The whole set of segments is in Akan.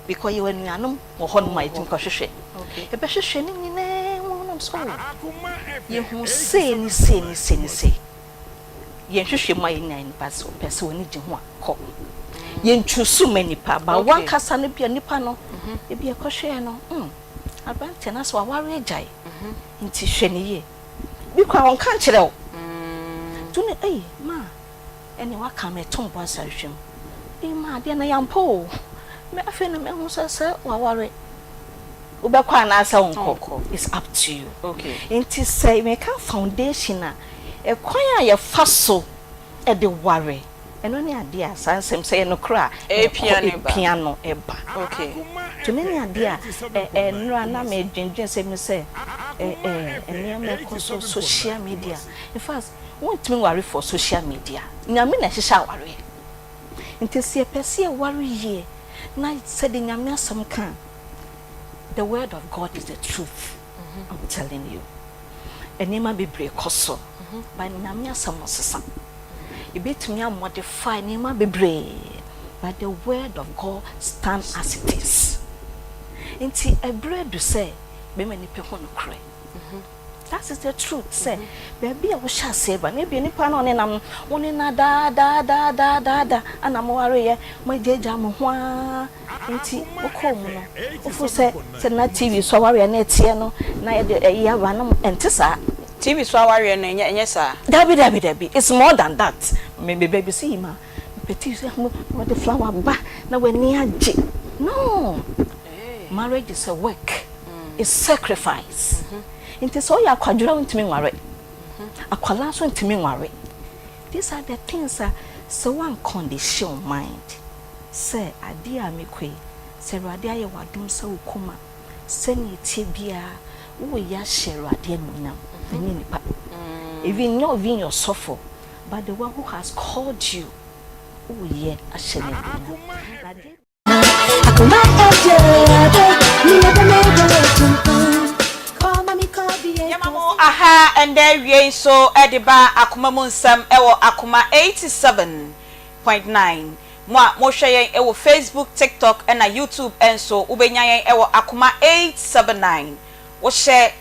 Because yɛwɔ anuanom wɔ hɔnom a yɛtumi kɔhwehwɛ. Yɛbɛhwehwɛ ne nyinaa mu nam so, oh, yɛhu sei ne sei ne sei ne sei. Yɛnhwehwɛ mu a yɛnya nipa sɛ ɔpɛ sɛ wɔne gye ho a kɔ. Yɛntwusu ma nipa ba wankasa no bia nipa no ebi ɛkɔhwɛɛ no aberanteɛ no asɛ waware agyae, nti hwɛ ne yie bi kora ɔnka nkyerɛ wo to ne ɛyi ma ɛne waka ma ɛto mbɔ asa hwɛ mu ɛyi ma adeɛ no yɛampa o. Mɛ afei na mehu sɛ waware, wobɛkɔ anaasɛ wonkɔ, it's up to you. Nti sɛ meka foundation a, ɛkwan a yɛfa so ɛde ware, ɛno ne adeɛ a saa nsɛm sɛ yɛ nokorɛ a ɛpia no ɛba. Tumi ne adeɛ a ɛnora na medwendwen sɛ mi sɛ nneɛma ɛkɔ so social media. In fact, wontumi ware for social media. Nyame na ɛhyehyɛ awareɛ, nti sɛ yɛpɛ sɛ yɛware yie na sɛde Nyame asɛm ka, the word of God is the truth. I'm telling you, nneɛma bebree kɔ so, but Nyame asɛm ɔsesa. Ebetumi amodify nneɛma bebree, but the word of God stand as it is. Nti ɛbrɛ du sɛ bɛrima nipa ho nokorɛ. That is the truth, sɛ baabi a wohyɛ aseɛ ba na ebi nipa na ɔne nam wo ne na daa daa daa daa daa daa ana mo wareyɛ, mo agyagya mo ho aa, nti wokɔɔ mu no wofo sɛ na TV so awareɛ na ɛteɛ no na yɛde ɛyi aba no, ɛnte saa. TV so awareɛ no ɛnyɛ saa. Dabi, dabi, dabi, it's more than that. Me baabi sɛ yi ma mepɛ TV so wɔde flower ba na w'ani agye no. Marriage is a work, it's sacrifice. Nti sɛ ɔyɛ akwadworɔ, wontumi nware. Akwalaa nso ntumi nware. These are the things a sɛ woan condition your mind sɛ adeɛ a mekɔ yi, sɛ Awurade ayɛ w'adom sɛ wo koma sɛnea ɛtie biara, woyɛ ahyɛ Awurade animuonyam, ɛnyɛ nipa, even not even your sɔfo, but the one who has called you, woyɛ ahyɛ no animuonyam na adeɛ. Akoma eje, mi ebe me go. Yɛma mo aha. Ɛndɛ awie nso ɛde ba Akoma mu Nsɛm ɛwɔ Akoma 87.9. Mo a mohwɛ yɛn ɛwɔ Facebook, TikTok ɛna YouTube ɛnso, wobɛnya yɛn ɛwɔ Akoma 879. Wohyɛ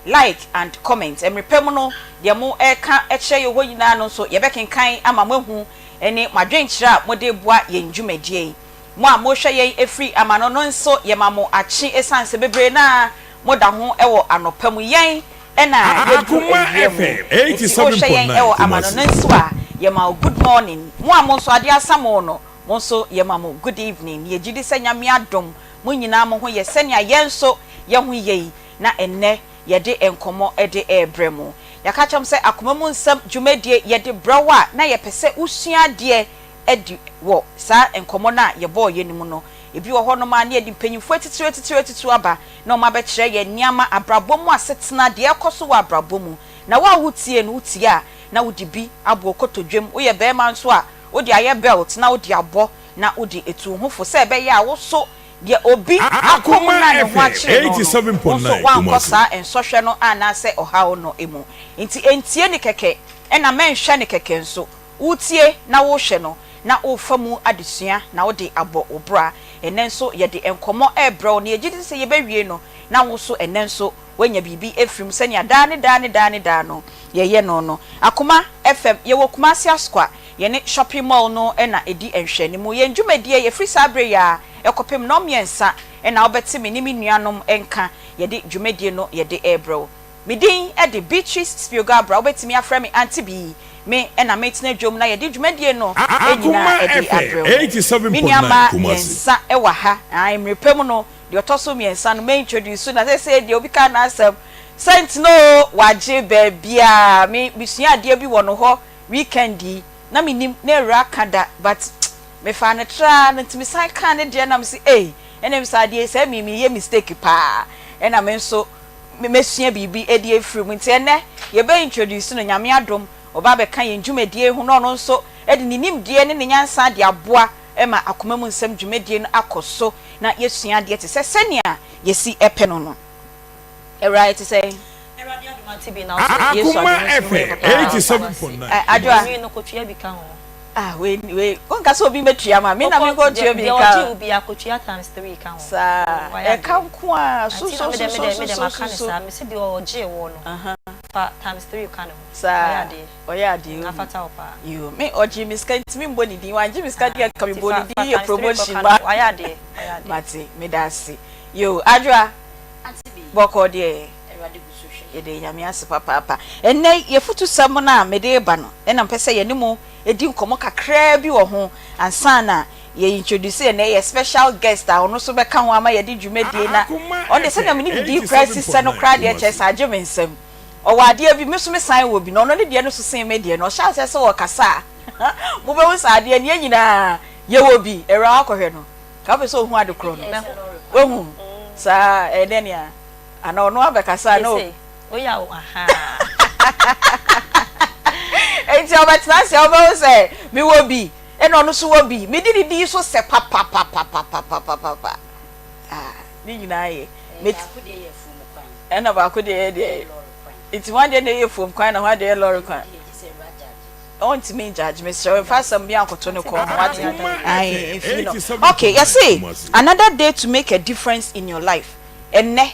like and comment mmerepɛ mu no, deɛ mo ɛka ɛkyerɛ yɛn hɔ nyinaa no nso, yɛbɛkenkan ama mo ahu ɛne mo adwenkyerɛ a mode boa yɛn dwumadie yi. Mo a mohwɛ yɛn efiri amano no nso, yɛma mo akye, esan sɛ bebree naa moda ho ɛwɔ anɔpa mu, yɛn ɛna yɛdu awia mu. Nti wohwɛ yɛn ɛwɔ amano no nso a, yɛma wo good morning. Mo a mo nso adeɛ asa mo no, mo nso yɛma mo good evening. Yɛgye di sɛ Nyame adom, mo nyinaa mo ho yɛ sɛnea yɛn nso yɛn ho yɛ yi. Na ɛnnɛ yɛde nkɔmmɔ ɛde ɛrebrɛ mu. Yɛaka kyerɛm sɛ Akoma mu Nsɛm dwumadie yɛde brɛ wo a, na yɛpɛ sɛ wosua adeɛ adi wɔ saa nkɔmmɔ no a yɛbɔɔ yɛn mu no. Ebi wɔ hɔnom a ne yɛde mpanyinfoɔ atitire atitire atitire aba na wɔn abɛkyerɛ yɛn nneɛma abrabɔ mu, asetena deɛ ɛkɔ so wɔ abrabɔ mu. Na wo a wotie no, wotie a, na wode bi abɔ kotodwam. Woyɛ bɛrima nso a, wode ayɛ belt na wode abɔ na wode etu ho fo sɛ ɛbɛyɛ a woso deɛ obi akɔ mu na ne ho akyerɛ no, wo nso wankɔ saa nsɔhwɛ no anaasɛ ɔhaw no mu. Nti ntie ne kɛkɛ ɛna mɛnhwɛ ne kɛkɛ nso. Wotie na wohwɛ no na wofa mu adesua na wode abɔ wo bra. Ɛnɛ nso yɛde nkɔmmɔ ɛrebrɛ wo na yɛgye di sɛ yɛbɛwie no na wo so ɛnɛ nso woanya biribi efiri mu sɛnea daa ne daa ne daa ne daa no yɛyɛ no. Akoma FM, yɛwɔ Kumasi Asokwa, yɛne shopping mall no ɛna ɛdi nhwɛnimu. Yɛn dwumadie yɛfiri saa abere yi a ɛkɔpem nnɔmmiɛnsa ɛna wobɛte me ne me nuanom nka. Yɛde dwumadie no yɛde ɛrebrɛ wo. Me din ɛde Beatrice Spiogabra, wobɛtumi afrɛ me Auntie Bi. Me ɛna metena dwom na yɛde dwumadie no ɛnyinaa ɛde abrɛ wo. Me nuama mmiɛnsa ɛwɔ ha. Ayi mmerepɛ mu no, deɛ ɔtɔ so mmiɛnsa no mɛ introduce na sɛ deɛ obi ka n'asɛm sɛnti no wagye baabiaa. Me mesua adeɛ bi wɔ no hɔ weekend yi na menim na ewura ka da, but mefa no tra no, nti mesan ka ne deɛ nam si ei, ɛna mi sa adeɛ sɛ mi mi yɛ mistake paa, ɛna me nso mesua biribi edi efiri mu. Nti ɛnɛ yɛbɛ introduce no. Nyame adom, ɔba abɛka yɛn dwumadie ho na ɔno nso ɛde ne nimdeɛ ne ne nyansa de aboa ɛma Akoma mu Nsɛm dwumadie no akɔ so na yɛsua adeɛ te sɛ sɛnea yɛsi ɛpɛ no. Awura, yɛ te sɛ Akoma FM 87.9. Adwoa. Ah wei wei wonka sɛ obi mɛtua ma me na menkɔ tua bi nka. Deɛ ɔgye wo biara kɔtua times 3 ka ho. Saa ɛka nko a so so so so so so so so. Meka ne saa mese deɛ ɔgyee woɔ no fa times 3 ka ne ho. Saa ɔyɛ adeɛ o. Afata wo paa. Yoo me ɔgyee me sika nti me mbɔ ne din wangye me sika deɛ nka me bɔ ne din yɛ promotion ma. Wayɛ adeɛ ɔyɛ adeɛ. Mate meda ase yoo Adwoa bɔkɔɔ deɛ. Yɛda Nyame ase papaapa. Ɛnnɛ yɛfutusɛm no a mede reba no na mepɛ sɛ yɛne mo di nkɔmmɔ kakraa bi wɔ ho ansa na yɛ introduce ɛnnɛ yɛ special guest a ɔno nso bɛka ho ama yɛde dwumadie na ɔno deɛ sɛnea me ne didi koraa si sɛ no koraa deɛ kyerɛ sɛ agye me nsam. Ɔwɔ adeɛ bi, me nso mesan wɔ bi na ɔno ne deɛ no so sen me deɛ no. Ɔhyɛ aseɛ sɛ ɔrekasa a mobɛhu sɛ adeɛ no yɛn nyinaa yɛwɔ bi. Awuraa wakɔhwɛ no. Ka wopɛ sɛ ohu ade korɔ no. Wahu? Saa, ɛyɛ dɛn a? Ana ɔno abɛkasa na o. Oya o ahaa. Enti ɔbɛtena ase a wobɛhu sɛ mewɔ bi ɛna ɔno nso wɔ bi. Medi ne din so sɛ papapapapapapapa. Ah, ne nyinaa yɛ. Baako deɛ yɛ afuom kwan. Ɛna baako deɛ yɛ deɛ. Nti hwan deɛ na ɛyɛ afuom kwan na hwan deɛ yɛ lɔre kwan? Ɔntumi ngyagye mesrɛ wo mfa asɛm bi ankoto ne kɔn ho wate ae mfii no ok yɛse another day to make a difference in your life ɛnnɛ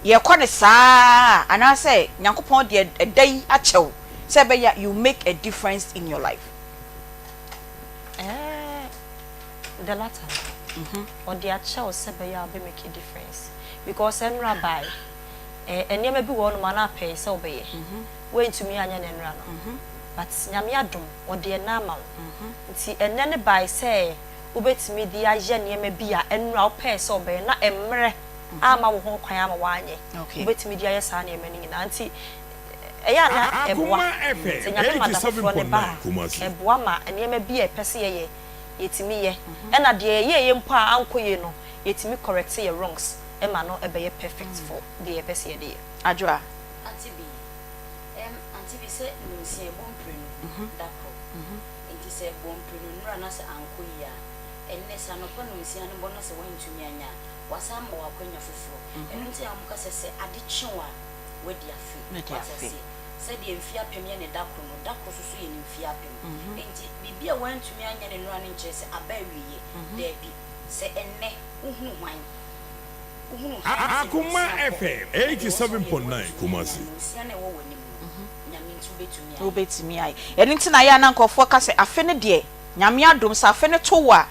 yɛkɔ no saa anaasɛ Nyankopɔn de ɛda yi akyɛ wo sɛ ɛbɛyɛ a you make a difference in your life. Ɛɛ the latter no ɔde akyɛ wo sɛ ɛbɛyɛ a wobɛ make a difference because ɛnora bae ɛɛ nneɛma bi wɔ hɔnom a na apɛe sɛ wobɛyɛ woantumi anyɛ no ɛnora no but Nyame adom ɔde ɛnnɛ ama wo nti ɛnnɛ no bae sɛ wobɛtumi de ayɛ nneɛma bi a ɛnora wopɛɛ sɛ wobɛyɛ na mmerɛ amma wo ho kwan ama woanyɛ. Wobɛtumi de ayɛ saa nneɛma no nyinaa nti ɛyɛ a na ɛboa. Sɛ Nyame ma da foforɔ no ba a, ɛboa ma nneɛma bi a yɛpɛ sɛ yɛyɛ yɛtumi yɛ. Ɛna deɛ yɛyɛeɛ mpo a ankɔ yie no, yɛtumi correct yɛ wrongs ma no bɛyɛ perfect for deɛ yɛpɛ sɛ yɛde yɛ. Adwoa. Auntie Bee, Ɛm, Auntie Bee, sɛ nonsia ɛbɔ mprenu da koro. Enti sɛ ɛbɔ mprenu nnora na sɛ ankɔ yie a, ɛnnɛ sɛ anɔpa nonsia no bɔ na sɛ woantumi anyɛ a, wɔasan ama wo akwanya foforɔ. Ɛno nti na wɔka sɛ, sɛ ade kye wo a, woadi afe. Woadi Woate afe. aseɛ? Sɛdeɛ mfeɛ apem yɛ ne da koro no, da koro nso so yɛ ne mfeɛ apem. Enti biribi a woantumi anyɛ no nnora no nkyerɛ sɛ aba awieeɛ. Daabi. Sɛ ɛnnɛ wohunu hwan? Wohunu hann sɛ Akoma nonsia bɔ, FM na deɛ ɛwɔ sɛ woyɛ no 87.9 woantumi anyɛ a, Kumasi. nonsia no a ɛwɔ w'anim no, Nyame nti wobɛtumi ayɛ. Wobɛtumi ayɛ. Ɛno nti na ɛyɛ a na nkurɔfoɔ ka sɛ afe no deɛ, Nyame adom, sɛ afe no to wo a,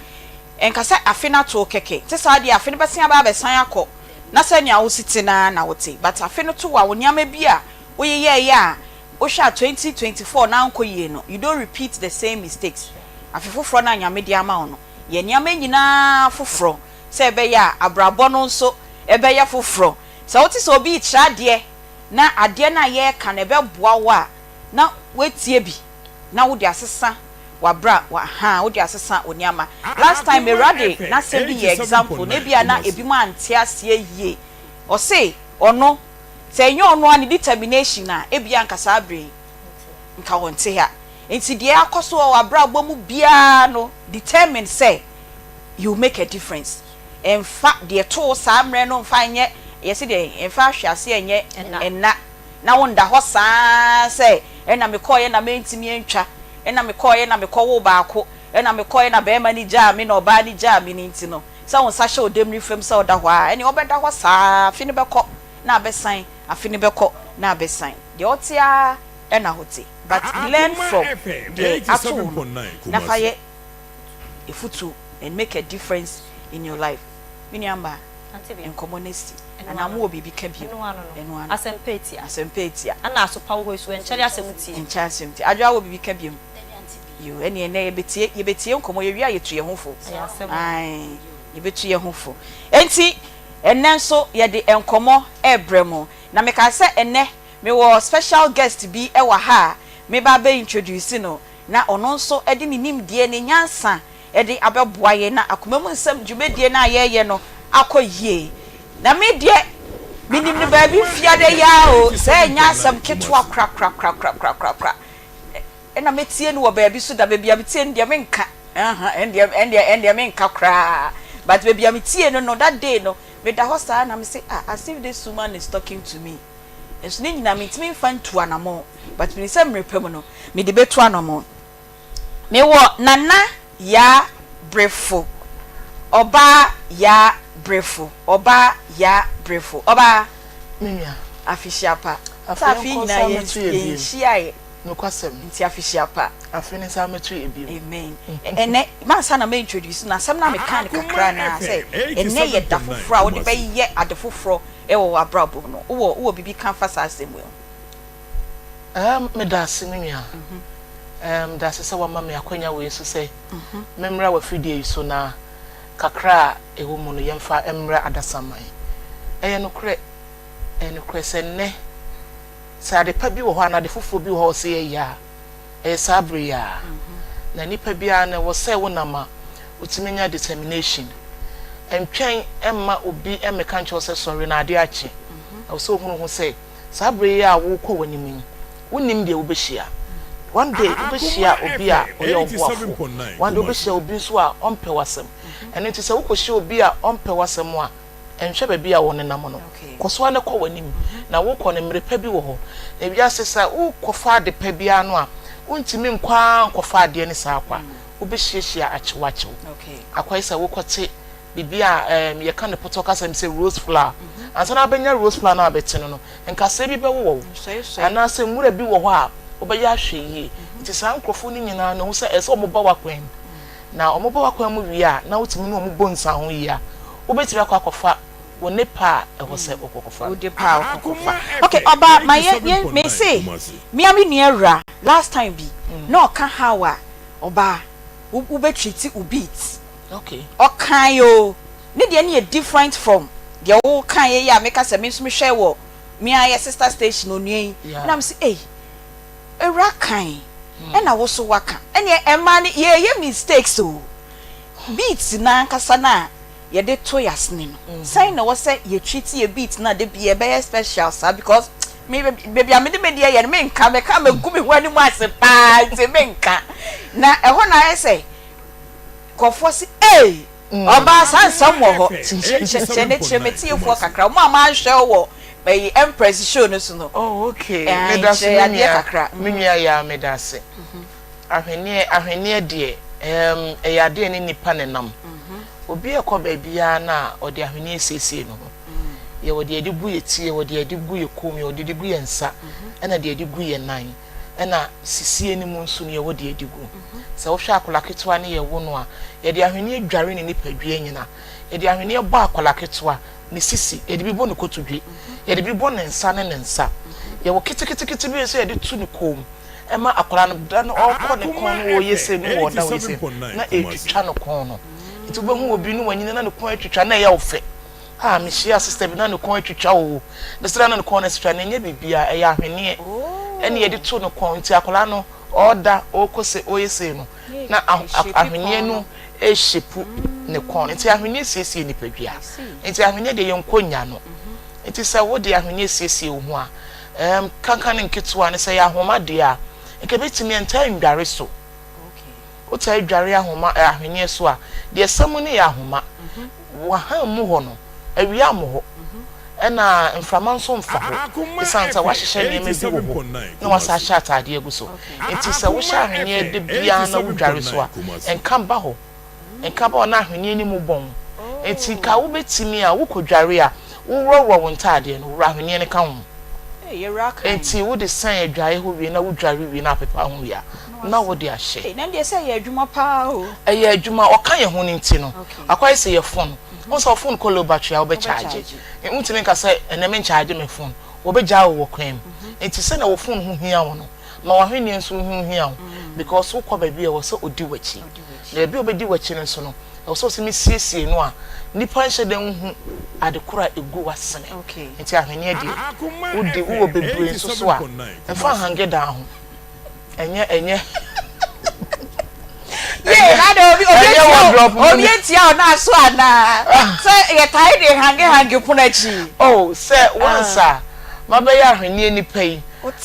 ɛnka sɛ afe no ato wo kɛkɛ. Nte saa deɛ afe no bɛsen aba abɛsan akɔ na sɛnea wo si te no ara na wote. But afe no to wo a, wo nneɛma bi a woyeyɛeɛ a wohwɛ a 2024 no ankɔ yie no, you don't repeat the same mistakes. Afe foforɔ no a Nyame de ama wo no, yɛ nneɛma nyinaa foforɔ sɛ ɛbɛyɛ a abrabɔ no nso bɛyɛ foforɔ. Sɛ wote sɛ obi rekyerɛ adeɛ na adeɛ no a yɛreka no ɛbɛboa wo a, na woatie bi na wode asesa w'abra ahaa wode asesa wo nneɛma. Last time Akoma mewura de FM n'asɛm bi yɛ example na ebia na 87.9 Kumasi. ebinom ante aseɛ yie. Ɔse ɔno sɛ ɛnyɛ ɔno ara ne determination a ebia anka saa berɛ yi nka ɔnte ha. Nti deɛ akɔ so wɔ w'abrabɔ mu biara no determine sɛ you make a difference. Mfa deɛ ɛtoo wo saa mmerɛ no mfa nyɛ yɛse deɛ mfa ahweaseɛ nyɛ ɛnna. Na wonda hɔ saa ara sɛ ɛna mekɔeɛ na mantumi antwa, ɛna mekɔeɛ na mekɔwoo baako, ɛna mekɔeɛ na barima no gyaa me na ɔbaa no gyaa me no nti no, sɛ wo nsa hyɛ wo demmire fam sɛ woda hɔ ara, ɛnneɛ wobɛda hɔ saa ara, afe no bɛkɔ na abɛsan, afe no bɛkɔ na abɛsan. Deɛ wote ara na wote. But learn Akoma from FM deɛ ato wo no 87.9 na fa Kumasi. yɛ afutuo and make a difference in your life. Me nua mmaa, Ante bi. nkɔmmɔ no asi. Ɛno Anaa ano. mowɔ biribi ka bio? Ɛno ano no. Ɛno ano. Asɛmpa etia. Asɛmpa etia. Ɛna asopa wɔ hɔ yi so, ɛnkyɛre asɛm tie. Ɛnkyɛre asɛm tie. Adwoa wɔ biribi ka biom? Dabi, ante bi. Yoo, ɛneɛ ɛnnɛ yɛbɛtie, yɛbɛtie nkɔmmɔ, yɛwie a yɛtu yɛn ho fo. Ɛyɛ asɛm o. Ae, yɛbɛtu yɛn ho fo. Enti, ɛnnɛ nso yɛde nkɔmmɔ rebrɛ mo. Na mekaa sɛ ɛnnɛ mewɔ special guest bi wɔ ha a meba abɛ introduce no, na ɔno nso de ne nimdeɛ, ne nyansa de abɛboa yɛn na akoma mu nsɛm dwumadie no a yɛreyɛ no akɔ yie. Na me deɛ, menim no baabi mfiada yi ara o, sɛ ɛnyɛ asɛm ketewa korakorakorakorakorakora. Ɛna mɛtie no wɔ baabi so da, baabi a metie no deɛ menka, aha, ɛndeɛ, ɛndeɛ, ɛndeɛ menka koraa. But baabi a metie no no, that day no, meda hɔ saa na mese, ah, as if this woman is talking to me. Nso ne nyinaa mentumi mfa ntu anamɔn, but menim sɛ mmerɛ pa mu no, mede bɛtu anamɔn. Mewɔ Nana Yaa Brefo, Ɔbaa Yaa Brefo, Ɔbaa Yaa Brefo, Ɔbaa. Me nua. Afehyia pa. Afe Sɛ afe yi nkɔ nyinaa nsa yɛn mmɛto yɛ bio. yɛnhyiaeɛ. Nokwasɛm. Nti afehyia pa. Afe ne nsa mmɛto yɛ bio. Amen. Ɛnɛ, mansa na mɛ introduce no, asɛm no a mekaa no kakra no ara sɛ, ɛnɛ yɛ da foforɔ a wode bɛyɛ ade foforɔ wɔ w'abrabɔ mu no, wowɔ wowɔ biribi ka fa saa asɛm wei ho? Erm medase me nua. Erm medase sɛ wama me akwanya wei nso sɛ memmra w'afidie yi so na kakra a ɛwɔ mu no yɛmfa mmrɛ adasamma yi. Ɛyɛ nokorɛ, ɛyɛ nokorɛ sɛ nnɛ sɛ ade pa bi wɔ hɔ anaa ade foforɔ bi wɔ hɔ a ɔsɛ yɛyɛ a, ɛyɛ saa bere yi ara. Na nipa biara no ɛwɔ sɛ wonam a wotumi nya determination. Ntwɛn mma obi mmɛka nkyerɛ wo sɛ sɔre na ade akye. Ɛwɔ sɛ wohunu ho sɛ Saa bere yi a worekɔ w'anim yi, wunnim deɛ wubehyia. One day wubehyia obi a ɔyɛ wo boafo. One day wubehyia obi nso a ɔmpɛ w'asɛm. Ɛno nti sɛ wokɔhyia obi a ɔmpɛ w'asɛm a, nhwɛ baabi a ɔnenam no. Kɔ so ara na kɔ w'anim. Na wokɔ no, mmere pa bi wɔ hɔ. Na wiase, sɛ worekɔfa ade pa biara no a, wuntumi nkɔ ara nkɔfa adeɛ no saa kwa. Wobehyiahyia akyewakyew. Akɔyɛ sɛ wokɔte biribi a ɛɛm yɛka no pɔtɔ kasa mu sɛ rose flower. Ansa na wobɛnya rose flower no a wobɛte no no, nkasɛɛ bi bɛwowɔ wo anaasɛ nwura bi wɔ hɔ a wobɛyɛ ahwɛ yie. Nti saa nkurɔfoɔ no nyinaa no, ɛhu sɛ ɛsɛ sɛ wɔba w'akwan mu. Na wɔba w'akwan mu wie a, na wotumi ne wɔn bɔ nsaho yie a, wobɛtumi akɔ akɔfa wo ne pa a ɛwɔ sɛ wokɔkɔfa no. Wo de pa a wokɔkɔfa. Ok, ɔbaa, ma yɛ, yɛ, mese, me ara me nua awura, last time bi, na ɔka how a, ɔbaa, wo, wobɛ treat wo beat. Okay. Ɔkae oo, ne deɛ no yɛ different from deɛ wo kaeɛ yi a meka sɛ me nso mehwɛɛ wɔ me ara yɛ sister station onua yi, Yeah. ɛna mese ei, awura kae, ɛna wo so waka, ɛneɛ ɛmaa no yɛɛyɛ mistakes oo, beat no ankasa no a yɛde to yɛasene no, sɛn na ɛwɔ sɛ yɛ treat yɛ beat no a da biara ɛbɛyɛ special saa because me baabi a mede me deɛ yɛ no menka, mɛka mɛgu me ho anim ase paa nti menka, na ɛhɔ na ayɛ sɛ Nkurɔfoɔ se ei ɔbaa saa nsɛm wɔ hɔ kyerɛ ne kyerɛ m'atiefoɔ kakra wɔn a manhwɛ wo wɔ ɛyi Empress show no so no. Oh okay Ɛɛ medase kyerɛ me adeɛ nua kakra. me nua yaa medase ahweneɛ ahweneɛ deɛ ɛɛm ɛyɛ adeɛ ne nipa na ɛnam obi ɛkɔ baabiara na ɔde ahweneɛ siesie ne ho yɛwɔ deɛ yɛde gu yɛ ti yɛwɔ deɛ yɛde gu yɛ kɔn mu yɛwɔ deɛ yɛde gu yɛ nsa ɛna deɛ yɛde gu yɛ nan. Ɛna sisie no mu nso no yɛwɔ deɛ yɛde gu. Sɛ wohwɛ akwadaa ketewa ne yɛwo no a, yɛde ahweneɛ dware ne nipadua nyina. Yɛde ahweneɛ bɔ akwadaa ketewa ne sisi, yɛde bi bɔ ne kotodwe, yɛde bi bɔ ne nsa ne ne nsa. Yɛwɔ keteketekete bi nso yɛde to ne kɔn mu ɛma akwadaa no da no ɔrekɔ ne kɔn no ɔreyɛ sei no ɔreda ɔreyɛ sei na ɛretwitwa ne kɔn no. Nti wobɛhu obi no wanyini na ne kɔn atwitwa na ɛyɛ wo fɛ. Ah mehyiaa sister bi na ne kɔn atwitwa oo, ne srɛ na ne kɔn no atwitwa no ɛnyɛ biribiara ɛyɛ ahweneɛ ɛne yɛde to ne kɔn nti akwadaa no ɔɔda ɔɔkɔ se ɔɔyɛ sei no na ahweneɛ no ɛɛhyepu ne kɔn nti ahweneɛ siesie nipadua nti ahweneɛ deɛ yɛnkɔ nya no nti sɛ wode ahweneɛ siesie wo ho a ɛɛm kankan nketewa no sɛ yɛ ahoma deɛ a nka ɛbɛtumi ɛntaa ndware so. Wotaa dware ahoma ɛ ahweneɛ so a, deɛ ɛsa mu no yɛ ahoma. W'ahan mu hɔ no, awia mmɔ hɔ, ɛna mframa nso mfa hɔ ɛsiane sɛ woahyehyɛ nneɛma bi wɔ hɔ na woasan ahyɛ ataadeɛ agu so. Nti sɛ wohyɛ ahweneɛ da biara na wodware so a, nka ba hɔ. Nka ba hɔ na ahweneɛ no mu bɔn. Nti nka wobɛtumi a, wokɔdware a, woworɔworɔ wo ntaadeɛ no, worɔ ahweneɛ no ka ho. Enti wode sɛn adwaeɛ hɔ wie na wodware wie na apepa ho wie a, na wode ahyɛ. Ei na ɛndeɛ sɛ ɛyɛ adwuma paa o. Ɛyɛ adwuma, ɔka yɛn ho no nti no, akɔyɛ sɛ yɛ phone. Wohu sɛ wo phone kɔ low battery a wobɛ charge. Wontumi nka sɛ ɛnɛ men charge me phone, wɔbɛgyaa wo wɔ kwan mu. Enti sɛnea wo phone ho hia wo no, ma w'ahwenneɛ nso ho hia wo because wokɔ baabi a ɛwɔ sɛ ɔdi w'akyi. Na baabi a ɔbɛdi w'akyi no nso no, ɛwɔ sɛ wotumi siesie no a nnipa nhyɛ da nhu ade koro a ɛgu w'asene. Nti ahweneɛ deɛ, wode wowɔ bebree nso so a, mfa nhange dan ho. Ɛnyɛ ɛnyɛ. Yee na de obi obi etia obi etia o na aso anaa sɛ yɛtae de hange hange pono akyi. Oh sɛ once a mabɛyɛ ahweneɛ nipa yi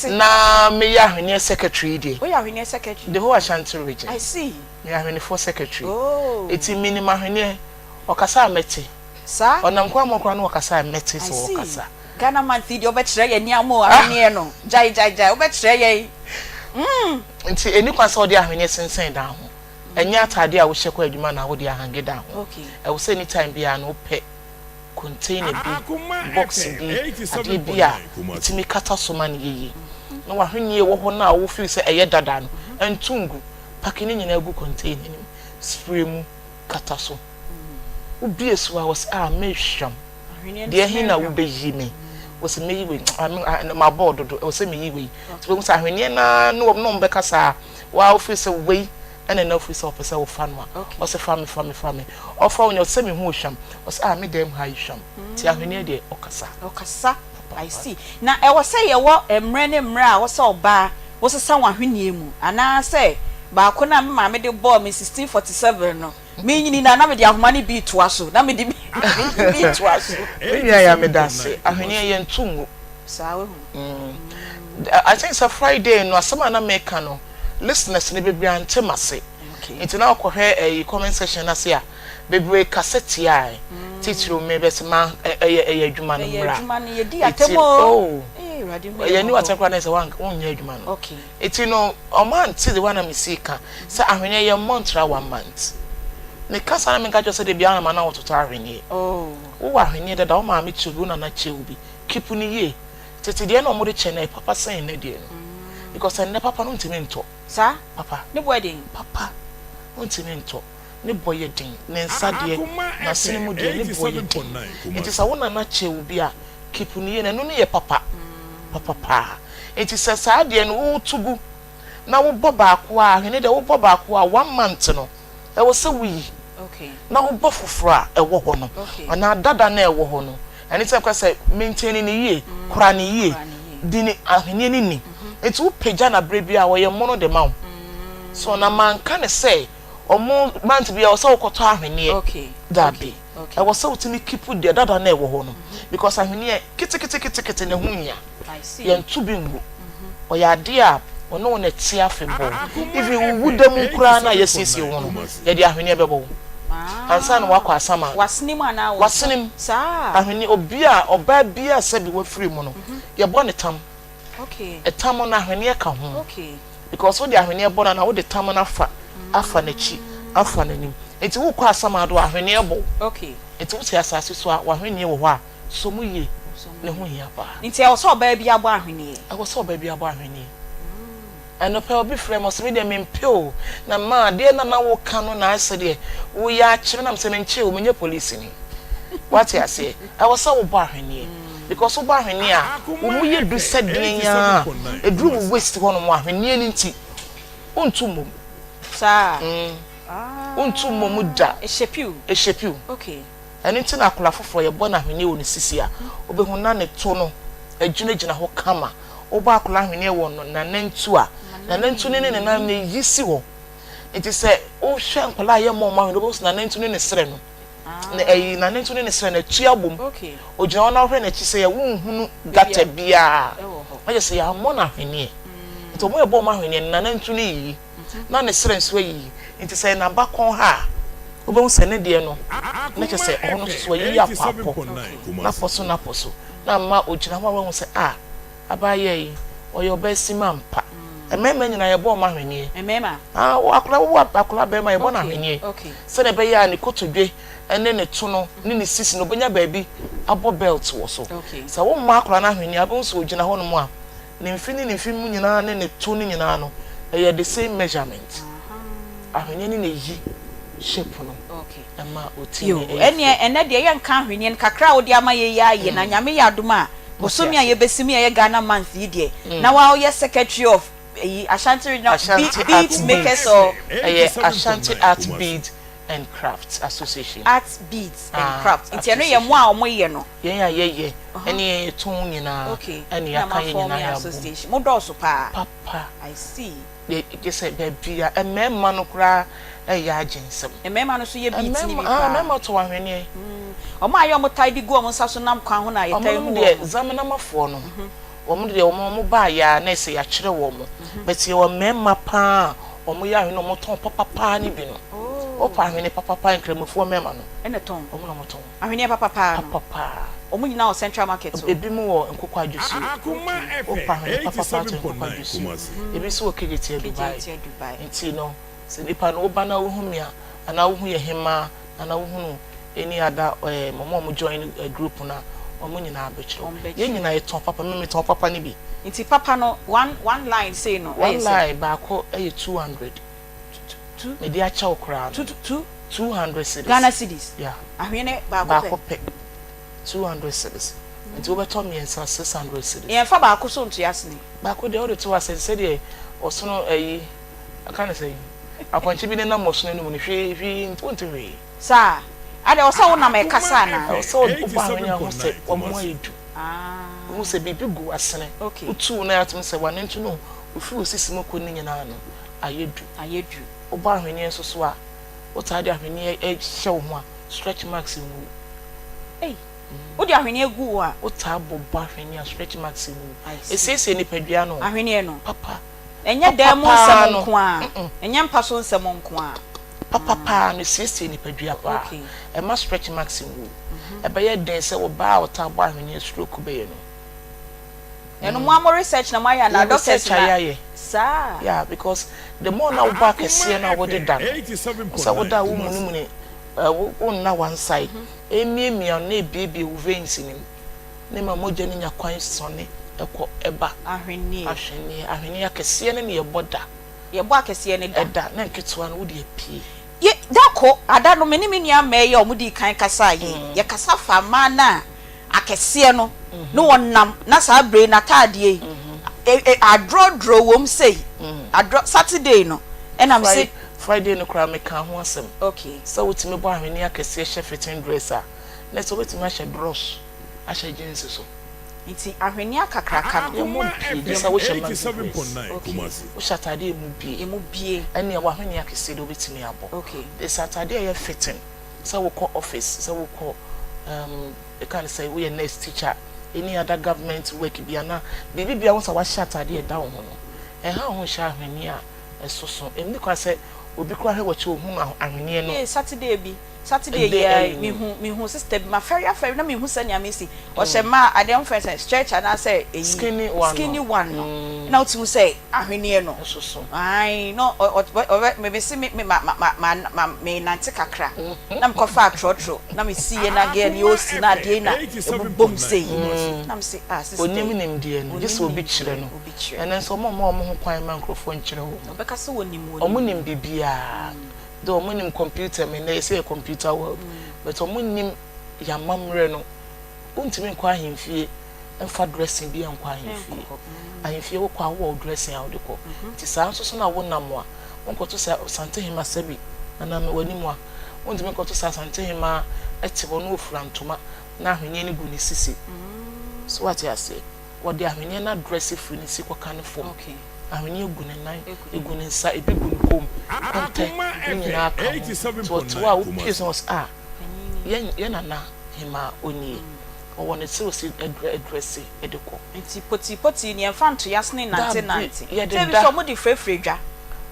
na meyɛ ahweneɛ secretary yi deɛ. Woyɛ ahweneɛ secretary? The whole Ashanti region. I see. Meyɛ ahwenefoɔ secretary. Oh. Eti menim ahweneɛ ɔkasa a mɛte. Saa? Ɔnam kwan mu koraa na ɔkasa a mɛte sɛ I see. ɔkasa. Ghana month yi deɛ wobɛkyerɛ yɛn nneɛma o, ahweneɛ no. Gyae gyae gyae, wobɛkyerɛ yɛn. Nti ɛnni kwan sɛ wode ahweneɛ sensɛn dan ho. Ɛnyɛ ataadeɛ a wohyɛ kɔ adwuma na wode ahange dan ho. Ɛwɔ sɛ anytime biara no wopɛ container bi, box bi, adeɛ bi a ɛtumi kata so ma no yɛ yie. Na w'ahweneɛ wɔ hɔ no a wo feel sɛ ɛyɛ dada no, nto ngu. Pake ne nyinaa gu container no mu, spray mu, kata so. Wobue so a, wɔse ah mehwam. Deɛ he na wobɛyi me? Wɔse mɛyi wei, ah mabɔ wo dodo, ɛwɔ sɛ meyi wei. Nti wobɛhu sɛ ahweneɛ no ara ne wɔn bɛkasa a, wo ara wofeel sɛ wei ɛna na wofeel sɛ ɔpɛ sɛ wofa no a, ɔse fa me, fa me, fa me. Ɔfa wo nyɛ, ɔse sɛ mehu wo hwam. Ɔse ah me dan mu ha yi hwam. Nti ahweneɛ deɛ ɔkasa. Ɔkasa, I see. Na ɛwɔ sɛ yɛwɔ mmerɛ ne mmerɛ a wɔ sɛ ɔbaa wosesa w'ahweneɛ mu anaa sɛ baako no a me maame de bɔɔ me 1647 no menyini no a na mede ahoma no bi retoa so na mede bi retoa so. Me nua ya meda ase. Ahweneɛ yɛnto ngu. Saa wahu. I think sɛ Friday no asɛm a na meka no listeners no bebree ante m'ase. Nti na wokɔhwɛ ɛyi comment section no ase a bebree kasa tiae. Titiriw me bɛse ma ɛyɛ ɛyɛ adwuma no Ɛyɛ mmra. adwuma no yɛdi Nti atɛm oo. oh Ee Awurade hu yɛn yɛnni mmɔbɔ. w'atɛm koraa na ɛsɛ sɛ wonyɛ adwuma no. Okay. Nti no ɔmo ante the way a na mesi ka sɛ ahweneɛ yɛ mmɔ ntra one month. Me kasa na menka kyerɛ wo sɛ dabiara na ma na wototɔ ahweneɛ. Oh. Wowɔ ahweneɛ dada wo maame kyɛ wo bi wo nana kyɛ wo bi keep no yie. Tete deɛ na ɔmo de kyɛ no ɛyɛ papa sɛn nnɛ deɛ no because ɛnnɛ papa no wontumi ntɔ. Saa? Papa. Ne bo yɛ den? Papa wontumi ntɔ. Ne bɔ yɛ den. Ne nsa deɛ, n'asene mu deɛ ne boɔ yɛ den. Nti sɛ wo nana kyɛ wo bi a keep no yie na ɛno no yɛ papa. Papa paa. Nti sɛ saa deɛ no woto gu na wobɔ baako a, ahwene deɛ wobɔ baako a one month no ɛwɔ sɛ woyi na wobɔ foforɔ a ɛwɔ hɔ no anaa dada no a ɛwɔ hɔ no. Ɛno nti na meka sɛ maintain no yie, kora no yie, di ne ahweneɛ no ni. Nti wopagya no aberɛ biara a ɔyɛ mono de ma wo. So na manka no sɛ ɔmo month biara ɛwɔ sɛ wokɔtɔ ahweneɛ. Dabi. Ɛwɔ sɛ wotumi keep deɛ dada no a ɛwɔ hɔ no because ahweneɛ keteketekete na ɛho hia. Yɛnto bi ngu. Ɔyɛ adeɛ a ɔne wo na ɛte afebɔɔ. Even wo wu da mu koraa no a yɛasiesie wo no, yɛde ahweneɛ bɛbɔ wo ansa na woakɔ asaman. W'asene mu anaa wo nsa? W'asene mu. Saa. Ahweneɛ, obi a, ɔbaa biara a sɛbi wafiri mu no, yɛbɔ no tam. Tam no, ahweneɛ ka ho. Because wode ahweneɛ bɔ no a, na wode tam no afa, afa n'akyi, afa n'anim. Nti wokɔ asaman do a, ahweneɛ bɔ wo. Nti wote asase so a, w'ahweneɛ wɔ hɔ a, Sɔ mu yie, ne ho hia paa. Nti ɛwɔ sɛ ɔbaa biara bɔ ahweneɛ? Ɛwɔ sɛ ɔbaa biara bɔ ahweneɛ. Anɔpa yi obi frɛɛ me, ɔse me deɛ mempɛ o, na ma adeɛ no a na woka no na ayɛ sɛ deɛ woyɛ akye me, na mesɛ menkyee wo, menyɛ polisini. Woate aseɛ? Ɛwɔ sɛ wobɔ ahweneɛ because wobɔ ahweneɛ a, wo mu yɛ du sɛ deɛn ara a, ɛduru wo waist hɔnom a, ahweneɛ no nti, wontu mmom. Saa? Wontu mmom da. Ɛhyɛ piw? Ɛhyɛ piw. Okay. Ɛno nti na akwadaa foforɔ yɛbɔ no ahweneɛ wɔ ne sisi a, wobɛhu na ne to no agyinagyina hɔ kama. Wobɔ akwadaa ahweneɛ wɔ no nanantu a, nanantu no ne ne nan no yi si hɔ. Nti sɛ wohwɛ nkwadaa a yɛmmɔ wɔn ahweneɛ, wobɛhu sɛ nanantu ne ne serɛ no, ne ɛyi nanantu ne ne serɛ no atu abom. Ogyina hɔ na wohwɛ n'akyi sɛ wonhunu gata biara, na kyerɛ sɛ yɛammɔ no ahweneɛ. Nti wɔn a yɛbɔ wɔn ahweneɛ no, nanantu no yiyi. na ne serɛ nso ayiyi. Nti sɛ n'abakɔn ha a, wobɛhu sɛ ne deɛ no, na kyerɛ sɛ ɛhɔ no nso so ayiyi apɔ apɔ, n'apɔ so n'apɔ so, na ama ogyina hɔ a wahu sɛ ah, abaayewa yi, ɔyɛ ɔbaasim ampa. Mmarima nyinaa yɛbɔ wɔn ahweneɛ. Mmarima? Ah, akwadaa, wowɔ akwadaa barima yɛbɔ no ahweneɛ. Sɛdeɛ ɛbɛyɛ a ne kotodwe ne ne to no ne ne sisi no, ɔbɛnya baabi abɔ belt wɔ so. Sɛ wommɔ akwadaa no ahweneɛ a, wobɛhu sɛ ɔgyina hɔnom a, Ne mfe ne ne mfe mu nyinaa ne ne to no nyinaa no, ɛyɛ the same measurement. Ahweneɛ no na ɛyi shape no ma ɔti Yo, no ɛyɛ ɛneɛ fɛ. ɛnɛ deɛ yɛnka ahweneɛ no kakra a wode ama yɛ yi ara yɛ na Nyame yɛ adom a bosome a yɛbɛsi mu a ɛyɛ Ghana month yi deɛ na wa woyɛ secretary of ɛyi Ashanti Regional Ashanti Bead Art Makers Beads, or ɛyɛ Ashanti Art Bead and Craft Association. Art Beads and Ah, Craft nti ɛno yɛ mo a wɔyɛ no. Yɛn a yɛyɛ ne yɛn yɛtɔn nyinaa Okay, ɛna na yɛaka ma yɛn form nyinaa yɛ yɛabom. association. Mo dɔɔso paa. Papa. I see. Yɛ gye sɛ baabi a mmarima no koraa ɛyɛ agye nsam. Mmarima no nso yɛ beat no bi Mmarima ah paa. mmarima to ahweneɛ. Wɔn a yɛ wɔn tae de gu wɔn nsa so nam kwan ho na Wɔn yɛtae nom hu deɛ wɔn. Zamanamafoɔ no wɔn deɛ wɔn wɔn baa yɛ a na ɛsɛ yɛakyerɛ wɔn. But yɛwɔ mmarima paa a wɔn yɛ ahwene a wɔn tɔn papa paa no bi no. Oh. Wopɛ ahwene papa paa nkramofoɔ mmarima no. Ɛna tɔn. Wɔn na wɔn tɔn. Ahweneɛ papa paa no. Papa paa. Wɔn nyinaa wɔ Central Market hɔ. Ebinom wɔ Nkoko Adwosuo. Wopɛ ahwene papapa a tɔ Nkoko Adwosuo. Ebi nso wɔ Kejetia Dubai. Nti no, sɛ nipa no woba na wohu me a, anaa wohu yɛn hemaa, anaa wohunu any other ɛɛm wɔn a wɔn join group no a, wɔn nyinaa bɛkyerɛ wo. Yɛn nyinaa yɛtɔn papa, me metɔn papa no bi. Nti papa no one one line sei no ɛyɛ sɛn? One line baako yɛ 200. Two. Mede akyɛ wo koraa no. Two two. 200 cedis. Ghana cedis. Yeah. Ahwene baako pɛ. Baako pɛ. 200 cedis. Nti wobɛtɔ mmiɛnsa 600 cedis. Yɛnfa baako so ntua sene. Baako deɛ wode to ase sɛdeɛ ɔsono ayi aka ne sɛn apɔnkye bi nenam ɔsono anum no hwee hwee nti wonte hwee. Saa? Adɛn ɛwɔ sɛ wonam ɛkasa anaa? Ɛwɔ sɛ wobɔ ahwene a wohu sɛ wamu ayɛ du. Wohu sɛ biribi gu w'asene. Wotu wo nan atom sɛ w'anantu no ofiri wo sisi mu kɔ ne nyinaa no ayɛ du. Ayɛ du. Wobɔ ahweneɛ nso so a, wotaa de ahweneɛ hyɛ wo ho a, stretch marks ngu wo. Ei! Wode ahweneɛ gu wo a? Wotaa bobɔ ahweneɛ a, stretch marks ngu wo. I see. Ɛsiesie nipadua no o. Ahweneɛ no? Papa. Ɛnyɛ Papa dan mu paa nsɛm no. nko ara. Mm-mm. Ɛnyɛ mpa so nsɛm nko ara. Papa paa no, ɛsiesie nipadua paa. Okay. Ɛmma stretch marks ngu wo. Ɛbɛyɛ den sɛ ɔbaa a ɔtaa bɔ ahweneɛ stroke bɛyɛ no. Ɛno mo ara mo research na mo ayɛ anaa Yɛ doctors research a na? yɛayɛ. Saa? Yeah, because the more na wobɔ akɛseɛ no a wode da no, wohu sɛ woda a womunimuni, eh, wonna one side, ɛmiamia no na ɛbiebie wo veins no mu, na ɛma mogya no nya kwan sɔne ɛkɔ ɛba. Ahweneɛ. Ahweneɛ, ahweneɛ akɛseɛ no na yɛbɔ da. Yɛbɔ akɛseɛ no da. Ɛda, na nketewa no wode apue. Ye, da ko, ada no me ne me nua mmaa yi a wɔdii kan kasaa yi, yɛkasa faa mmaa no a akɛseɛ no ne wɔn nam na saa berɛ yi n'ataadeɛ yi e, e, adrɔdrɔ wom sei, adrɔ, Saturday no ɛna me se. Friday no koraa mekaa ho asɛm. Okay. Sɛ wotumi bɔ ahweneɛ akɛseɛ hyɛ fitting dress a, na ɛsɛ wobɛtumi ahyɛ drɔs ahyɛ jeans so. Nti ahweneɛ akakraka no. Emu bie gye sɛ wohyɛ maxi dress. Okay. Wohyɛ ataadeɛ a emu bie. Emu bie. Ɛnneɛ w'ahweneɛ akɛseɛ deɛ wobɛtumi abɔ. Okay. Gye sɛ ataadeɛ a ɛyɛ fitting. Sɛ wokɔ office, sɛ wokɔ um, ɛka ne sɛ woyɛ nurse, teacher, any other government work bi anaa biribi biara wohu sɛ wahyɛ ataadeɛ a ɛda wo ho no, ɛnha wo ho nhyɛ ahweneɛ a ɛsoso. Ɛnni kwan sɛ obi koraa hwɛ w'akyi ɔhunu ahweneɛ no. Yee, Saturday bi, Saturday yi ara yi, mehu, mehu sister bi, mafɛre afɛre na menhu sɛnea mesi. Ɔhyɛ mmaa adeɛ, wɔfrɛ no sɛn, stretch anaasɛ eyi, Skinny one no. skinny one no. Na wotumi hu sɛ ahweneɛ no. Ɛsoso. Ae, na ɔ, ɔ, ɔbɛ, me, mese me, me, ma, ma, ma, ma, ma, menante kakra. Na mekɔfaa trɔtrɔ, na mesiiɛ na girl yi ɔresi na adeɛ yi na ɛbobom sei. Na mese, ah, sister yi. Ɔnim nimdeɛ no, gye sɛ Ɔnim obi kyerɛ nimdeɛ, no. obi kyerɛ. Ɛnnɛ nso wɔmma wɔn ho kwan mma nkurɔfoɔ nkyerɛ wɔn. Ɔbɛka sɛ ɔnim, ɔnim. Wɔnim biribiara. Though ɔmo nim computer mu nnɛ yɛsɛ yɛ computer world but ɔmo nnim yɛn amammerɛ no. Wontumi nkɔ ahemfie mfa dressing bi nkɔ ahemfie. Ahemfie wokɔ a wowɔ wo dressing a wode kɔ. Nti saa nso so na wonam a wonkɔto sɛ Asantehema sɛbi anaa w'anim a wontumi nkɔto sɛ Asantehema te hɔ na ofura ntoma na ahweneɛ no gu ne sisi. So wate aseɛ? Wɔde ahweneɛ no adrɛse firi ne si kɔka ne fam. Ahweneɛ gu ne nan, egu ne nsa, ebi gu ne kɔn mu, kɔntɛ, ne nyinaa ka ho. Nti ɔte hɔ a wopue sɛ ɔse ah, yɛn yɛn nana hemaa onie. Ɔwɔ ne sɛ osi drɛse de kɔ. Nti potii potii no yɛmfa nto yasene nnante Dabi, nante. yɛde Sɛ ebi da. nso wɔde frɛfrɛ dwa.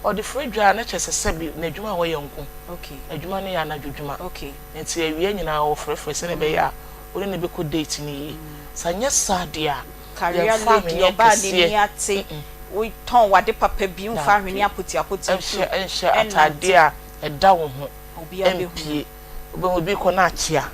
Ɔde frɛ dwa a na kyerɛ sɛ sɛbi n'adwuma a ɔyɛ nko. Okay. Adwuma no yɛ anadwo dwuma. Okay. Nti awia nyinaa ɔfrɛfrɛ sɛnea ɛbɛyɛ a wo ne no bɛkɔ date no yie. Sɛ anyɛ saa deɛ a, Career yɛmfa lady, ahweneɛ ɔbaa n'ani kɛseɛ ate, wotɔn w'ade papa bi, womfa Dabi. ahweneɛ apotiapoti nso Nhyɛ nhyɛ nnante. ataadeɛ a ɛda wo ho Obiara bɛhu. mpue. Wobɛhu obi kɔ na akyea.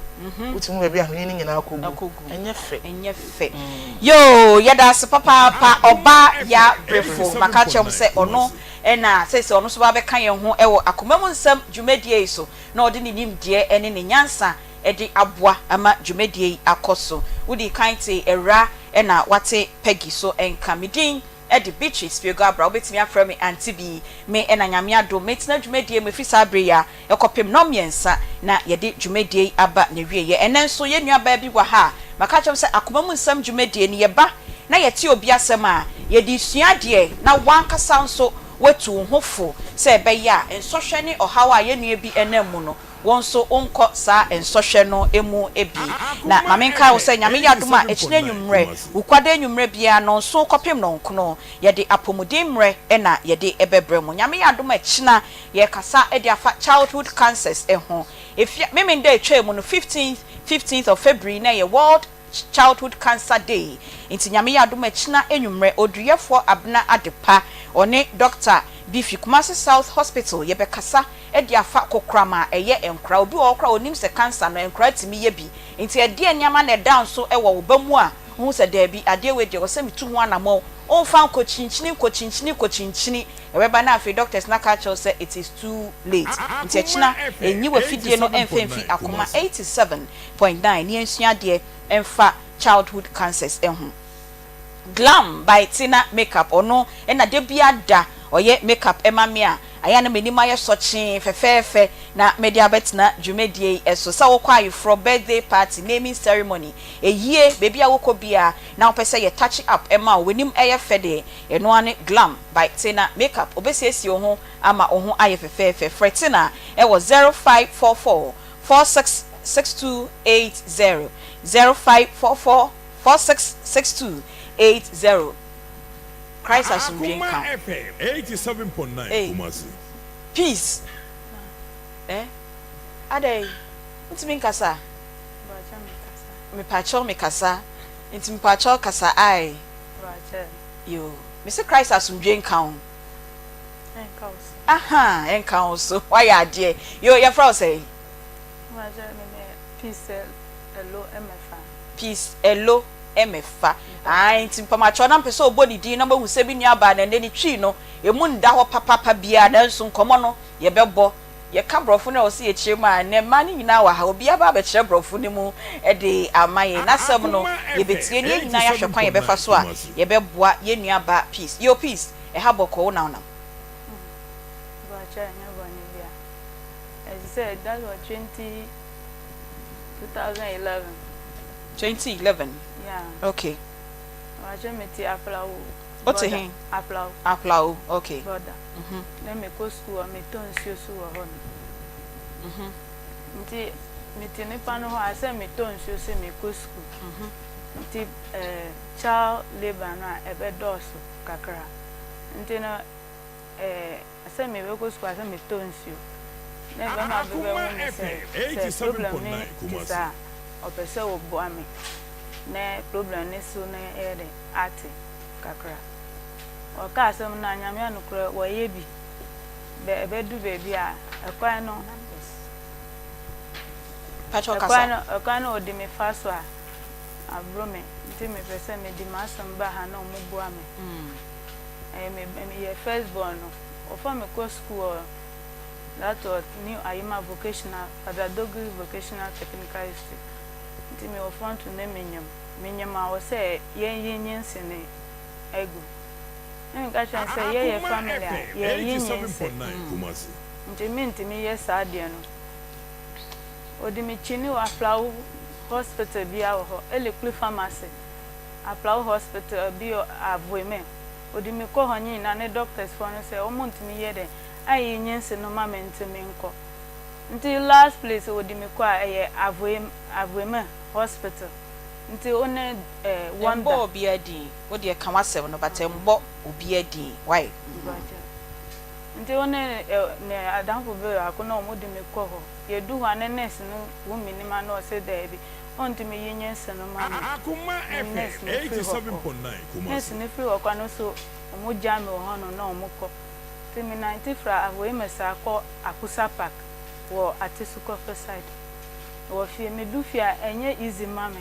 Wotumi hu baabi a ahweneɛ no nyinaa kɔgu. Akɔgu. Ɛnyɛ fɛ. Ɛnyɛ fɛ. Yoo, yɛda ase papaapa, Ɔbaa Yaa Brefo. Maka akyerɛ mo sɛ ɔno na seesei ɔno nso ba abɛka yɛn ho wɔ Akoma Mu Nsɛm dwumadie yi so, na ɔde ne nimdeɛ ne ne nyansa de aboa ama dwumadie yi akɔ so. Wodii kan tee Awuraa na woate Peggy so nka. Me din de Beatrice Piego-Abrah, wobɛtumi afrɛ me Auntie Bee. Me na Nyame adom metena dwumadie mu ɛfiri saa berɛ yi ara kɔpem nnɔnmiɛnsa na yɛde dwumadie yi aba n'awieɛ. Ɛnnɛ nso yɛn nuabaa bi wɔ ha a maka akyerɛ mo sɛ akoma mu nsɛm dwumadie no yɛba na yɛte obi asɛm a yɛde resua adeɛ na w'ankasa nso woatu wo ho fo sɛ ɛbɛyɛ a nsɔhwɛ ne ɔhaw a yɛn nua bi nam mu no Wo nso wonkɔ saa nsɔhwɛ no mu bi. Na ma menkae wo sɛ, Nyame yɛ adom a, ɛkyena anwummerɛ, Wukuada anwummerɛ biara, nnɔnson kɔpem nnɔnkron, yɛde apɔmuden mmerɛ na yɛde bɛbrɛ mo. Nyame yɛ adom a, ɛkyena yɛrekasa de afa childhood cancers ho. Efia, Memenda a ɛtwaa mu no, fifteenth, fifteenth of February, na ɛyɛ World. Childhood Cancer Day nti Nyame yɛ adom a ɛkyena anwummerɛ Oduyɛfoɔ Abena Adepa ɔne Dɔkta bi fi Kumasi South Hospital yɛbɛkasa de afa kokoram a ɛyɛ nkora. Obi wɔ hɔ koraa a ɔnim sɛ cancer no nkora tumi yɛ bi nti ɛdeɛn nneɛma na ɛda nso wɔ wo ba mu a wohu sɛ daabi adeɛ wei deɛ ɛwɔ sɛ metu ho anamɔn womfa nkɔkyinkyini nkɔkyinkyini nkɔkyinkyini ɛbɛba na afei doctors no aka akyerɛ wo sɛ it is too late nti ɛkyena nyi w'afidie no mfa mfi Akoma 87.9 na yɛnsua adeɛ mfa childhood cancers ho. Glam by Tina Makeup ɔno na da biara da ɔyɛ makeup ma me a ayɛ a na m'anim ayɛ sɔkyee fɛfɛɛfɛ na mede abɛtena dwumadie yi so. Sɛ wokɔ ayeforɔ, birthday party, naming ceremony, ayie, baabi a wokɔ biara na wopɛ sɛ yɛ touch up ma wo, w'anim yɛ fɛ deɛ, ɛno ara ne Glam by Tina Makeup. Ɔbɛsiesie wo ho ama wo ho ayɛ fɛfɛɛfɛ. Frɛ Tina wɔ 0544 466280, 0544 466280. Christ asomdwe Akoma nka wo. FM 87.9 Ei Kumasi. peace eh adɛn wontumi nkasa? Mpakyɛw me kasa. Mepakyɛw me kasa nti mepakyɛw kasa ae. Mpakyɛw. Yoo mese Christ asomdwe nka wo. Ɛnka wo so. Ahaa ɛnka wo so wayɛ adeɛ yoo yɛfrɛ wo sɛn? Mpakyɛw me ne Peace Elo Emefa. Peace Elo Emefa ae nti mpamakyɛw na mepɛ sɛ ɔbɔ ne din na moahu sɛ me nua baa no ɛnnɛ ne twi no ɛmu nda hɔ papapa biara nanso nkɔmmɔ no yɛbɛbɔ yɛka brɔfo no a ɛwɔ sɛ yɛkyerɛ mu a ɛnnɛ mmaa no nyinaa wɔ ha obiara bɛ abɛkyerɛ brɔfo no mu de ama yɛn n'asɛm no Akoma yɛbɛtie FM na yɛn nyinaa yɛahwɛ kwan yɛbɛfa so a 87.9 Kumasi. yɛbɛboa yɛn nua baa Peace yoo Peace ɛha bɔkɔɔ wo na wonam. Mpakyɛw ɛnyɛ bɔne bia. Ɛte sɛ that was 20 2011. 2011 Yeah. Okay. Mpakyɛw me te Aflao. Wote he? Aflao. Aflao, okay. Border. Mhm. Na me kɔ school a me tɔ nsuo so wɔ hɔ no. Mhm. Nti me te nipa no hɔ a sɛ me tɔ nsuo sɛ me kɔ school. Mhm. Nti eh, child labour no a ɛbɛ dɔɔso kakra. Nti no eh, Sɛ mebɛkɔ sukuu a sɛ metɔ nsuo na bɛma bi Akoma bɛhu me sɛ FM sɛ problem no 87.9 te Kumasi. saa a ɔpɛ sɛ ɔboa me na problem no so no yɛ dɛn ate kakra. Ɔka asɛm no a Nyame anokorɛ wɔyɛ bi bɛ ɛbɛdu baabi a ɛkwan no Pakyɛw ɛkwan kasa. no ɛkwan no ɔdi me fa so a aboro me nti mepɛ sɛ mede m'asɛm ba ha na ɔmo boa me. Ɛyɛ me meyɛ first born no wɔfa me kɔ school wɔ that was New Ayima Vocational Father Dogri Vocational Technical Institute nti me wɔ front ne me nyem me nyem a wɔ sɛ yɛn yi nyinsene agu ne me ka kyerɛ no sɛ yɛ yɛ Akoma family a FM yɛn yi nyinsɛ 87.9 Kumasi. nti me ntumi yɛ saa deɛ no ɔdi me kyini wɔ Aflao hospital bia wɔ hɔ Elikpli pharmacy Aflao hospital bi wɔ Avoime. Ɔde me kɔ hɔ nyina ne doctors foɔ no sɛ ɔmo ntumi yɛ dɛn ayi nyinse no ma me nti me nkɔ. Nti last place ɔde me kɔ a ɛyɛ Avoime Avoime hospital nti wo ne eh Ɛmbɔ Wonder. obiara din, wo deɛ ka w'asɛm no but ɛmbɔ obiara din wai. Mpakyɛw. Nti wo ne eh ne adamfo bi baako na ɔmo de me kɔ hɔ. Yɛdu hɔ a ne nurse no hu me nim a na ɔse daabi Ɔntumi yi nyinsɛn no ma me. Akoma Ne FM nurse no firi hɔ kɔ. 87.9 Nurse Kumasi. no firi hɔ kɔ no so ɔmo gyaa me wɔ hɔ nom na ɔmo kɔ. Nti me nante firi Ahoemesa kɔ Akusa park wɔ Atesu-Kɔfe side. Wɔ fie, me du fie a ɛnyɛ easy ma me.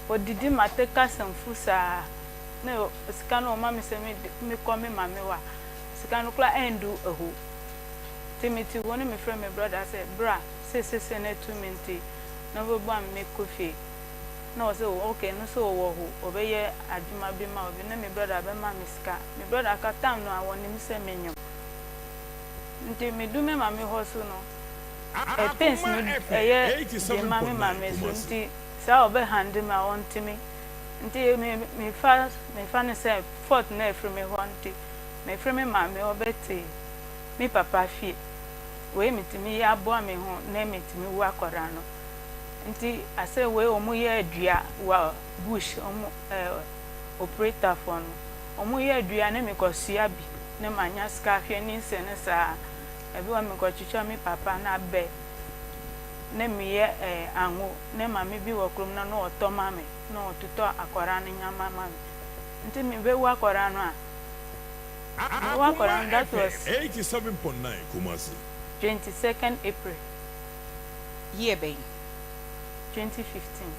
Ɔdidi mate kasɛmfu saa na sika no ɔma me sɛ me kɔ me maame hɔ a, sika no koraa ɛndu ɛho. Nti me te hɔ na me frɛ me brother sɛ bra seisei na atu me nti na ɔbɛboa me mekɔ fie na ɔse oh ok no so ɔwɔ ho ɔbɛyɛ adwuma bi ma obi na me brother bɛma me sika me brother ka time no a ɔnim sɛ menyem nti medu me maame hɔ so no ɛ pains Akoma no FM ɛyɛ den ma me 87.9 maame so Kumasi. nti saa ɔbɛ handle me a ɔntumi nti me mefa mefa no sɛ fault no afiri me hɔ nti mefiri me maame hɔ bɛte me papa fie. Wei metumi yɛ aboa me ho ne metumi wu akɔdaa no nti asɛ wei ɔmo yɛ adua wɔ bush ɔmo ɛɛ operator foɔ no ɔmo yɛ adua ne mekɔ sua bi ne ma nya sika ahwɛ ne nsɛ no saa ebi wɔ mekɔ twitwa me papa na abɛ. Ne meyɛ eh ango ne maame bi wɔ kurom na na ɔtɔ ma me na ɔtotɔ akɔraa no nyama ma me nti me bɛ wu akɔraa no a me wu akɔraa Akoma no that FM was 87.9 Kumasi. 22nd April. Year bɛn? 2015.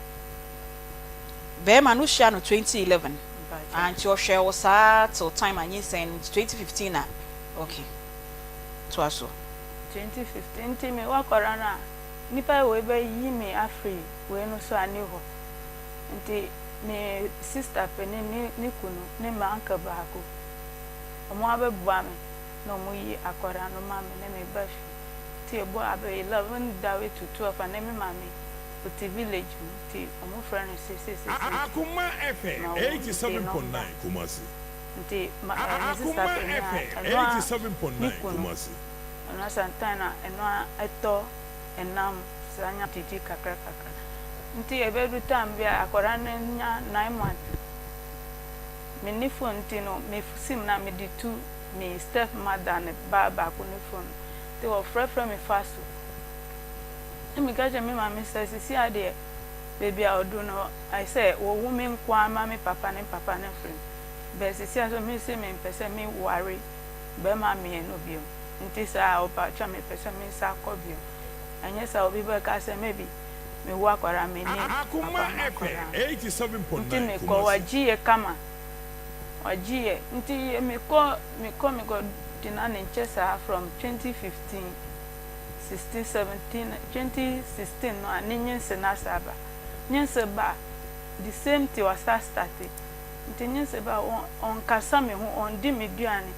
Bɛɛma no wo hyia no 2011 Mpakyɛw. Ah nti ɔhwɛɛ wo saa till time a nyinsɛn no nti 2015 na ok toa so. 2015 nti me wakɔra no a nipa wei bɛ yi me afiri wei no so a ni hɔ nti me sister panin ne ne kunu ne me uncle baako ɔmo abɛ boa me na ɔmo yi akɔra no ma me ne me ba fie nti ɛbɔ abɛ 11 dawe to 12 a ne me maame ɔte village mu nti ɔmo frɛ no sei sei sei sei nti Akoma FM ma wo nti na ɔmba 87.9 Kumasi. nti ma ɛɛ me sister Akoma panin a FM ɛno a ne 87.9 kunu Kumasi. Ɔno santan na ɛno ara ɛtɔ ɛnam saa nya didi kakra kakra nti ɛbɛdu time bi a akwadaa no nya 9 month me nni phone nti no me sim na me de tu me step mother ne ba baako ne phone nti ɔfrɛfrɛ me fa so na me ka kyerɛ me maame sɛ sisi adeɛ baabi a ɔdu no ayɛ sɛ wɔwo me nko ara ma me papa ne papa no afiri mu bɛɛ sisi a so me se me mpɛ sɛ me ware bɛma mienu bio nti saa a ɔpakyɛw mepɛ sɛ me nsa kɔ bio ɛnyɛ saa obi bɛka sɛ maybe me wo akwadaa me ni Akoma papa ma FM akwadaa no nti 87.9 me kɔ Kumasi. wagye yɛ kama wagye yɛ nti yɛ me kɔ me kɔ me kɔ tena ne nkyɛ saa from 2015 16 17 2016 no a ne nyinse no asa aba nyinse ba the same thing wasa starte Nti nye sɛ ba ɔnkasa me ho, ɔndi me duane.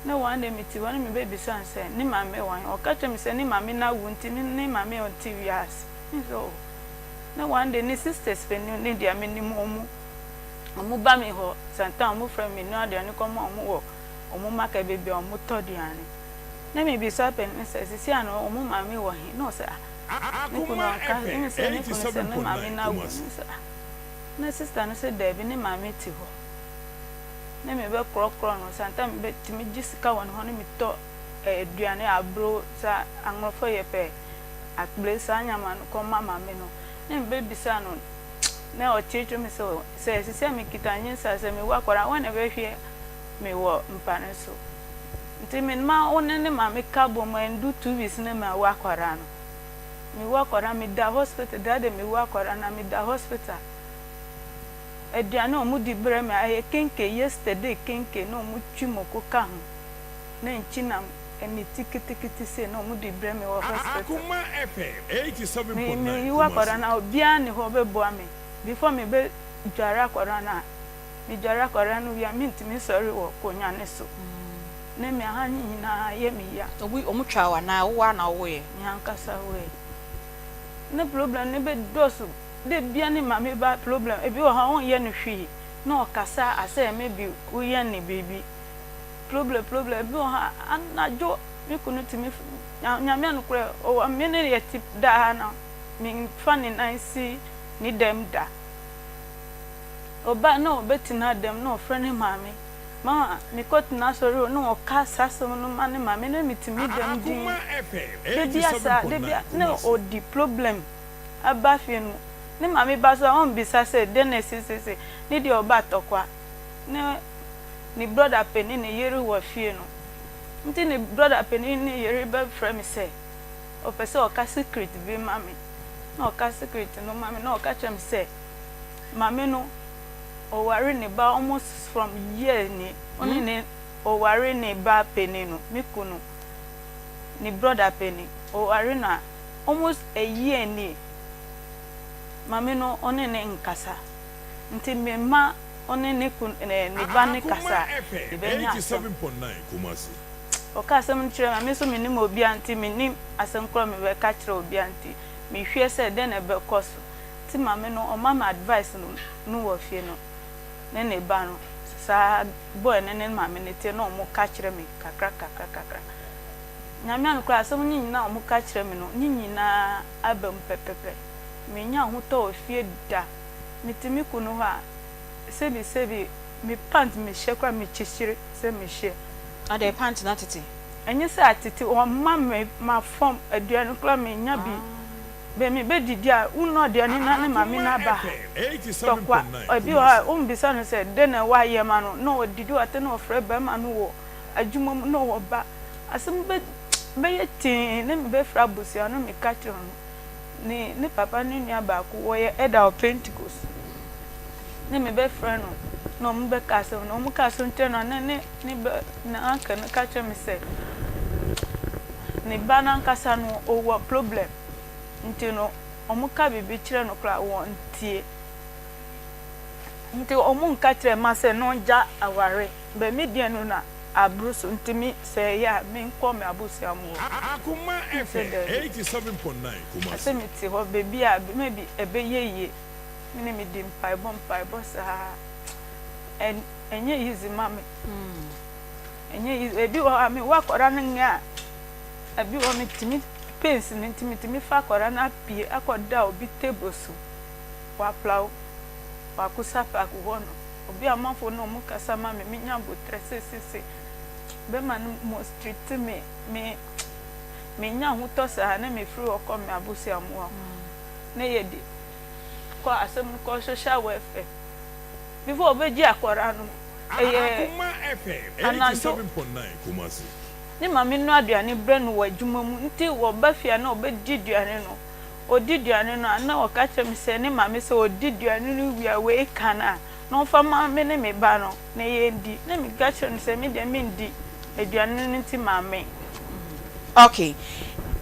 Na one day mete hɔ na me ba bisa no sɛ ne maame wɔ he? Ɔka kyerɛ me sɛ ne maame no awu nti ne maame ɔnte wiase. Me sɛ oh. Na one day ne sisters panin no deɛ menim ɔmo, ɔmo ba me hɔ sometimes ɔmo frɛ me menoa aduane kɔma ɔmo wɔ ɔmo market baabi a ɔmo tɔ aduane. Na me bisa panin no sɛ sisi a no ɔmo maame wɔ he? Na ɔsɛ ah ne kunu Akoma ɔnka, me FM sɛ ne kunu sɛ ne maame 87.9 no awu. Kumasi. Me sɛ ah. Na sister no se daabi ne maame te hɔ ne me bɛ korɔkorɔ no santa me bɛ tumi gye sika wɔ ne hɔ ne me tɔ aduane aburo sa anworɔfo yɛ pɛ akple saa nyama no kɔ ma maame no ne me bɛ bisa no na ɔkyerɛkyerɛ me sɛ sɛ sisi a me kita nyinsa sɛ me wo akɔra wɔn na bɛ hwɛ me wɔ mpa no so nti me ma wo ne ne maame ka bɔ mu ɛndu 2 weeks ne ma wo akɔra no. Mewu akwadaa meda hospital that day mewu akwadaa na meda hospital aduane a wɔn di brɛ me ɛyɛ kenke yesterday kenke na wɔn twi moko ka ho na nkyi nam ɛne ti kitikiti sei na wɔn di brɛ me wɔ hospital. Akoma FM Me 87.9 mewu akwadaa Kumasi. na obiara ni hɔ bɛboa me before me bɛ dware akwadaa no a me dware akwadaa no wie a mentumi sɔre wɔ konwa ne so ne me aha ne nyinaa yɛ me ya. Obi wɔn twa wo anaa wo ara na wowoeɛ? Me ankasa woeɛ. Ne problem no bɛ dɔɔso da bia ne maame ba problem ebi wɔ hɔ a wonyɛ no hwee na ɔkasa asɛ maybe woyɛ no biribi problem problem ebi wɔ hɔ a anadwo me kunu tumi Nyame anokorɛ ɔwɔ me ne yɛ te daa na menfa ne nan si ne dɛm da ɔba na ɔbɛtena dɛm na ɔfrɛ ne maame Mama mekɔtena asɔre o na ɔka saa asɛm no ma ne maame na metumi dɛm dinn. Akoma FM Da bia saa, da bia 87.9 na Kumasi. ɔdi problem aba fie no ne maame ba so a ɔmbisa sɛ dɛn na ɛsi seesei ne deɛ ɔba tɔkwa ne ne brɔda panin ne yere wɔ fie no nti ne brɔda panin ne yere bɛfrɛ me sɛ ɔpɛ sɛ ɔka secret bi ma me na ɔka secret no ma me na ɔka kyerɛ me sɛ maame no ɔware ne ba almost from year ni ɔne ne ɔware ne ba panin no me kunu ne brother panin ɔware no a almost a year nie maame no ɔne ne nkasa nti me ma ɔne ne kun ɛɛ ne ba ne Akoma kasa a FM yɛbɛnya asɛm. 87.9 Kumasi. Ɔka asɛm no kyerɛ me a me nso menim obia nti mennim asɛm korɔ a mebɛka kyerɛ obia nti mehwɛ sɛ dɛn na ɛbɛkɔ so nti maame no ɔma me advice no no wɔ fie no ne ne ba no saa boy no ne maame no te na ɔmo ka kyerɛ me kakra kakra kakra Nyame anokorɛ asɛm no nyinaa a ɔmo ka kyerɛ me no ne nyinaa aba mu pɛpɛpɛ mennya ahotɔ wɔ fie da mete me kunu hɔ a sɛbi sɛbi me pant mehyɛ koraa mekyekyere sɛ mehyɛ. Adɛn pant no atete? Ɛnyɛ sɛ atete ɔmma me mafam aduane koraa mennya bi. Bɛ me bɛ didi a wo nɔ aduane na ne maame no aba ha tɔkwa ebi wɔ hɔ a wo mbisa no sɛ dɛn na wayɛ ma no na ɔdidi ɔte na ɔfrɛ bɛrima no wɔ adwuma mu na ɔba asɛm bɛ bɛyɛ tee ne me bɛ frɛ abusua no me ka kyerɛ no ne ne papa ne nua baako wɔyɛ elder wɔ Pentecost ne me bɛ frɛ no na ɔmo bɛ ka asɛm no ɔmo ka asɛm kyerɛ no a na ne ne bɛ ne uncle no ka kyerɛ me sɛ ne ba no ankasa no ɔwɔ problem nti no ɔmo ka biribi kyerɛ no koraa wɔntie nti ɔmo nka kyerɛ ma sɛ na ɔngya aware bɛ me deɛ no na aboro so nti me sɛ ɛyɛ a menkɔ me abusua mu hɔ me sɛ daabi ɛsɛ me te hɔ baabi a maybe ɛbɛyɛ yie me ne me di mpaebɔ mpaebɔ saa ɛnyɛ easy ma me. Ɛnyɛ easy. Ebi wɔ hɔ a mewɔ akwadaa no nyɛ a, ebi wɔ hɔ metumi pains no nti metumi fa akwadaa no apue akɔda obi table so wɔ Aplaw, wɔ Akusa Park hɔ nom. Obi a amanfoɔ ne wɔn kasa ma me, menya aboterɛ seisei. Bɛrima no mistreat me, me menya ahotɔ saa na mefiri hɔ kɔ me abusua mu hɔ. Na yɛde kɔ asɛm no kɔ social welfare. Before ɔbɛgye akwadaa no, Ɛyɛ anadwo. Ne maame noa aduane brɛ no wɔ adwuma mu nti ɔba fie a na ɔbɛdi aduane no. Ɔdi aduane no a, na ɔka kyerɛ me sɛ ne maame sɛ ɔdi aduane no wie a wei ka no a, na ɔmfa ma me ne me ba no na yɛndi. Na meka kyerɛ no sɛ me deɛ mendi aduane no nti maame. Ok.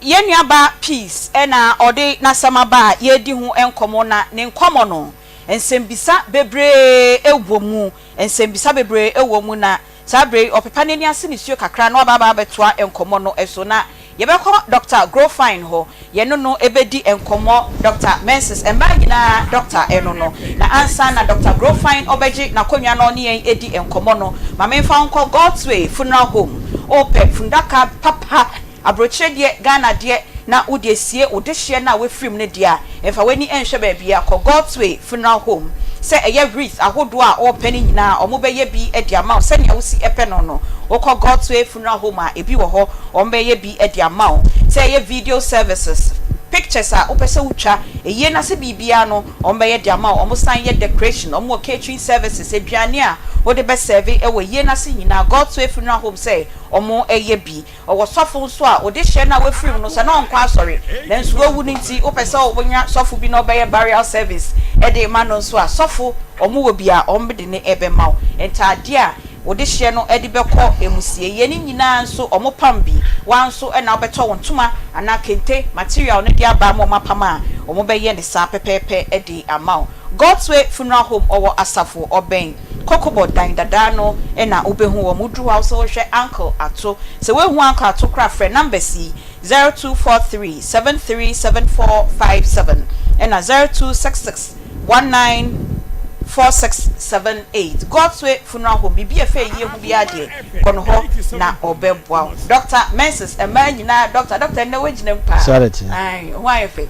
Yɛn nuabaa Peace na ɔde n'asɛm aba a yɛredi ho nkɔmmɔ na ne nkɔmmɔ no, nsɛmbisa bebree wɔ mu. Nsɛmmisa bebree wɔ mu, na saa berɛ yi ɔpepa n'ani ase nisuo kakra na waba aba abɛtoa nkɔmmɔ no so. Na yɛbɛkɔ Dɔkta Grofine hɔ, yɛne no bɛdi nkɔmmɔ, Dɔkta Menses, mmaa nyinaa dɔkta ɛno no. Na ansa na Dɔkta Grofine ɔbɛgye n'akonnwa na ɔne yɛn adi nkɔmmɔ no, ma memfa wo nkɔ God's Way Funeral Home. Wopɛ fundaka papa Aburokyire deɛ, Ghana deɛ, na wode asie wo dehyeɛ no a woafiri mu no deɛ a, mfa w'ani nhwɛ baabiara, kɔ God's Way Funeral Home. Sɛ ɛyɛ wreath ahodoɔ a worepɛ no nyinaa, wɔbɛyɛ bi de ama wo sɛdeɛ wosi pɛ no no. Wokɔ God's Way Funeral Home a, ebi wɔ hɔ, wɔbɛyɛ bi de ama wo. Sɛ ɛyɛ video services, pictures a wopɛ sɛ wotwa, ayie no ase biribiara no, wɔbɛyɛ de ama wo. Wɔsan yɛ decoration, wɔwɔ catering services, aduane a wode bɛsɛɛve wɔ ayie no ase nyinaa, God's Way Funeral Home sɛ wɔyɛ bi. Ɔwɔ sɔfo nso a ɔde hyɛ no a wafiri mu no sɛ na ɔnkɔ asɔre nanso wawu no nti wopɛ sɛ wonya sɔfo bi na ɔbɛyɛ burial service de ma no nso a sɔfo wɔn wɔ bi a wɔn de no bɛma wo. Ntaadeɛ a wode hyɛ no de bɛkɔ amusieyɛ no nyinaa nso wɔn pam bi. Woa nso na wobɛtɔ wo ntoma anaa kente material no de aba ama wɔn apam a wɔn bɛyɛ no saa pɛpɛɛpɛ de ama wo. God's Way Funeral Home ɔwɔ Asafo ɔbɛn Kɔkɔbɔ dan dadaa no na wobɛhu wɔn. Woduru hɔ a wosɛ wohwɛ Uncle Ato. Sɛ woanhu Uncle Ato koraa a frɛ numbers yi, 0243 737457 ɛna 0266 194678. Godsway Funeral Home, biribi a ɛfa ayie ho biara deɛ, kɔ no hɔ na ɔbɛboa wo. Doctor Menses, mmaa nyinaa doctor, doctor nnɛ woagyina mu paa. Saa na ɛteɛ. Ae, ho ayɛ fɛ.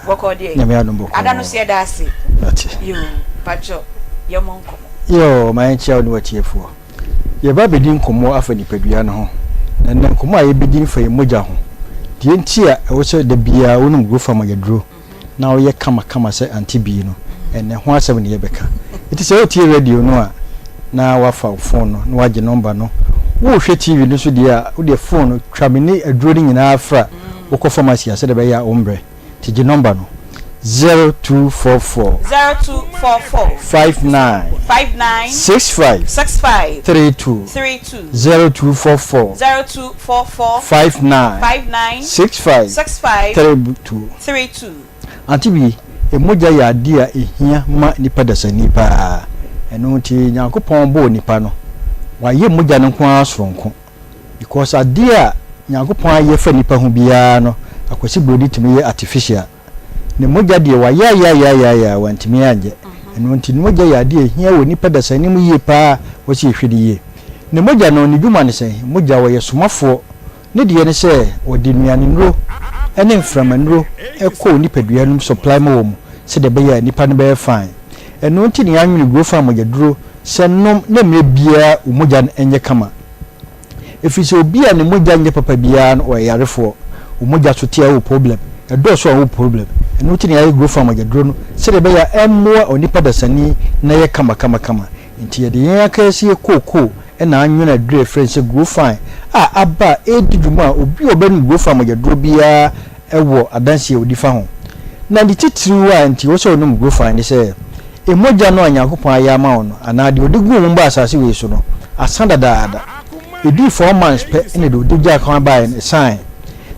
Bɔkɔɔ deɛ. Nyame adom bɔkɔɔ. Ada no so yɛda ase. Mate. Yoo, mpakyɛw yɛmmɔ nkɔmmɔ. Yoo, ma yɛnkyia wo ne w'atiefoɔ. Yɛreba abɛdi nkɔmmɔ afa nipadua no ho, na nnɛ nkɔmmɔ a yɛbɛdi no fa yɛn mogya ho. Deɛ nti a ɛwɔ sɛ da biara wonom Grofa mogyaduro na woyɛ kamakama sɛ Auntie Bee no, ɛnnɛ ho asɛm na yɛbɛka. Enti sɛ woretie radio no a, na woafa wo phone no na woagye nɔmba no. Worehwɛ TV no nso deɛ a, wodeɛ phone no, twa me ne aduro no nyinaa fra wokɔ pharmacy a sɛdeɛ ɛbɛyɛ a wombrɛ. Nti gye nɔmba no, 0244. 0244. 59. 59. 65. 65. 32. 32. 0244. 0244. 59. 59. 65. 65. 32. 32. Ante bi, mogya yɛ adeɛ a ɛhia ma nipa dasani paa. Ɛno nti Nyankopɔn bɔɔ nipa no, wayɛ mogya no nko ara soronko. Because adeɛ a Nyankopɔn ayɛ fa nipa ho biara no Akwasi Brodi tumi yɛ artificial. Ne mogya deɛ wayɛ ayɛ ayɛ ayɛ ayɛ a wantumi anyɛ. Ɛno nti ne mogya yɛ adeɛ a ɛhia wɔ nipa dasani mu yie paa wɔ sɛ yɛhwɛ no yie. Ne mogya no ne dwuma ne sɛn? Mogya ɔyɛ somafoɔ. Ne deɛ ne sɛ ɔde nnuane nnuro ne mframa nnuro kɔ onipadua no mu supply ma wɔ mu sɛdeɛ ɛbɛyɛ a nipa no bɛyɛ fine. Ɛno nti na yɛanwene Grofan mogyaduro sɛ nom na mmerɛ biara wo mogya no nyɛ kama. Ɛfiri sɛ obi a ne mogya nyɛ papa biara no ɔyɛ yarefoɔ. Wo mogya so te a wowɔ problem. Ɛdɔɔso a wo problem. Ɛno nti na yɛayɛ Growth Farm mogyaduro no sɛdeɛ ɛbɛyɛ a ɛmmoa onipa dasani na ɛyɛ kamakamakama. Nti yɛde yɛn akansie kookoo na anwene aduro a yɛfrɛ no sɛ Growfine a aba a ɛredi dwuma a obi a ɔbɛnom Growfine mogyaduro biara wɔ adanseɛ a ɔdi fa ho. Na ne titiriw a nti ɛwɔ sɛ ɔnom Growfine ne sɛ, mogya no a Nyankopɔn ayɛ ama wo no anaa deɛ ɔde guu wo mu baa asase wei so no asa dadaada. Ɛdii 4 months pɛ na deɛ ɔde gyaa kwan baeɛ no ɛsaeɛ.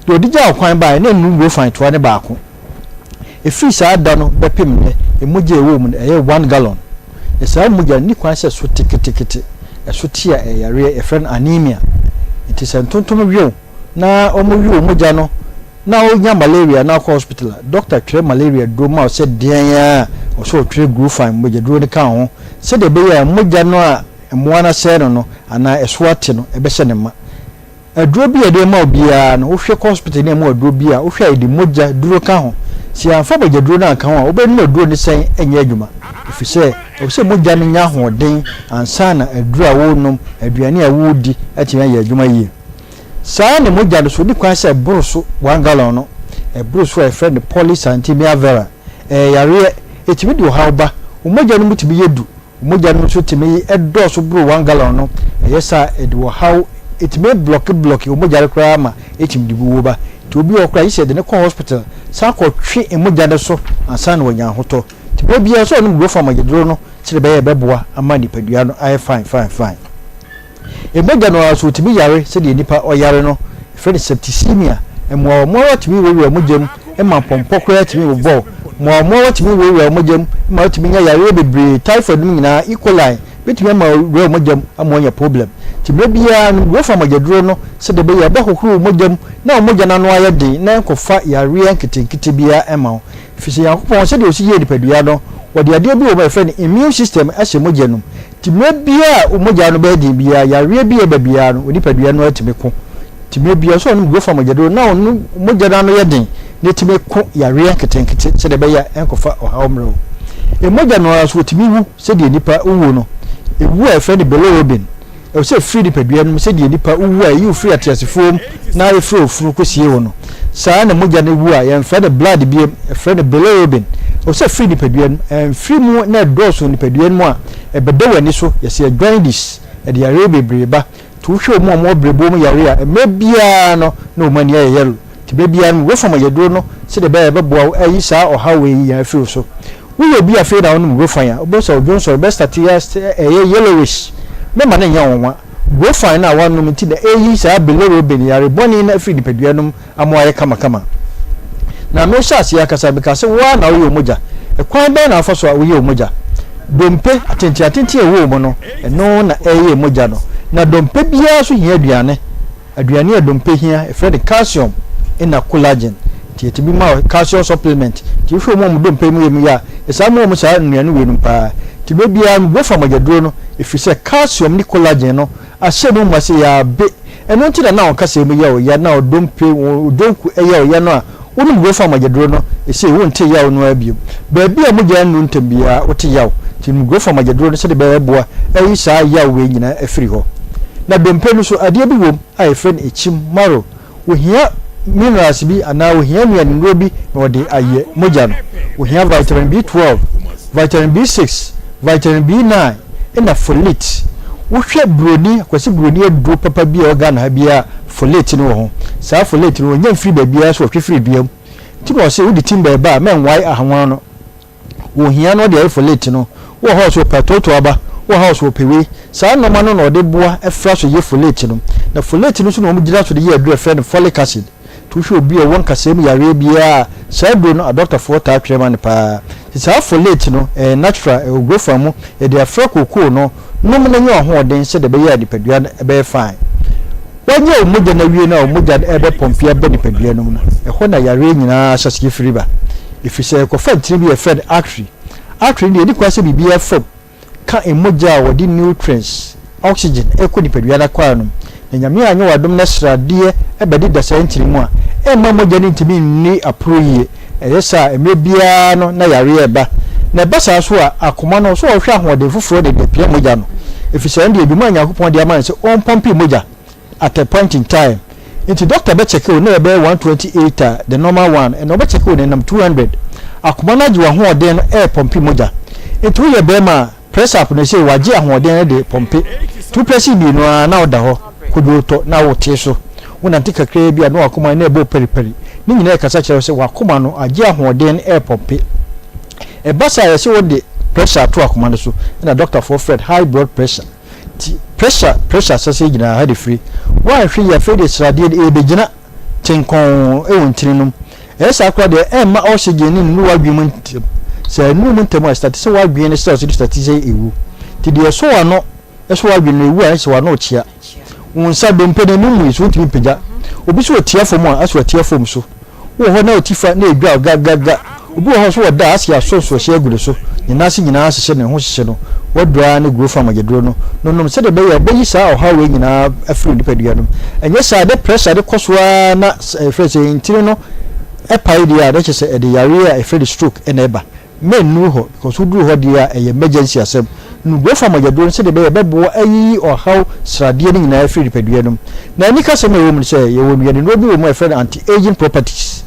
Deɛ ɔde gyaa kwan baeɛ no na ɛnnu Growfine toa ne baako. Ɛfiri saa da no bɛpem nnɛ, mogya a ɛwɔ mu no, ɛyɛ 1 gallon. Na saa mogya no, nni kwan sɛ ɛso te ketekete. Ɛso te a, ɛyɛ yareɛ, yɛfrɛ no anemia. Nti sɛ ntontom we wo na wɔwe wo mogya no na wonya malaria na wokɔ hospital a, dɔkta twerɛ malaria duro ma wo sɛ deɛn ara a, ɔsɛ ɔtwerɛ Growfine mogyaduro no ka ho sɛdeɛ ɛbɛyɛ a mogya no a mmoa no asɛe no no anaa ɛso ate no, ɛbɛhyɛ no ma. Aduro bi a yɛde rema wo biara no, wohwɛ kɔ hospital na yɛma wo aduro bi a, wohwɛ a yɛde mogya duro ka ho. Sɛ yɛamfa mogya duro no anka ho a, wobɛnom aduro no sɛn ɛnyɛ adwuma. Ɛfiri sɛ, ɛwɔ sɛ mogya no nya ahoɔden ansa na aduro a worenom, aduane a woredi atumi ayɛ adwuma yie. Saa ara na mogya no nso, ɛnni kwan sɛ ɛboro so 1 gallon no. Ɛboro so a, yɛfrɛ no polycythemia vera. Ɛyɛ yareɛ, ɛtumi de ɔhaw ba. Wo mogya no mu tumi yɛ du Mogya no nso tumi dɔɔso boro 1 gallon no, ɛyɛ saa a ɛde ɔhaw, ɛtumi blɔke blɔke wo mogya no koraa ma ɛtumi de wuo ba. Nti obi wɔ hɔ koraa gye sɛ yɛde no kɔ hospital san kɔ twe mogya no so ansa na wanya ahotɔ. Nti berɛ biara sɛ ɔnom Grofan mogyaduro no sɛdeɛ ɛbɛyɛ a ɛbɛboa ama nipadua no ayɛ fine fine fine. Mogya no ara nso otumi yare sɛdeɛ nnipa ɔyare no, yɛfrɛ no septicemia. Mmoawammoawa tumi wurawura mogya mu ma mpɔmpɔ koraa tumi bobɔ wo. Mmoawammoawa tumi wurawura mogya mu ma wotumi nya yareɛ bebree, typhoid nom nyinaa, E. coli bɛtumi ama awura wo mogya mu ama woanya problem. Nti mmerɛ biara nom Grofa mogyaduro no sɛdeɛ ɛbɛyɛ a ɛbɛhohoro wo mogya mu na wo mogya no ano ayɛ den na ɛnkɔfa yareɛ nketenkete biara mma wo. Ɛfiri sɛ Nyankopɔn sɛdeɛ ɔsi yɛɛ nipadua no, ɔde adeɛ bi wɔ mu a yɛfrɛ no immune system ahyɛ mogya no mu. Nti mmerɛ biara a wo mogya no bɛyɛ den biara, yareɛ bi a ɛba biara no, wo nipadua no ara tumi ko. Nti mmerɛ biara sɛ ɔnom Grofa mogyaduro na ɔno mogya no ano yɛ den na ɛtumi ko yareɛ nketenkete sɛdeɛ ɛbɛyɛ a ɛnkɔfa ɔhaw mmerɛ wo. Mogya no ara nso ɔtumi wu sɛdeɛ nipa wuo no. Ɛwu a yɛfrɛ no bilirubin. Ɛwɔ sɛ ɛfiri nipadua no mu sɛdeɛ nipa wu a ɛyi wo firi ateasefoɔ mu na ɛfiri ofunu kɔsie wo no. Saa ara na mogya no wu a yɛmfrɛ no blood biom, yɛfrɛ no bilirubin. Ɛwɔ sɛ ɛfiri nipadua no mu. Ɛmfiri mu na ɛdɔɔso wɔ nipadua no mu a, ɛbɛda w'ani so. Yɛsɛ jaundice, ɛde yareɛ bebree ba. Nti wohwɛ wɔn a wɔwɔ berɛboɔ mu yareɛ a, mmerɛ biara no na wɔn ani ayɛ yellow. Nti berɛ biara no, wofa mogyaduro no sɛdeɛ ɛbɛyɛ a ɛbɛboa wo ayi saa ɔhaw wei nyinaa afiri wo so. Woyɛ obi a afei na wonom Grofine a, wobɛhu sɛ wo dwonsɔ no bɛstate a ɛyɛ yellowish. Mɛma no nyɛ nwonwa. Grofine no a woanom nti na ɛreyi saa bilirubin, yare bɔne no afiri nipadua no mu ama woayɛ kamakama. Na merehyɛ aseɛ akasa no, mekaa sɛ wo ara na woyɛ wo mogya. Ɛkwan bɛn na wofa so a woyɛ wo mogya? Dompe atenten atenten a ɛwɔ wo mu no, ɛno na ɛreyɛ mogya no. Na dompe biara nso hia aduane. Aduane a dompe hia, yɛfrɛ no calcium na collagen. Nti yɛtumi ma wo calcium supplement. Nti wohwɛ wɔn a wɔn dompe mu yɛ mu yɛ a, yɛsaa ma wɔn saa nnuane weinom paa. Nti berɛ biara no, wofa mogyaduro no, ɛfiri sɛ calcium ne collagen no ahyɛ mu ma sɛ yɛabe. Ɛno nti na na wo nkasɛɛ mu yɛ wo ya, na wo dompe, wo donku yɛ wo ya no a, wonom Grofa mogyaduro no, ɛsei wonte yaw no ara bio. Baabi a mogya nnuru ntɛm biara, wote yaw. Nti nom Grofa mogyaduro no sɛdeɛ ɛbɛyɛ ɛbɛboa ayi saa yaw wei nyinaa afiri hɔ. Na dompe no nso, adeɛ bi wom a yɛfrɛ no ekyim, marrow. Wɔhia minerals bi anaa wɔhia nnuanennuro bi na wɔde ayɛ mogya no. Wɔhia vitamin B12, vitamin B6, vitamin B9 ɛna folate. Wohwɛ buroni, Kwasi buroni aduro papa bi a ɛwɔ Ghana ha biara a, folate no wɔ ho. Saa folate no wɔnnya mfiri baabiara so wɔtwe firi dua mu. Nti na wɔse wode timber ba a mɛnwae ahawan no. Wɔhia no de ayɛ folate no. Wɔ hɔ a ɔsɛ ɔpɛ atoatoa aba, wɔ hɔ a ɔsɛ ɔpɛ wei. Saa nnoɔma no na ɔde boa fra so yɛ folate no. Na folate no nso na wɔgyina so de yɛ aduro a yɛfrɛ no folic acid. Nti wohwɛ obi a ɔwɔ nkasɛɛ mu yareɛ biara a, saa aduro no adɔktafoɔ taa twerɛ ma no paa. Nti saa folate no, ɛyɛ natural, ɛwɔ grofa mu, yɛde afra kookoo no, nom na nya w'ahoɔden sɛdeɛ ɛbɛyɛ a nipadua no bɛyɛ fine. Woanya wo mogya no awie no a wo mogya no rebɛpɔmpe aba nipadua no mu no, ɛhɔ na yareɛ nyinaa ahyɛaseɛ firi ba. Ɛfiri sɛ ɛkɔfa ntini bi a yɛfrɛ no artery. Artery no deɛ ɛnni kwan sɛ biribiara fa mu ka mogya a wɔde nutrients, oxygen, rekɔ nipadua no akwaa no mu. Na Nyame anyɛ wo adom na sradeɛ bɛdeda saa ntini mu a, ɛmma mogya no ntumi nni aporo yie. Ɛyɛ saa a, mmerɛ biara no na yareɛ reba. Na ɛba saa nso a, akoma no, ɔsɛ ɔhwɛ ahoɔden foforɔ na ɛde apia mogya no. Ɛfiri sɛ ɛno deɛ dwuma a Nyankopɔn de ama no sɛ ɔmpɔmpe mogya at a point in time. Nti doctor bɛ check wo na ɛbɛyɛ 128 a, the normal one, ɛna ɔbɛ check wo na ɛnam 200. Akoma no agye w'ahoɔden no ɛɛpɔmpe mogya. Nti woyɛ bɛɛma a, press up no sei wagye ahoɔden no de pɔmpe. Nti wo press mmienu ara na woda hɔ, kodwoo tɔ na wotee so. Wonante kakraa bi a na w'akoma no na ɛbɔ paripari. Ne nyinaa ɛkasa kyerɛ wo sɛ w'akoma no agye ahoɔden no ɛɛpɔmpe. Ɛba saa a yɛse wode pressure ato akoma no so ɛna dɔktafoɔ frɛ no high blood pressure. Nti pressure pressure asase gyina ha de firi. Woanhwɛ yie afei deɛ sradeɛ no ɛrebɛgyina tenkɔn wɔ ntini no mu. Ɛyɛ saa koraa deɛ ɛmma oxygen no nnuru w'adwene mu ntɛm. Sɛ ɛnnuru mu ntɛm a ɛstate sɛ w'adwene no cells no state sɛ ɛwu. Nti deɛ ɛsɔ w'ano ɛsɔ w'adwene no ɛwu a ɛne sɛ w'ano rekyea. Wo nsa dompe no ɛno mmui so wontumi mpagya. Obi nso ɔtia fam a asɛ watia fam so. Wowɔ hɔ na wo ti fa na edwa wo gagaga. Obi wɔ hɔ nso ɔda a ase asɔ nsuɔhyeɛ agu ne so, ne nan ase nyinaa hyehye ne ho hyehye no. Waduru ara ne Gurofan mogyaduro no no nom sɛdeɛ ɛbɛyɛ a ɔbɛyi saa ɔhaw wei nyinaa afiri wo nipadua no mu. Ɛnyɛ saa a ne pressure no kɔ so ara na yɛfrɛ no sɛ ntini no pae deɛ a na kyerɛ sɛ ɛde yareɛ a yɛfrɛ no stroke na ɛba. Mɛnnuru hɔ because woduru hɔ deɛ a ɛyɛ emergency asɛm. Nom Grofa mogyaduro no sɛdeɛ ɛbɛyɛ a ɛbɛboa ayiyi ɔhaw sradeɛ no nyinaa afiri nipadua no mu. Na anikasɛm a ɛwɔ mu ne sɛ yɛwɔ nnuanennuro bi wɔ mu a yɛfrɛ no anti-aging properties.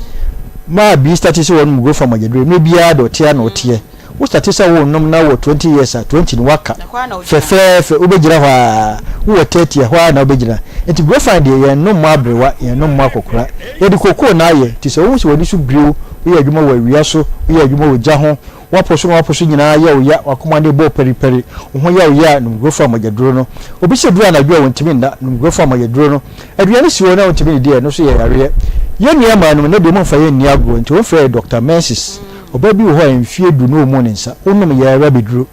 Maa bi starte sɛ wɔnom Grofa mogyaduro mmerɛ biara deɛ ɔte ara na ɔteɛ. Wo starte sɛ worenom na wowɔ 20 years a, 20 no woaka fɛfɛɛfɛ wobɛgyina hɔ ara. Wowɔ 30 a, ɛhɔ ara na wobɛgyina. Nti Grofan deɛ yɛnnom mmɔ aberewa, yɛnnom mmɔ akɔkora. Yɛde kokoo na ayɛ, nti sɛ wohu sɛ w'ani so biri wo, woyɛ adwuma wɔ awia so, woyɛ adwuma wɔ gya ho, woapo so na woapo so nyinaa yɛ wo ya, w'akoma no rebɔ paripari, wo ho yɛ wo ya a, nom Grofan mogyaduro no. Obi sɛ duru anadwo a ɔntumi nna, nom Grofan mogyaduro no. Aduane si hɔ na wontumi nnidi a, ɛno nso yɛ yareɛ. Yɛn nua mmaa nom, nnɛ deɛ momfa yɛn nni agorɔ, nti wɔmfrɛ yɛ Dɔkta Menses. Ɔbaa bi wɔ hɔ a mfeɛ du na ɔmmu ne nsa, wonom yɛ ara bɛduru.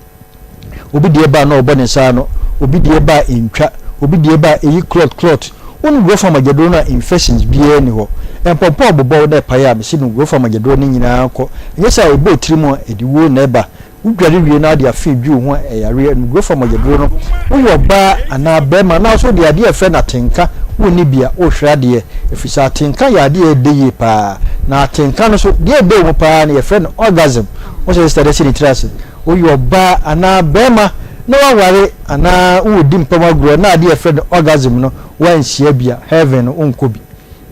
Obi deɛ ba a na ɔbɔ ne nsa ano, obi deɛ ba a ɛntwa, obi deɛ ba a ɛyi clot clot. Wo nom Grofa mogyaduro no a infections biara nni hɔ. Mpɔmpɔ a ɔbobɔ wo na ɛpae a mese nom Grofa mogyaduro no nyinaa nkɔ. Ɛnyɛ saa a ɛbɔ wo tiri mu a ɛde wuo na ɛba. Wo dware wie na wode afe dwi wo ho a ɛyareɛ. Nom Grofa mogyaduro no. Woyɛ ɔbaa anaa barima na wo nso wode adeɛ a yɛfrɛ no atenka wonni bi a wohwere adeɛ. Ɛfiri sɛ atenka yɛ adeɛ a ɛdɛ yie paa. Na atenka no nso deɛ ɛdɛ wɔ mu paa no yɛfrɛ no orgasm. Wo sɛ sister de asi ne tiri ase. Woyɛ ɔbaa anaa barima na woaware anaa woredi mpa mu agorɔ na adeɛ a yɛfrɛ no orgasm no woanhyia bi a, heaven no wonkɔ bi.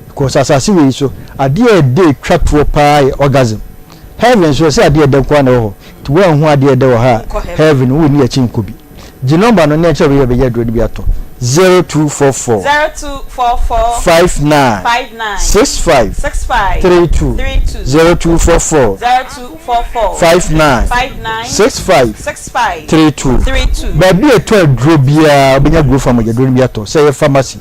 Because asase wei so, adeɛ a ɛdɛ ɛtwa toɔ paa yɛ orgasm. Heaven nso ɛsɛ adeɛ a ɛdɛ nko ara na ɛwɔ hɔ. Nti woanhu adeɛ a ɛdɛ wɔ ha a, heaven no wonni akyi nkɔ bi. Gye nɔmba no na ɛnkyerɛ baabi a bɛnya aduro no bi atɔ, 0244 0244 59 59 65 65 32, 32 0244 0244 59 59 65 65 32. 32. Baabi a ɛtɔ aduro biara wobɛnya Grofa mogyaduro no bi atɔ, sɛ ɛyɛ pharmacy,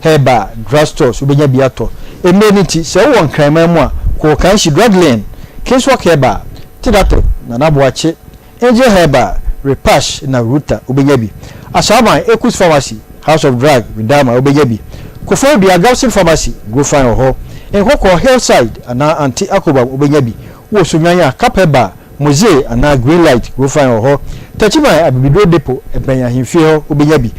herbal, drug stores wobɛnya bi atɔ. Mmerɛ no nti, sɛ wowɔ Nkranman mu a, kɔ Kanshi Drug Lane, Kingswalk Herbal, Tidate, Nana Boakye, Angel Herbal, Repash na Ruta wobɛnya bi. Ashaiman, Ekus Pharmacy, House of Drug, Widama wobɛnya bi. Koforidua, Gabson Pharmacy, Grofine wɔ hɔ. Nkɔkɔɔ, Hillside anaa Ante Akobam wobɛnya bi. Wowɔ Sunyani a, Cap Herbal, Mozee anaa Green Light, Grofine wɔ hɔ. Techiman, Abibiduro Depot, ɛbɛn ahemfie hɔ wobɛnya bi.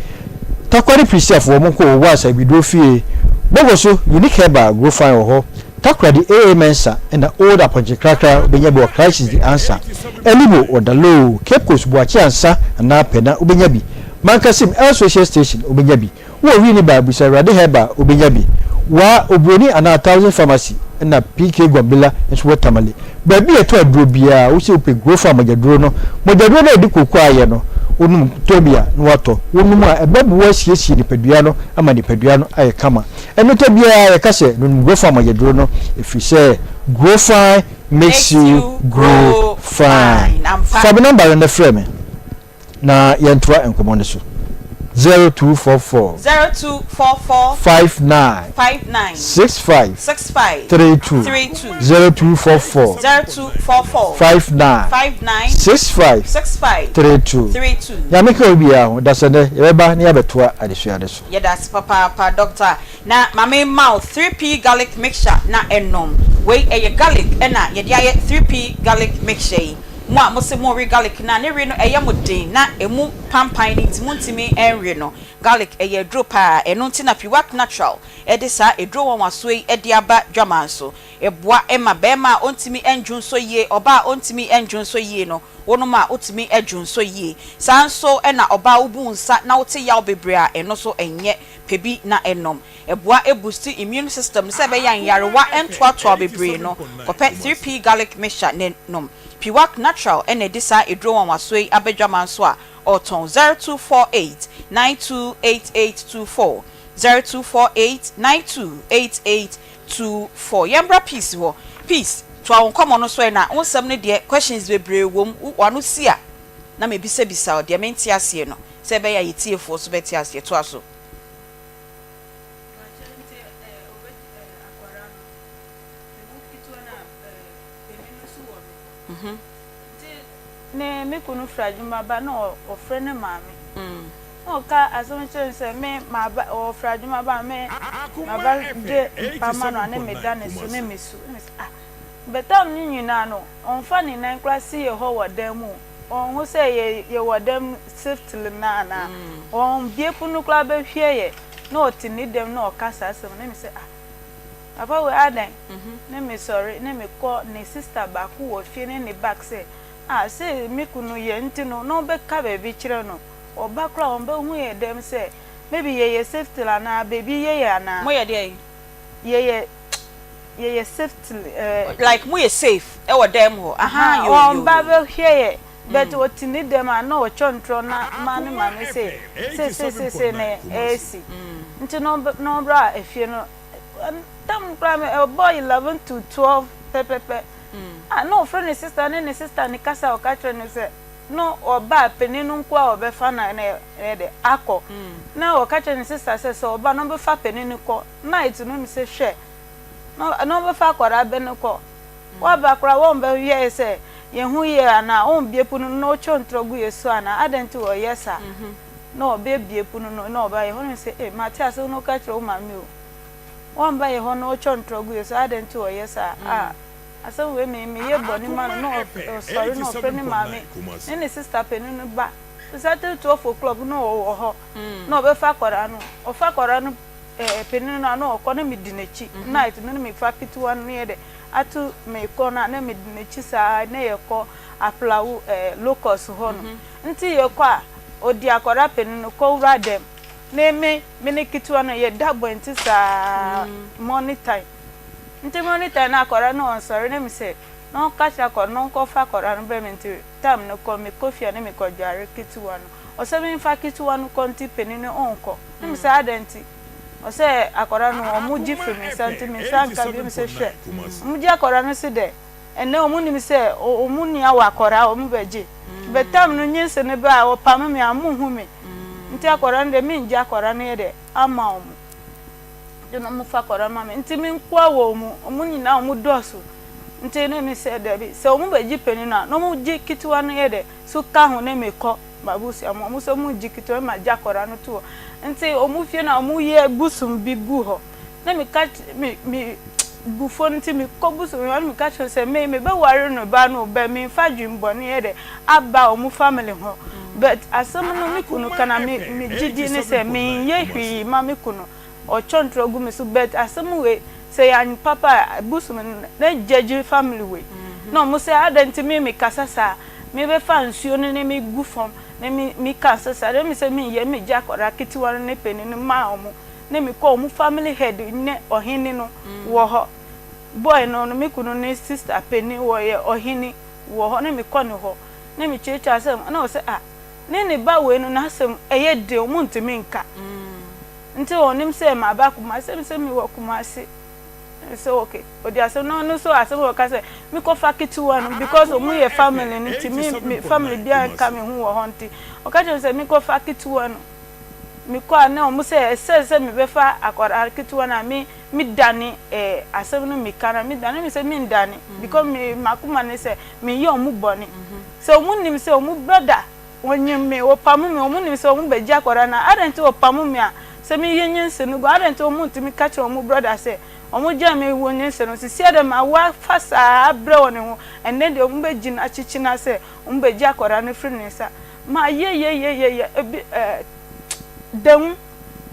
Takoradi Prisiafoɔ, monkɔ Owuas Abibiduro fie. Bogoso, Unique Herbal, Grofine wɔ hɔ. Takoradi AA Mensah na Old Apɔnkye Krakra wobɛnya bi wɔ Crisis de Ansa, Elibo wɔ Daloo, Cape Coast Boakye Ansa anaa Pɛna wobɛnya bi, Mankasim El Social Station wobɛnya bi, wowɔ Winneba Bisa Awurade Herbal wobɛnya bi, Waa Oburoni anaa Thousand Pharmacy na PK Gwabila nso wɔ Tamale. Baabi a yɛtɔ aduro biara wose wopɛ Grofa mogyaduro no, mogyaduro no a yɛde kooko ayɛ no wonom tɔ bi a na woatɔ, wonom a ɛbɛboa asiesie nipadua no ama nipadua no ayɛ kama. Ɛno da biara yɛka sɛ nonom Grofine mogyaduro no ɛfiri sɛ Grofine makes you grow fine. Fa me nɔmba no na frɛ me na yɛntoa nkɔmmɔ no so, 0244 0244 59 59 65 65 32, 32 0244 0244 59 59 65 65 32. 32. Nyame nka obiara ho, dasɛnnɛ yɛbɛba na yɛabɛtoa adesua no so. Yɛdase papaapa doctor na ma me ma wo 3P garlic mixture na nom. Wei ɛyɛ garlic ɛna yɛde ayɛ 3P garlic mixture yi. Mo a mose mo we garlic no a ne we no ɛyɛ mo den na ɛmu pampan no nti montumi nwe no. Garlic ɛyɛ aduro paa ɛno nti na Piwak Natural ɛde saa aduro nwanwasoɔ yi ɛde aba dwaman so. Ɛboa ma barima a ɔntumi ndwonsɔ yie, ɔbaa a ɔntumi ndwonsɔ yie no, wonom a wotumi dwonsɔ yie. Saa ara nso na ɔbaa a wobu wo nsa na wote yaw bebree a, ɛno nso nyɛ. Pɛ bi na nom. Ɛboa boost immune system no sɛ ɛbɛyɛ a nyarewa ntoatoa bebree no. Kɔpɛ 3P Garlic Mixture na nom. Piwak Natural na ɛde saa aduro nwanwasoɔ yi aba dwaman so a ɔretɔn. 0248 928824, 0248 9288. 24 yɛmbra peace hɔ peace toa wo nkɔmɔ no so ɛ na wo nsɛm no deɛ questions bebree wom wo wano si a na mebisa bisa wo deɛ mente aseɛ no sɛ ɛbɛyɛ a yɛ tiefoɔ so bɛte aseɛ toa so. Wakyɛ nti ɛ ɔbɛ ɛ akwadaa no me wo ketewa no a ɛ panin no nso wɔ me hɔ nti ne me kunu firi adwuma ba na ɔfrɛ ne maame Na ɔka asɛm kyerɛ no sɛ, Me, maba, ɔfiri adwuma ba a, me, maba gye mpa ma no a, ne meda ne so, ne mesu. Ne mese, ah, bɛtam no nyinaa no, ɔmfa ne nan koraa si yɛ hɔ wɔ dan mu o. Ɔnhu sɛ yɛ, yɛwɔ dan mu safely no anaa. Ɔmbue pono koraa bɛhwɛ yɛ, na ɔte ne dam na ɔka saa asɛm no. Ne mese, ah, papa wei adɛn? Ne mesɔre, ne mekɔ ne sister baako wɔ fie ne ne back sɛ, ah, sei me kunu yɛ nti no, na ɔbɛka baabi kyerɛ no. Ɔba koraa a ɔmbɛhu yɛ dɛm sɛ maybe yɛyɛ safety anaa baabi yɛ yɛ anaa. Mo yɛ deɛn? Yɛyɛ yɛyɛ safety ɛɛ. Like mo yɛ safe ɛwɔ dɛm hɔ ahaa yoo yoo yoo. Ɔmba bɛhwɛ yɛ but ɔte ne dɛm a na ɔkyɔ ntorɔ na ma ne maame se sei sei sei sei na ɛɛsi nti na ɔbra efie no tam koraa me ɛbɔ 11 to 12 pɛpɛpɛ ah na ɔfrɛ ne sister ne ne sister ne kasa a ɔka kyerɛ no sɛ. no ɔba a panin no nko a ɔbɛfa no na ɛyɛ dɛ akɔ na ɔka kyerɛ ne sista sɛ sɛ ɔba no ɔbɛfa panin no kɔ night no mi sɛ hwɛ na ɔbɛfa akwadaa bɛ no kɔ waba koraa wɔn bɛ yɛ sɛ yɛn ho yie anaa wɔn bie pono no na ɔtwa ntorɔ gu yɛ so anaa adan nti ɔyɛ saa na ɔbɛ bie pono no na ɔba yɛ hɔ no sɛ ee mate ase no ka kyerɛ wo maame o wɔn ba yɛ hɔ na ɔtwa ntorɔ gu yɛ so adan nti ɔyɛ saa a. Asɛm wei me meyɛ bɔne ma no na ɔsɔre na ɔfrɛ ne maame ne ne sister panin no ba exactly 12 o'clock na ɔwɔ hɔ na ɔbɛfa akwadaa no ɔfa akwadaa no ɛɛ panin no a na ɔkɔ na medi n'akyi night no na mefa ketewa no yɛ dɛ ato me kɔn no a na medi n'akyi saa na yɛkɔ aplawu ɛɛ locust hɔ no nti yɛkɔ a ɔdi akwadaa panin no kɔ wura dɛm na me me ne ketewa no yɛda abɔnten saa morning time. Ntsi mo ne time no akɔda no ɔnnsɔre na mese na ɔnka kyerɛ akɔda no ɔnkɔfa akɔda no brɛ me ntsi time no kɔ mekɔ fie a na mekɔ dware ketsewa no ɔsɛ memfa ketsewa no kɔ ntsi panin no ɔnnkɔ na mese adɛn ntsi ɔsɛ akɔda no ɔmo gye firi me nsa ntsi me nsa nnka bio mese hwɛ ɔmo gye akɔda no se dɛ ɛnɛ ɔmo nim sɛ ɔmo nua wɔ akɔda a ɔmo bɛgye but time no nyinse no baa ɔpamo me a ɔmo nnhu me ntsi akɔda no dɛ menngye akɔda no yɛ dɛ ama ɔmo. Nti na wɔfa akwadaa ma me. Nti me nkoa wɔ wɔn, wɔn nyinaa wɔn dɔɔso. Nti na me sɛ dabi, sɛ wɔn bɛgye panin no a, na wɔn gye ketewa no yɛ dɛ so ka ho na me kɔ m'abusua mu. Wɔn sɛ wɔn gye ketewa no ma gye akwadaa no to hɔ. Nti wɔn fie na wɔn yɛ bosom bi gu hɔ. Na me ka me me bufuo no nti me kɔ bosom hɔ na me ka kyerɛ sɛ me me bɛ ware no ba no bɛ me nfa adwene bɔne yɛ dɛ aba wɔn family hɔ. But asɛm no me kunu ka na me me gye di ne sɛ me nyɛ hwee ma me kunu. Ɔtɔ ntorɔ gu me so but asɛm wei sɛ yɛ papa a bosom no na judge family wei na ɔmo sɛ adɛn nti me me kasa saa me bɛ fa nsuo no ne me gu fam ne me me kasa saa ne me sɛ me yɛ me gye akwadaa ketewa no ne panin no maa ɔmo ne me kɔ ɔmo family head ne ɔhene no wɔ hɔ boy no no me kunu ne sister panin wɔ yɛ ɔhene wɔ hɔ ne me kɔ ne hɔ ne me kyerɛkyerɛ asɛm na ɔsɛ ah ne ne ba wei no n'asɛm ɛyɛ den ɔmo ntumi nka. Nti ɔnim sɛ maba Kumasi, sɛ mewɔ Kumasi. Sɛ okay, ɔdi asɛm na ɔno nso asɛm a ɔka sɛ mekɔfa ketewa no because ɔmo yɛ family no nti me me family biara nka me ho wɔ hɔ nti ɔka kyerɛ me sɛ mekɔfa ketewa no. Mekɔ a na ɔmo sɛ ɛsɛ sɛ mebɛfa akwadaa ketewa no a me me dane eh, asɛm no meka na me dane me sɛ mendane because me makoma ne sɛ menyɛ ɔmo bɔne. Sɛ ɔmo nim sɛ ɔmo brother Wɔnyim me, wɔpamo me, wɔn nim sɛ wɔn bɛgye akwadaa no a, adɛn nti wɔpamo me a, sɛ me yi nyinsen no gu a, adɛn nti wɔn ntumi ka kyerɛ wɔn brɔda sɛ wɔn gyae me wɔ nyinsen no, sisi adɛn ma wɔafa saa abrɛ wɔ ne ho, ɛnnɛ deɛ wɔn bɛgyina akyikyina sɛ wɔn bɛgye akwadaa no firi ne nsa, ma yɛ yɛ yɛ yɛ yɛ ebi ɛɛ da mu.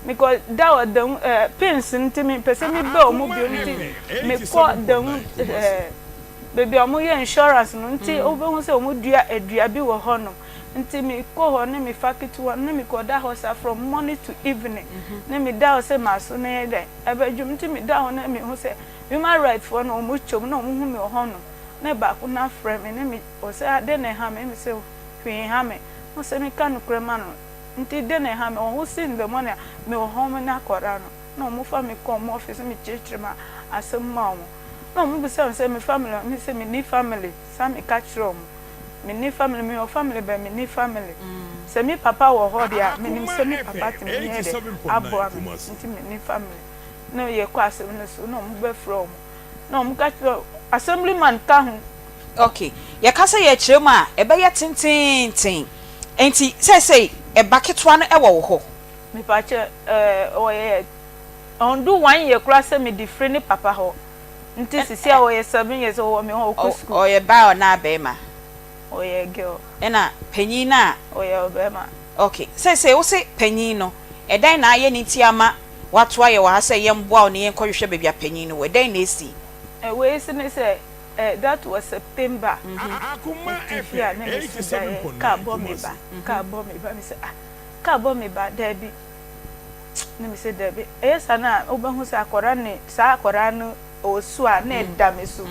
Mekɔ da wɔ Dahu ɛɛ pains nti me mpɛ sɛ me bɛ ɔmo bio nti me kɔ Dahu ɛɛ baabi a ɔmo yɛ insurance no nti wo bɛ hu sɛ ɔmo dua adua bi wɔ hɔ nom nti me kɔ hɔ ne me fa ketewa no ne me kɔ da hɔ saa from morning to evening ne me da hɔ sɛ maso no yɛ dɛn ɛbɛ dwom nti me da hɔ ne me hu sɛ human right foɔ no ɔmo twam na ɔmo hu me wɔ hɔ nom ne baako no afrɛ me ne me ɔsɛ adɛn na ɛha me me sɛ hwee nha me ɔsɛ me ka nokorɛ ma no. Ntsi dɛn na ɛha me? Hɔn see in the morning a mewɔ hɔ me na akwadaa no na wɔn fa me kɔ wɔn office na me kyerɛkyerɛ mu asɛm ma wɔn na wɔn bisa me sɛ me family a me se me nni family saa me ka kyerɛ wɔn me nni family me wɔ family but me nni family sɛ me papa wɔ hɔ deɛ a me nim sɛ me papa tumi yɛ dɛ aboa me nti me nni family na yɛ kɔ asɛm no so na wɔn bɛ frɛ wɔn na wɔn ka kyerɛ assembly man ka ho. Ok yɛka sɛ yɛkyerɛ mu a ɛbɛyɛ tenteenten. Enti seesei ba ketewa no wɔ wo hɔ? Mepakyɛ eh ɔyɛ ɔndu one year koraa sɛ mede firi ne papa hɔ nti sisi a ɔyɛ 7 years ɔwɔ me hɔ ɔkɔ school. Ɔyɛ baa anaa bɛɛma? Ɔyɛ girl. Ɛna panyin no a? Ɔyɛ ɔbɛɛma. Ok seesei wose panyin no ɛdɛn na ayɛ ne nti ama watoa yɛ wɔ ha sɛ yɛmboa wo na yɛnkɔhwehwɛ baabi a panyin no wɔ ɛdɛn na esi? Wei se ne sɛ Eh that was September mete fie a na mesu daeɛ car bɔ me ba car bɔ me ba mesɛ ah car bɔ me ba daabi na mesɛ daabi ɛyɛ saa na wobɛhu sɛ akwadaa ne saa akwadaa no ɔsu a na ɛda me so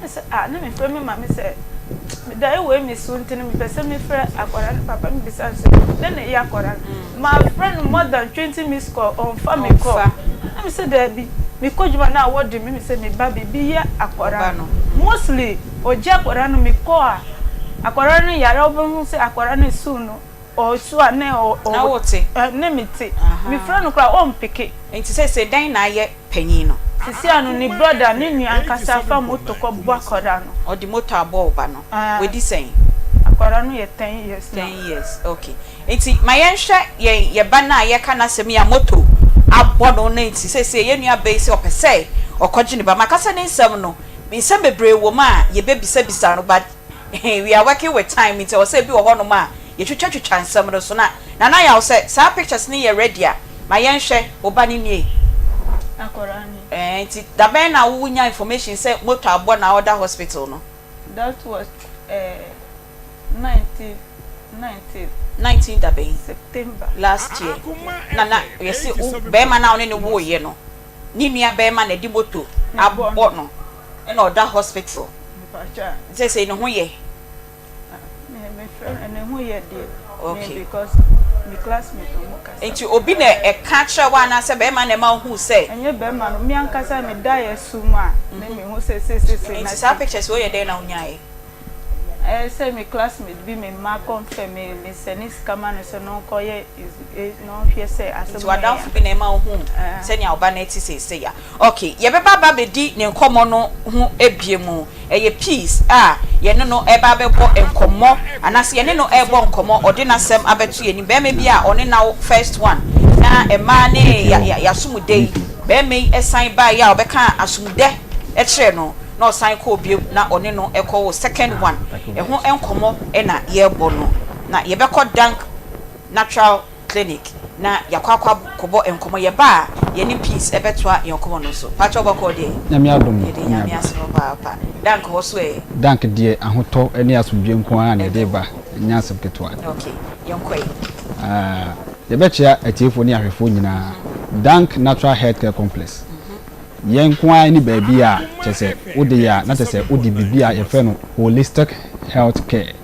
mesɛ ah na mefrɛ me maame sɛ daeɛ wei me so nti no mepɛ sɛ mefrɛ akwadaa no papa mebisa no sɛ dɛn na ɛyɛ akwadaa no mafrɛ no more than 20 missed call ɔmfa me call na mesɛ daabi Mekɔ dwuma na awɔ de me me sɛ me ba biribi yɛ akwadaa no mostly ɔgye akwadaa no mekɔ a akwadaa no yare a wobɛhu sɛ akwadaa no su no ɔsu a ne ɔ Na wote? ne mete mefrɛ no koraa ɔmpeke. Nti seesei dɛn na ayɛ panyin no? Seesei ano ne brother ne nua ankasa afa moto kɔ bɔ akwadaa no. Ɔde moto abɔ wo ba no? Wadi sɛn? Akwadaa no yɛ 10 years now. 10 years okay. Nti ma yɛnhwɛ yɛn yɛn ba no a yɛreka n'asɛm yi a moto abɔ no no nti seesei yɛn nua baa yi sɛ ɔpɛ sɛ ɔkɔgye ne ba. Maka sɛ ne nsɛm no nsɛm bebree wɔ mu a yɛbɛbisabisa no but we are working with time nti ɛwɔ sɛ ebi wɔ hɔnom a yɛtwitwatwitwa nsɛm no so na Nana Yaw sɛ saa pictures no yɛ ready a ma yɛnhwɛ wo ba no nie. Akwadaa ni. Ɛɛ nti dabɛn na wo nya information sɛ moto abɔ no a ɔda hospital no? That was eh. 19 19. 19 da bɛn? September. Last year na na yɛse wo bɛɛma no a wo ne no woeɛ no ne nua bɛɛma na ɛde moto abɔ no ɛna ɔda hospital seesei ne ho yɛ? Ne ho yɛ deɛ Okay. because me classmate ɔmo kasa. Nti obi na ɛka kyerɛ wo anaasɛ bɛɛma na ɛma wohuu sɛ? Ɛnyɛ bɛɛma no, me ankasa me daeɛ sum a na mehu sɛ seesei Nti saa pictures wei yɛ dɛn na wonyaeɛ? Ɛyɛ sɛ me classmate bi me mma kɔmfɛ me me sɛne sika ma no sɛ na ɔnkɔ yɛ na ɔnhwɛ sɛ asɛm Nti no yɛ w'adamfo bi na ɛma wohuu sɛnea wo ba no te seesei a? Ok, yɛbɛba aba abɛdi ne nkɔmmɔ no ho bio. Ɛyɛ Peace a yɛne no reba abɛbɔ nkɔmmɔ anaasɛ yɛne no rebɔ nkɔmmɔ, ɔde n'asɛm abɛto yɛn anim. Barima bi a ɔne no awo first one na mmaa ne y'asomdɛ yi, barima yi san baeɛ a ɔbɛkaa asomdɛ kyerɛɛ no. na ɔsan kɔɔ bio na ɔne no kɔwoo second one, ɛho nkɔmmɔ na yɛrebɔ no. Na yɛbɛkɔ Dank Natural Clinic na yɛakɔ akɔ akɔbɔ nkɔmmɔ. Yɛba a, yɛne Peace bɛtoa yɛn nkɔmmɔ no so. Pakyɛ wobɔkɔɔ deɛ? Nyame adom, Yɛde Nyame Nyame adom. ase papaapa. Dank hɔ so ɛ? Dank deɛ ahotɔ ne asomdwoeɛ nko ara na yɛde reba, ɛnyɛ asɛm ketewa. Ok, yɛnkɔ ɛ. Ah, yɛbɛkyea atiefoɔ ne ahwɛfoɔ nyinaa. Dank Natural Health Care Complex. Yɛn nko ara ne baabi a kyerɛ sɛ wode yɛ a na kyerɛ sɛ wode biribi a yɛfrɛ no holistic health care.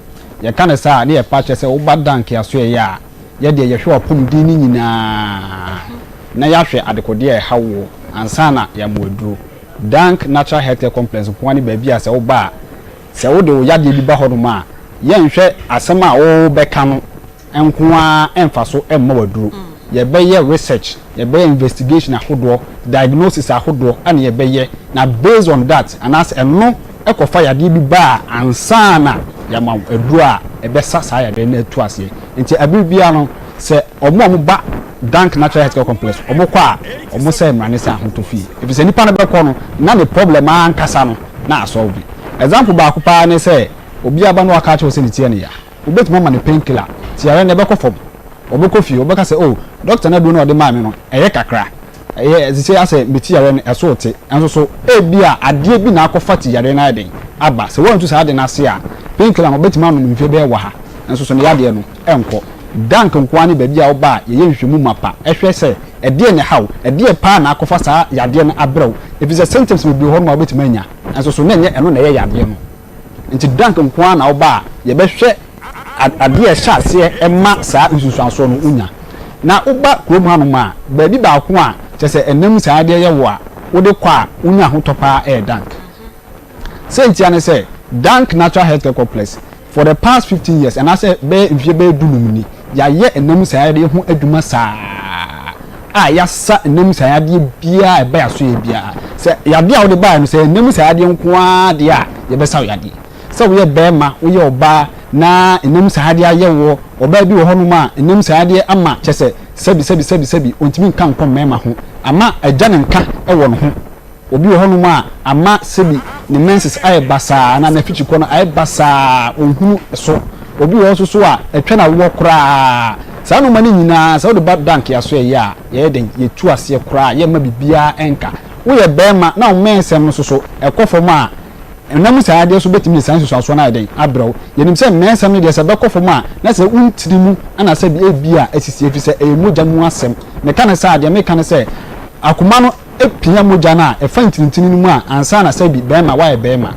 Yɛka no saa a na yɛpa kyerɛ sɛ woba Dank asoɛeɛ a, yɛ deɛ yɛhwɛ w'apɔmuden no nyinaa na yɛahwɛ adekodeɛ a ɛha woɔ ansa na yɛama wo aduro. Dank Natural Health Care Complex nko ara ne baabi a sɛ woba a, sɛ wode wo yadeɛ bi ba hɔnom a, yɛnhwɛ asɛm a wobɛka no nko ara mfa so mma wo aduro. Yɛbɛyɛ research, yɛbɛyɛ investigation ahodoɔ, diagnosis ahodoɔ ɛna yɛbɛyɛ na based on that anaasɛ ɛno kɔfa yadeɛ bi ba a ansa na yɛama wo aduro a ɛbɛsa saa yadeɛ no atu aseɛ. Nti abere biara no sɛ wɔn a wɔba Dank Natural Healthcare Complex wɔkɔ a wɔsɛ mmara ne sɛ ahotɔ fie ɛfiri sɛ nipa no bɛkɔ no na ne problem ankasa no na asolve. Example baako paa ne sɛ obi aba na waka akyerɛ wo sɛ ne ti yɛ no ya. Wobɛtumi ama no pain killer, nti yareɛ no ɛbɛkɔ fam. Ɔbɛkɔ fie, ɔbɛka sɛ oh, Dɔkta no aduro no a ɔde maa me no, ɛyɛ kakra. Ɛyɛ, seesei asɛ me ti yareɛ no, ɛso rete. Nanso so ebia adeɛ bi na akɔfa ti yareɛ no ayɛ den aba? Sɛ woantu saa ade no ase a, painkiller no, wobɛtumi anom mfeɛ bɛyɛ ɔha, nanso so ne yadeɛ no renkɔ. Dank nko ara ne baabi a woba a yɛyɛ nhwehwɛmu mapa hwɛ sɛ ɛdeɛn na ɛha wo, ɛdeɛn paa na akɔfa saa yadeɛ no abrɛ wo, ɛfiri sɛ symptoms bebree wɔ hɔnom a wobɛtumi anya, nanso so na ɛnyɛ ɛno na ɛyɛ yadeɛ no. Nti dank nko ara na woba a yɛbɛhwɛ adeɛ a ɛhyɛ aseɛ ma saa nsunsuansoɔ no wonya. Na woba kurom hanom a, baabi baako a kyerɛ sɛ ɛnam saa adeɛ yɛ wo a wode kɔ a wonya ahotɔ paa yɛ dank. Sɛ ntia ne sɛ Dank Natural Healthcare Complex for the past 15 years anaasɛ bɛyɛ mfeɛ bɛyɛ dunum ni, yɛayɛ ɛnam saa yadeɛ ho adwuma saa a yɛasa ɛnam saa yadeɛ biara a ɛba yɛasoɛ biara. Sɛ yadeɛ a wode baeɛ no sɛ ɛnam saa yadeɛ nko ara deɛ a, yɛbɛsa wo yadeɛ. Sɛ woyɛ barima, woyɛ ɔbaa na ɛnam saa yadeɛ ayɛ woɔ, ɔbaa bi wɔ hɔnom a ɛnam saa yadeɛ ama kyerɛ sɛ sɛbi sɛbi sɛbi sɛbi ɔntumi nka nkɔ mmarima ho, ama agya ne nka wɔ ne ho. Obi wɔ hɔnom a ama sɛbi ne menses ayɛ basaa anaa n'afikyikɔ no ayɛ basaa, ɔnhunu so. Obi wɔ hɔ nso so a atwa no awoɔ koraa. Saa nnoɔma no nyinaa sɛ wode ba dank asoɛeɛ a, yɛyɛ dɛn? Yɛtu aseɛ koraa, yɛmma biribiara nka. Woyɛ barima na wo mensɛm no nso so ɛkɔ fam a, ɛnam mu saa adeɛ nso bɛtumi de saa nsusuansoɔ no ayɛ dɛn? Abrɛ wo. Yɛnim sɛ mmɛnsɛm no deɛ sɛ ɛbɛkɔ fam a, na sɛ wo ntini mu na sɛbi ebia asisi ɛfiri sɛ ɛyɛ mogya mu asɛm. Meka no saa a, deɛ meka ne sɛ akoma no pia mogya no a ɛfa ntinintini no mu a ansa na sɛbi bɛrima woayɛ bɛrima.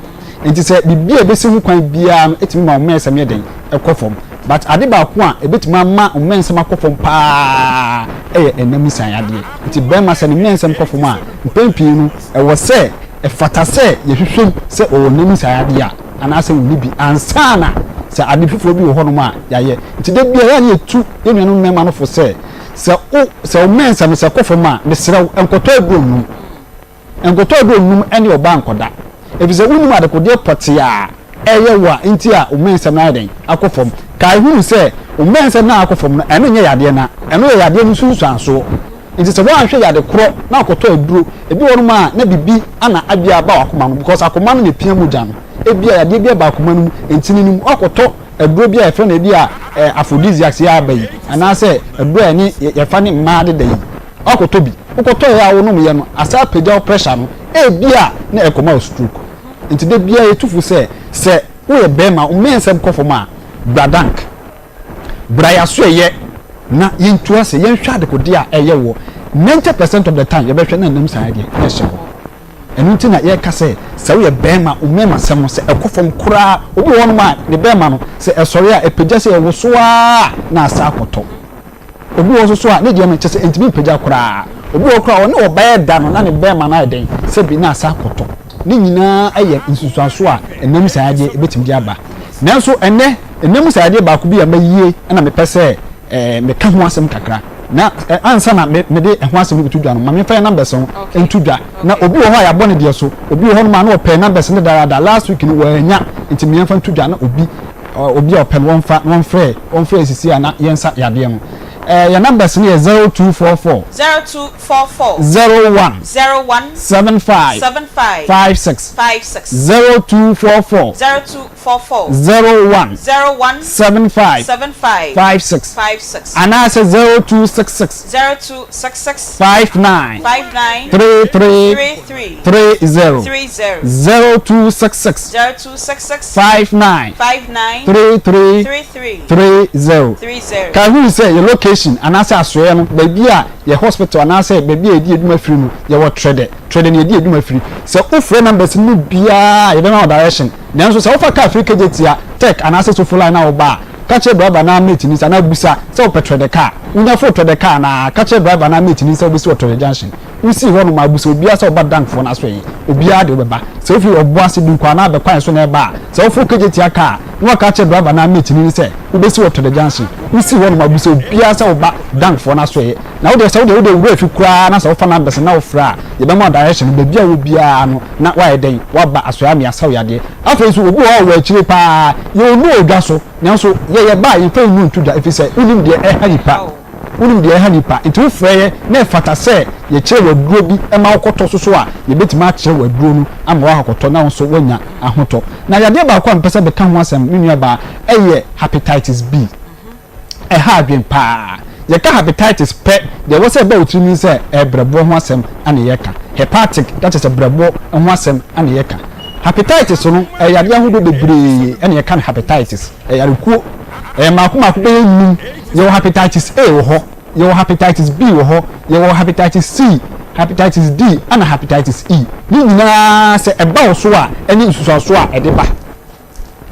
Nti sɛ biribi a ɛbɛsi ho kwan biara no tumi ma wo mmɛnsɛm yɛ dɛn? Ɛkɔ fam. But ade baako a ɛbɛtumi ama wo mmɛnsɛm akɔ fam paa yɛ ɛnam nsian yadeɛ. Nti bɛrima sɛ ne mmɛnsɛm kɔ fam a, mpɛn pii no ɛwɔ sɛ ɛfata sɛ yɛhwehwɛ mu sɛ ɔwɔ ɛnam nsian yadeɛ a anaasɛ ɔnni bi ansa na sɛ ade foforɔ bi wɔ hɔnom a yɛayɛ. Nti da biara yɛ a na yɛtu yɛn nuanom mmarima no fo sɛ, Sɛ wo sɛ wo mɛnsa no sɛ kɔ fam a, mesrɛ wo, nkɔtɔ aduro nnum. Nkɔtɔ aduro nnum ne ɔbaa nkɔda. Efisɛ wonnim adekodeɛ pɔtee a ɛreyɛ wo a nti a wo mɛnsa no ayɛ dɛn? Akɔ fam. Kae hunu sɛ wo mɛnsa no a akɔ fam no, ɛno nyɛ yadeɛ na ɛno yɛ yadeɛ no nsunsuansoɔ. Nti sɛ woanhwɛ yade korɔ na wokɔtɔ aduro, ebi wɔ hɔnom a na biribi ana abia aba w'akoma no because akoma no na epia mogya no. Ebia yadeɛ bi aba akoma no mu, ntini no mu, woakɔtɔ aduro bi a yɛfrɛ no ebi a eh, aphrodisiacs yi aba yi anaasɛ aduro a ɛne yɛfa ne mmaa deda yi wakɔtɔ bi wokɔtɔ yɛ a wonom yɛ no asa apagya wo pressure no ebi a na ɛkɔma wo stroke nti da biara yɛtu fo sɛ sɛ woyɛ bɛrima wo mmɛnsɛm kɔ fam a bra dank bra yɛaso ɛyɛ na yɛntu ase yɛnhwɛ adekode a ɛyɛ wɔ 90 percent of the time yɛbɛhwɛ na nam saa deɛ na ɛhyɛ hɔ. Ɛno nti na yɛka sɛ, sɛ woyɛ barima, wo mmarimasɛm no, sɛ ɛkɔ fam koraa, obi wɔ hɔnom a, ne barima no, sɛ ɛsɔre a, ɛpagya sɛ ɛwoso ara na asa akɔtɔ. Obi wɔ hɔ nso so a, ne deɛ no, kyerɛ sɛ ɛntumi mpagya koraa. Obi wɔ hɔ koraa a, ɔne ɔbaa ɛda no, na ne barima no ayɛ dɛn? Sɛbi na asa akɔtɔ. Ne nyinaa yɛ nsunsuansoɔ a ɛnam mu saa adeɛ ɛbɛtumi de aba. Nanso ɛnnɛ, ɛnam mu saa adeɛ baako bi a mayie na mepɛ sɛ meka ho asɛm kakra. Na ansa na me mede ɛho asɛm no bɛto dwa no, ma memfa yɛn numbers no nto dwa. Na obi wɔ hɔ a yɛabɔ ne deɛ so, obi wɔ hɔnom a na ɔpɛ numbers no dadaada, last week no wannya, nti ma yɛmfa nto dwa na obi obi a ɔpɛ no wɔmfa na wɔmfrɛ wɔmfrɛ sisi a na yɛnsa yadeɛ no. Ɛɛ yɛn numbers no yɛ 0244. 0244. 01. 01. 75. 75. 56. 56. 0244. 02. 44. 01. 01. 75. 75. 56. 56. Anaasɛ 0266. 0266. 59. 59. 33. 33. 30. 30. 0266. 0266. 59. 59. 33. 33. 30. 30. Ka hu sɛ yɛ location anaasɛ asoɛeɛ no baabi a yɛ hospital anaasɛ baabi a yɛdi adwuma firi no yɛwɔ Trɛdɛ. Trɛdɛ na yɛdi adwuma firi. Sɛ wofrɛ numbers no mu biara a yɛbɛma wo direction. Nanso sɛ wofa kaa firi Kejetia, Tech anaasɛ Sofo line na woba a, ka kyerɛ driver anaa mate no sɛ anaa bisa sɛ wopɛ Trɛdɛ kaa. Wonya foro Trɛdɛ kaa no a, ka kyerɛ driver anaa mate no sɛ wobɛsi wɔ Trɛdɛ junction. Wosii hɔ nom a, bisa obiara sɛ woba Dankfoɔ no asoɛeɛ. Obiara de wobɛba. Sɛ wofiri Ɔboase, Dunkwa anaa Abɛkwan so na ɛreba a, sɛ woforo Kejetia kaa a, na woaka akyerɛ driver anaa mate no sɛ wobɛsi wɔ Trɛdɛ junction. Wosii hɔ nom a, bisa obiara sɛ woba Dankfoɔ no asoɛeɛ. Na wodeɛ sɛ wodeɛ wode wura fi koraa na sɛ wofa numbers no na wofrɛ a, yɛbɛma wo direction no, baabi a wowɔ biara no. na wayɛ dɛn? Waba asoɛe ama yɛasaw yadeɛ. Afei nso, obi wɔ hɔ a ɔwɔ akyire pa ara, yɛwɔ nnuru wɔ dwa so, nanso yɛ yɛba a, yɛmfa nnuru nto dwa, ɛfiri sɛ wonim deɛ ɛha nipa. Wonim deɛ ɛha nipa. Nti wofrɛ yɛ na ɛfata sɛ yɛkyerɛ wo aduro bi ma wokɔtɔ nso so a, yɛbɛtumi akyerɛ wo aduro no ama woakɔtɔ na wo nso woanya ahotɔ. Na yadeɛ baako a mepɛ sɛ meka ho asɛm, me nuabaa, ɛyɛ hepatitis B. Ɛha adwene paa. Yɛka hepatitis pɛ, deɛ ɛwɔ sɛ ɛba wo tirim ne sɛ ɛyɛ brɛboɔ ho asɛm na yɛreka. Hepatic, na kyerɛ sɛ brɛboɔ ho asɛm na yɛreka. Hepatitis no, ɛyɛ yadeɛ ahodoɔ bebree na yɛka no hepatitis. Ɛyɛ yarekuo, ɛyɛ mmaako mmaako bɛyɛ nnum. Yɛwɔ hepatitis A wɔ hɔ, yɛwɔ hepatitis B wɔ hɔ, yɛwɔ hepatitis C, hepatitis D ɛna hepatitis E. Ne nyinaa sɛ ɛba wo so a, ɛne nsusuansoɔ a ɛde ba.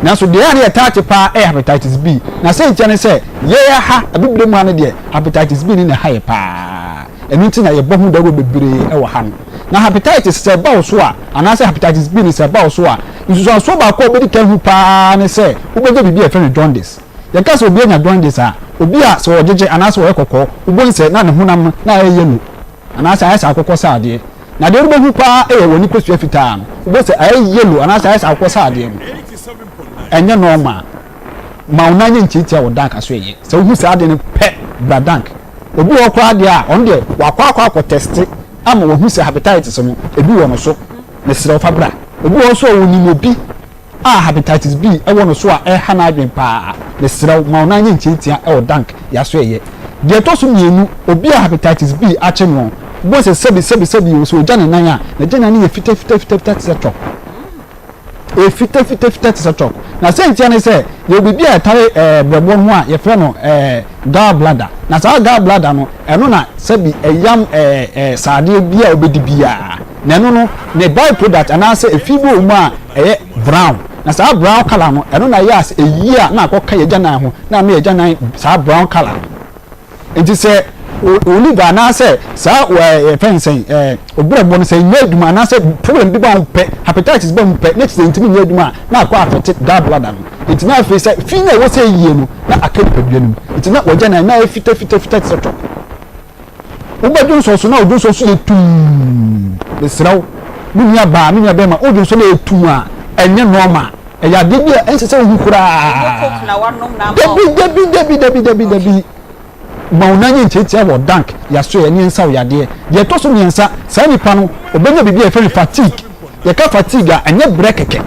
Nanso deɛ a na yɛtaa te paa yɛ hepatitis B. Na sɛntia ne sɛ, yɛn ha, Abibire mu ha no deɛ, hepatitis B no na ɛha yɛ paa. Ɛno nti na yɛbɔ ho dawuro bebree wɔ ha no. Na hepatitis sɛ ɛba wo so a, anaasɛ hepatitis B no sɛ ɛba wo so a, nsusuansoɔ baako a wobɛdi kan hu paa ne sɛ, wobɛnya biribi a yɛfrɛ no jaundice. Yɛka sɛ obi anya jaundice a, obi a sɛ ɔgyegye anaasɛ ɔyɛ kɔkɔɔ, wobɛhu sɛ na ne honam no na ayɛ yellow. Anaasɛ ayɛ sɛ akokɔ sradeɛ. Na deɛ wobɛhu paa yɛ w'ani kosua fitaa no. Wobɛhu sɛ ayɛ yellow anaasɛ ayɛ sɛ akokɔ sradeɛ no. Ɛnyɛ normal. Ma wo nan nyɛ ntiatia wɔ dank aso ɛyɛ. Sɛ wohu saa adeɛ no pɛ, bra dank. Obi wɔ hɔ koraa deɛ a, ɔno deɛ wakɔ akɔ akɔ tɛste ama wahu sɛ hepatitis no, ebi wɔ no so. Mesrɛ wo fa bra. Obi wɔ hɔ nso a ɔnim obi a hepatitis B wɔ no so a ɛreha n'adwene paa, mesrɛ wo ma wo nan nyɛ ntiantia wɔ dank yaso ɛyɛ. Deɛ ɛtɔ so mienu, obi a hepatitis B akye noɔ, wobɛhu sɛ sɛbi sɛbi sɛbi o, sɛ ɔgya ne nan a, n'agyanan no yɛ fita fita fita fita te sɛ chalk. Ɛyɛ fita fita fita te sɛ chalk. Na sɛntia ne sɛ, yɛwɔ biribi a ɛtare ɛɛ brɛboɔ no ho a yɛfrɛ no ɛɛ gall bladder. Na saa gall bladder no, ɛno na sɛbi ɛyam ɛɛ ɛɛ sradeɛ bi a wobɛdi biara. Na ɛno no, ne by product anaasɛ efi bi wɔ mu a ɛyɛ brown. Na saa brown colour no, ɛno na ɛyɛ a sɛ ɛyi a na akɔka yɛn agyanan ho na ama yɛn agyanan saa brown colour no. Nti sɛ wo liver anaasɛ saa yɛfrɛ no sɛn ɛɛ wo brɛboɔ no sɛ ɛnyɛ adwuma anaasɛ problem bi ba ho pɛ, hepatitis ba mu pɛ na kyerɛ sɛ ɛntumi nyɛ adwuma a na akɔ affect gall bladder no. Nti na afei sɛ fi no a ɛwɔ sɛ ɛyie no na aka nipadua no mu. Nti na w'agyanan no ayɛ fitafitafita te sɛ chalk. Wobɛdwonsɔ so na wo dwonsɔ so yɛ tumm. Mesrɛ wo, me nua baa, me nua bɛrima, wo dwonsɔ no yɛ tumm a, ɛnyɛ normal. Ɛyɛ adeɛ bi a ɛnsɛ sɛ wohu koraa. Dabi, dabi, dabi, dabi, dabi, dabi. Ma wo nan nyɛ ntiatia wɔ dank, yasoɛ, ne nsa wo yadeɛ. Deɛ ɛtɔ so mmiɛnsa, saa nipa no, ɔbɛnya biribi a yɛfrɛ no fatigue. Yɛka fatigue a, ɛnyɛ brɛ kɛkɛ.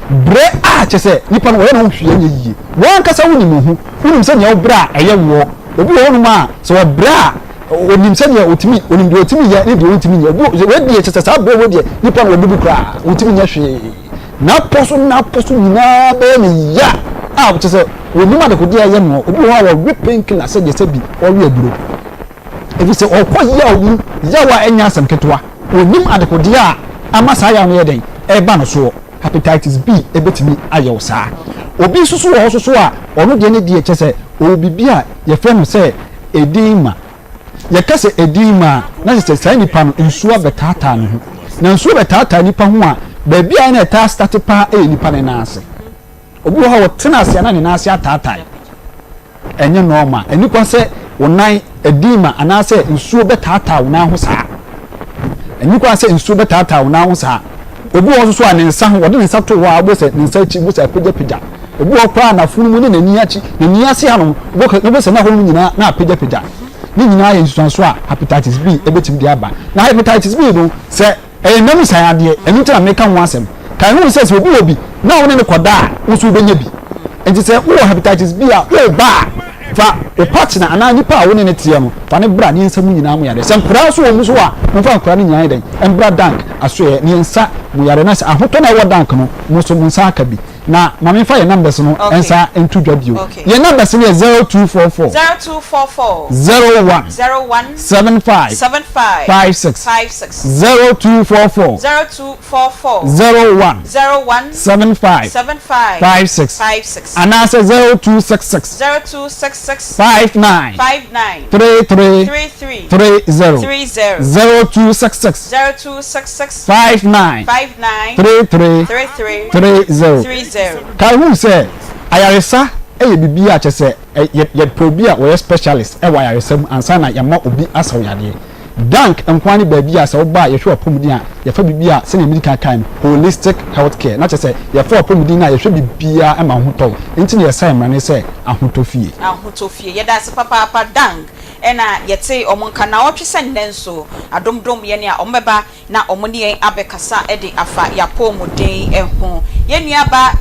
Brɛ a kyerɛ sɛ nipa no ɔyɛ ne ho hwee nyɛ yie. Wo ankasa wonim wo ho, wonim sɛnea wobrɛ a ɛyɛ woɔ. Obi wɔ hɔnom a sɛ ɔbrɛ a ɔnim sɛnea ɔtumi, ɔnim deɛ ɔtumi yɛ ne deɛ ɔntumi nyɛ. Obi wɔ wei deɛ kyerɛ sɛ saa brɛ wei deɛ nipa no wabubu koraa, ɔntumi nyɛ hwee. N'apɔ so n'apɔ so nyinaa bɛyɛ no ya a kyerɛ sɛ ɔnnim adekodeɛ a ɛyɛ noɔ. Obi wɔ hɔ a ɔwe pain killer sɛdeɛ sɛ bi ɔwe aduro. Efisɛ ɔkɔ yaw mu, yaw a ɛnyɛ asɛm ketewa. Onnim adekodeɛ a ama saa yaw no yɛ dɛn? Ɛreba no soɔ. Hepatitis B bɛtumi ayɛ wo saa. Obi nso so wɔ hɔ nso so a, ɔno deɛ ne deɛ kyerɛ sɛ ɔwɔ biribi a yɛfrɛ no sɛ edema. Yɛka sɛ edema a, na kyerɛ sɛ saa nipa no nsuo abɛtaataa ne ho. Na nsuo bɛtaataa nipa ho a, baabi a na ɛtaa starte paa yɛ nipa no nan ase. Obi wɔ hɔ a ɔtena ase a na ne nan ase ataatae. Ɛnyɛ nɔɔma. Ɛnni kwan sɛ wo nan edema anaasɛ nsuo bɛtaataa wo nan ho saa. Ɛnni kwan sɛ nsuo bɛtaataa wo nan ho saa. Obi wɔ hɔ nso so a ne nsa ho, ɔde ne nsa to hɔ a, wobɛhu sɛ ne nsa akyi, wobɛhu sɛ apagyapagya. Obi wɔ hɔ koraa a n'afono mu ne n'ani akyi, n'ani ase hanom, wobɛhu sɛ n'ahɔnom nyinaa na apagyapagya. Ne nyinaa yɛ nsusuansoɔ a hepatitis B bɛtumi de aba. Na hepatitis B no, sɛ Ɛyɛ nna mu san adeɛ, ɛno nti na meka ho asɛm. Kae hu sɛ sɛ obi wɔ bi na wo ne no kɔda a, wo nso wobɛnya bi. Enti sɛ wowɔ hepatitis B a, woreba a, fa wo partner anaa nipa a wo ne no teɛ no, fa no bra ne yɛnsa mo nyinaa mo yareɛ. Sɛ nkwadaa nso wɔ mu nso a, momfa nkwadaa no nyinaa nyɛ dɛn? Mbra Dank asoɛeɛ na yɛnsa mo yareɛ. Na sɛ ahotɔ no a ɛwɔ Dank no, mo nso mo nsa aka bi. Na ma memfa yɛn numbers no nsa nto dwa bio. Yɛn numbers no yɛ 0244. 0244. 01. 01. 75. 75. 56. 56. 0244. 0244. 01. 01. 75. 75. 56. 56. Anaasɛ 0266. 0266. 59. 59. 33. 33. 30. 30. 0266. 0266. 59. 59. 33. 33. 30. 30. Kae hu sɛ ayaresa yɛ biribi a kyerɛ sɛ yɛpɛ obi a ɔyɛ specialist wɔ ayaresa mu ansa na yɛama obi asa wo yadeɛ. Dank nko ara ne baabi a sɛ woba a yɛhwɛ w'apɔmuden a yɛfa biribi a sɛnea medi kan kae no holistic health care na kyerɛ sɛ yɛfa w'apɔmuden no a yɛhwɛ biribiara ma wo ho tɔ wo. Enti na yɛsan mmara no sɛ ahotɔ fie. Ahotɔ fie. Yɛda ase papaapa Dank ɛna yɛte wɔn nka naawɔtwe sɛ nnɛ nso adom dom yɛn a wɔbɛba na wɔne yɛn abɛkasa de afa y'apɔwmuden ho. Yɛn nuaba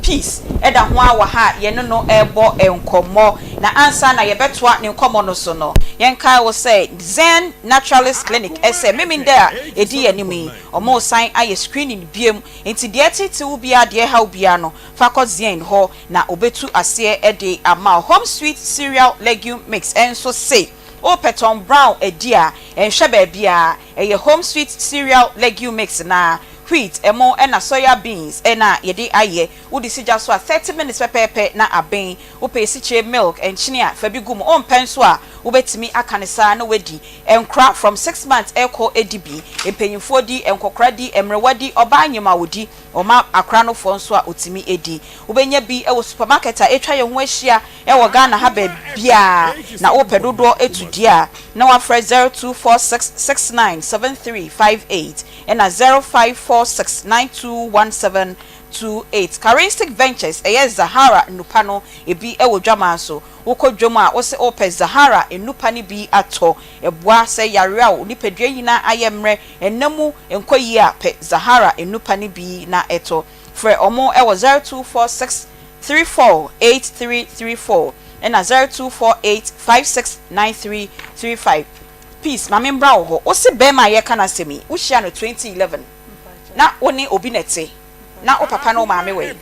Peace da ho ara wɔ ha a yɛne no rebɔ nkɔmmɔ. Na ansa na yɛbɛtoa ne nkɔmmɔ no so no, yɛnkae wo sɛ Zen Naturalist Clinic sɛ Memenda a ɛdi yɛn anim yi, wɔresan ayɛ screening biom. Enti deɛ ɛtete wo biara, deɛ ɛha wo biara no, fa kɔ Zen hɔ na ɔbɛtu aseɛ de ama wo. Home Sweet Cereal Legume Mix nso se wopɛ Tom Brown adi a, nhwɛ baabiara, ɛyɛ Home Sweet Cereal Legume Mix no ara, wheat, ɛmo ɛna soya beans na yɛde ayɛ. Wode si gya so a, 30 minutes pɛpɛɛpɛ na aben. Wopɛ esikyire, milk, nkyene a, fa bi gu mu. Wompɛ nso a, wobɛtumi aka no saa na woadi. Nkora from 6 months rekɔ di bi. Mpanyimfoɔ di, nkɔkora di, mmerewa di, ɔbaa nyem a ɔdi, ɔma akora no foɔ nso a ɔtumi di. Wobɛnya bi wɔ supermarket a atwa yɛn ho ahyia wɔ Ghana ha baabiara. Na wopɛ dodoɔ tu deɛ a, na woafrɛ 0246 69 7358 ɛna 0546 9217 28. Karistic Ventures, ɛyɛ Zahara nnupa no ebi wɔ dwaman so. Wokɔ dwam a, wose wopɛ Zahara nnupa no bi atɔ. Ɛboa sɛ yare a wo nipadua nyinaa ayɛ mmerɛ, nna mu nkɔ yie a, pɛ Zahara nnupa no bi na tɔ. Frɛ wɔn wɔ 0246 34 8334 ɛna 0248 56 9335. Peace, ma membra wo hɔ. Wose bɛrima a yɛreka n'asɛm yi, wohyiaa no 2011. Na wo ne obi na ɛte? Na wo papa ne wo maame wɔ he?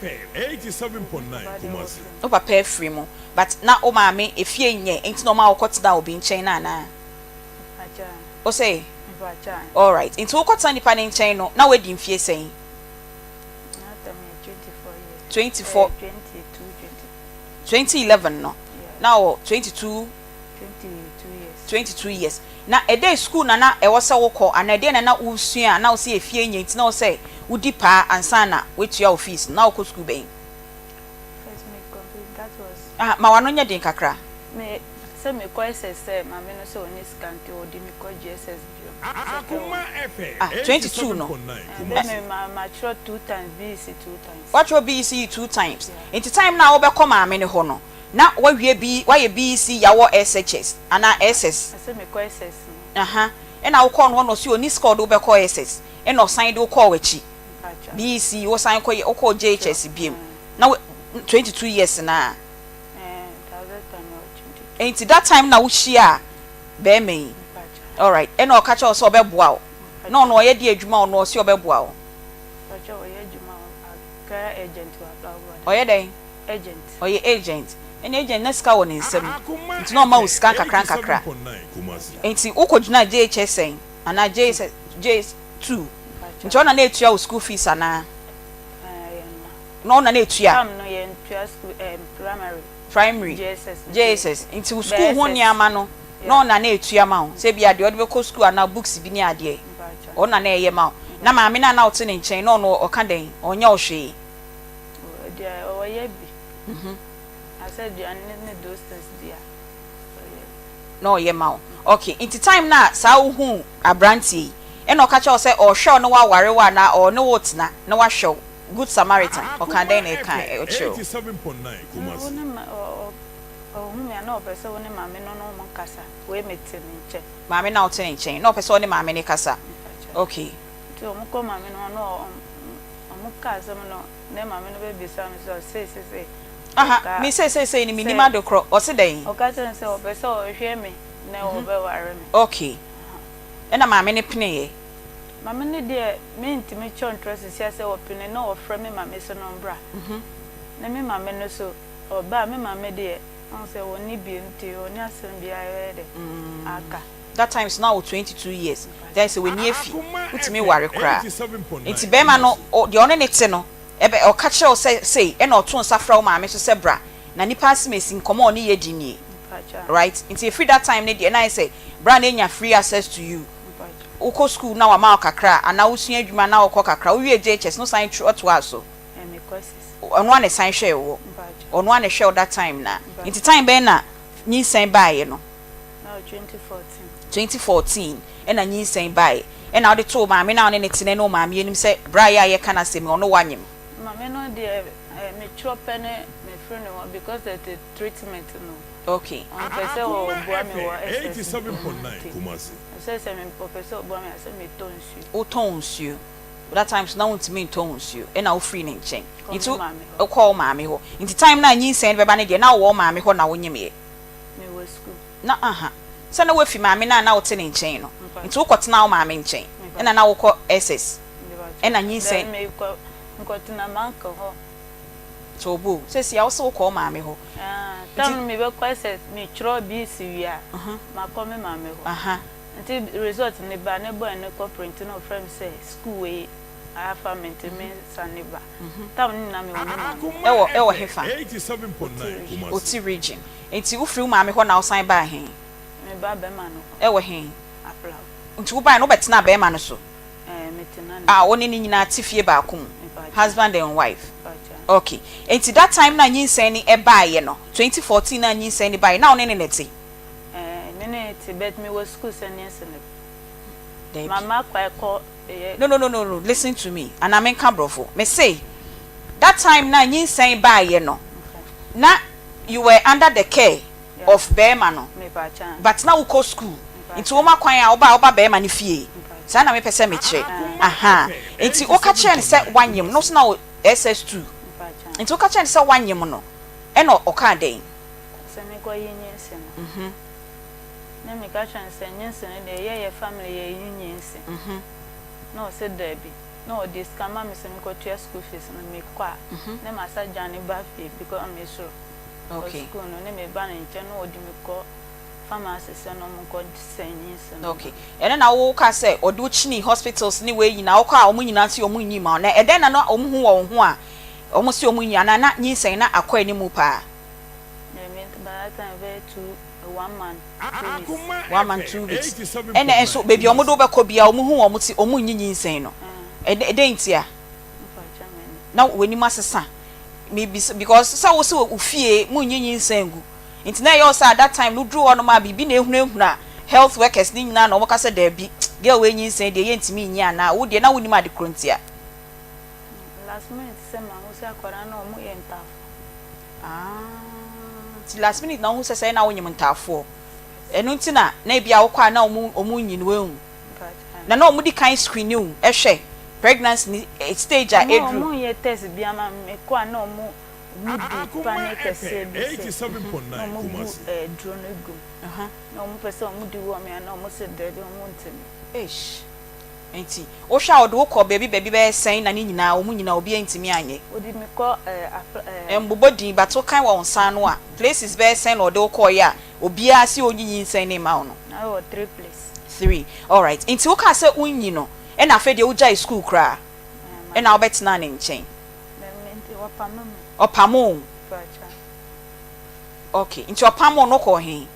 Wo papa afiri mu but na wo maame efie nyɛ nti na ɔma wo kɔ tenaa obi nkyɛn no anaa? Wo se? Alright, nti wo kɔ tena nipa no nkyɛn no na wadi mfie sɛn? 24, 2011 no na ɔwɔ 22. 22 years. Na ɛdɛn sukuu na na ɛwɔ sɛ wokɔ anaa ɛdeɛn na na wosua a na wo sɛ efie nyɛ nti na ɛwɔ sɛ wodi paa ansa na woatua wo fees no? Na wokɔ sukuu bɛn? First me complete that was. Ah, ma w'ano nyɛ den kakra. Me sɛ mekɔ SS sɛ maame no sɛ ɔnni sika nti ɔde me kɔ JSS bio second one. Ah, 22 no. Ɛɛ me ma matwerɛ two times BEC two times. Woatwerɛ BEC two times. Nti time no a wobɛkɔ maame no hɔ no, Na wawie B wayɛ BEC yawɔ SHS anaa SS. Ɛsɛ mekɔ SS no. Aha ɛna wokɔɔ no hɔ na ɔse ɔni sika ɔde wo bɛkɔ SS ɛna ɔsan de wo kɔɔ w'akyi BEC wo san kɔ yɛ wokɔɔ JHS biom na wo 22 years naa. Ɛɛ that time I was 22. Enti that time na wo hyiaa bɛɛma yi alright ɛna ɔka kyerɛ wo sɛ ɔbɛboa wo na ɔno ɔyɛ deɛ adwuma ɔno ɔse ɔbɛboa wo. Mpakyɛ ɔyɛ adwuma wɔ Accra agent wɔ Abrabɔ. Ɔyɛ dɛn? Agent. Ɔyɛ agent. Ɛna agent na sika wɔ ne nsam nti na ɔma wo sika nkakra nkakra. Nti wo kɔ gyinaa JHS sɛn anaa JSS JS two nti ɔna na etua wo school fees anaa? Na ɔna na etua. Term no yɛn tua school ɛɛm primary. Primary JSS nti wo school ho nneɛma no na ɔna na etua ma wo sɛ ebia deɛ ɔde bɛkɔ school anaa books bi ne adeɛ ɔna na ɛyɛ ma wo. Na maame no a na ɔte ne nkyɛn na ɔno ɔka dɛn ɔnyɛ wo hwee? Deɛ ɔyɛ bi. Na sɛ aduane ne those things deɛ a, ɔyɛ bi. Na ɔyɛ ma wo. Okay, nti time no a saa wohuu abranteɛ yi, ɛna ɔka kyerɛ wo sɛ ɔrehwɛ wo na waware wo anaa ɔne wo retena na wahwɛ wo, good Samaritan, ɔkaa dɛn na ɛkaa ɔkyerɛ wo? Wo ne ma ɔ ɔhu me a na ɔpɛ sɛ wo ne maame no ne wɔn kasa, wei mete ne nkyɛn. Maame no a wote ne nkyɛn, na ɔpɛ sɛ ɔne maame no kasa, okay. Nti wɔkɔ maame no hɔ na ɔ Ɔmo ka asɛm no ne maame no bɛ bisa no sɛ ɔsei sei sei. Aha me sei sei sei no mennim ade korɔ ɔse dɛn. Ɔka kyerɛ no sɛ ɔpɛ sɛ ɔhwɛ me na ɔbɛ ware me. Ok ɛna maame no peneeɛ. Maame no deɛ mentumi kyɛ ntorɔ sesia sɛ ɔpene na ɔfrɛ me maame sɛ no ɔmbra ne me maame no so ɔba a me maame deɛ wohu sɛ ɔnni bie nti ɔnni asɛm biara yɛbɛyɛ dɛ aka. That times na wɔ 22 years nti ayɛ sɛ w'ani afi wotumi ware koraa nti bɛɛma no deɛ ɔne ne te no ɛbɛ ɔka kyerɛ wo sɛ sei ɛna ɔto nsa frɛ wo maame nso sɛ bra na nipa asemesi nkɔmɔ a ɔne yɛ di nie right nti ɛfiri that time no deɛ na ayɛ sɛ bra no anya free access to you wokɔ school na wama wo kakra anaa wosua adwuma na wokɔ kakra wowie JHS no san toaa so ɔno a na ɛsan hwɛɛ woɔ ɔno a na ɛhwɛ wo that time na nti time bɛn na nyinsɛn baeɛ no. 2014 ɛna nyinsɛn baeɛ ɛna wode too maame no a wone no tena ne wo maame anim sɛ bra yi a yɛka no asɛm yi ɔno wanyem. Maame no deɛ metwerɛ pɛ ne mefiri ne hɔ because of the treatment no. Okay. Ɔmpɛ sɛ ɔboa me wɔ SS no nti ɔsɛ sɛ ɔpɛ sɛ ɔboa me a sɛ metɔ nsuo. Wotɔn nsuo that time so na wontumi ntɔn nsuo ɛna wofiri ne nkyɛn nti wokɔɔ wo maame hɔ nti time no a nyinsɛn no bɛba no deɛ na wowɔ wo maame hɔ na wonyemeɛ. sukuu. Na aha, sɛ na woafi maame no a na wote ne nkyɛn no, nti wokɔtenaa wo maame nkyɛn, ɛna na wokɔ SS, ɛna nyinsɛn. Daabi, mekɔ, mekɔtena m'uncle hɔ. Too bo, seesei a wose wokɔ wo maame hɔ. Ah, tam no mebɛkɔ SS, metwerɛ BC wie a, makɔ me maame hɔ. Nti result no ba, ne boy no kɔ print na ɔfrɛ me sɛ sukuu wei afa me nti me sane ba. Tam no nyinaa mewɔ me maame hɔ. Ɛwɔ, ɛwɔ hefa? Oti region. Oti region. Nti wofiri wo maame hɔ na wosan baa he? Mebaa bɛrima no hɔ. Ɛwɔ he? Aflao. Nti wobae no wobɛtenaa bɛrima no so? Ɛɛ, metena ne. A wo ne no nyinaa te fie baako mu? Mepakyɛw. Husband and wife? Mepakyɛw. Ok. Nti that time no a nyinsɛn no baeɛ no, 2014 no a nyinsɛn no baeɛ, na wo ne no na ɛte? Ɛɛ, me ne no te but mewɔ sukuu sɛ nurse no. Daabi. Mama kwan kɔ yɛ. No no no no no listen to me anaa menka brɔfo. Mese that time no a nyinsɛn baeɛ no na you were under the care of bɛɛma no but na wokɔ school nti woma kwan a woba a woba bɛɛma no fie saa na mepɛ sɛ mekyerɛ ahaa nti woka kyerɛɛ no sɛ woanyem no so na wo SS2 nti woka kyerɛɛ no sɛ woanyem no ɛna ɔkaa dɛn? Sɛ mekɔ yi nyinsen no na meka kyerɛ no sɛ nyinsen no deɛ yɛ yɛ family yɛ yi nyinsen na ɔse daabi na ɔde sika ma me sɛ mekɔ tua school fees no mekɔ a na masa dwane ba fie because mesuro kɔ school no ne me ba ne nkyɛn na ɔde me kɔ pharmacy sɛ na ɔmo nkɔ sɛn nyinsen no. Okay ɛno na wo ka sɛ ɔde wo kyini hospitals ne wei nyinaa wokɔ a ɔmo nyinaa se ɔmo nyi ma wo na ɛdɛn na na ɔmo hu wɔ wo ho a ɔmo se ɔmo nyi anaa na nyinsɛn na akɔ animu paa. By that time bɛyɛ two one month two weeks. One month two weeks ɛna nso baabi a ɔmo de wo bɛkɔ biara ɔmo hu wɔn se ɔmo nyi nyinsɛn no ɛdɛn ntia na w'anim asesa mebisa because sɛ wo se wo fie mo nyi nyinsɛn ngu nti na ɛyɛ wo sɛ at that time no woduru hɔ nom a biribi na ehunahuna health workers ne nyinaa na wɔn ka sɛ daabi girl wei nyinsɛn deɛ yɛntumi nyi anaa wo deɛ na wonim ade korɔ ntia. Last minute sɛ mahu sɛ akwadaa no wɔn yɛ ntaafo. Ah nti last minute na wohu sɛ sɛɛ na wonyim ntaafoɔ ɛno nti na na ebia wokɔ a na wɔn wɔn nyi no wahu na na wɔn di kan screen wo hwɛ pregnancy ni stage a eduru. Wɔn yɛ test bia ma me kɔ a na wɔn wɔn di pane kɛseɛ bi sɛ na wɔn bu aduro no gu mu na wɔn pɛ sɛ wɔn de wɔ me a na wɔn sɛ daabi wɔn ntumi. Eish. Nti wohwɛ a wɔde wo kɔ baabi baabi bɛyɛ sɛn na ne nyinaa wɔn nyinaa obiara ntumi anyɛ? Wɔde me kɔ ɛɛ afra ɛɛ. Mbobɔ din but wokan wɔ wo nsa ano a places bɛyɛ sɛn na wɔde wo kɔɔeɛ a obiara se ɔnyi nyinsɛn no mma wo no? Na ɛwɔ three place. Three alright nti wokaa sɛ wonyi no ɛna afei deɛ wogyae school koraa ɛna wobɛtenaa ne nkyɛn? Daabi nti wɔpamo me. Ɔpamoo wo? Mpakyɛw. Okay nti ɔpamoo wo no wokɔɔ he?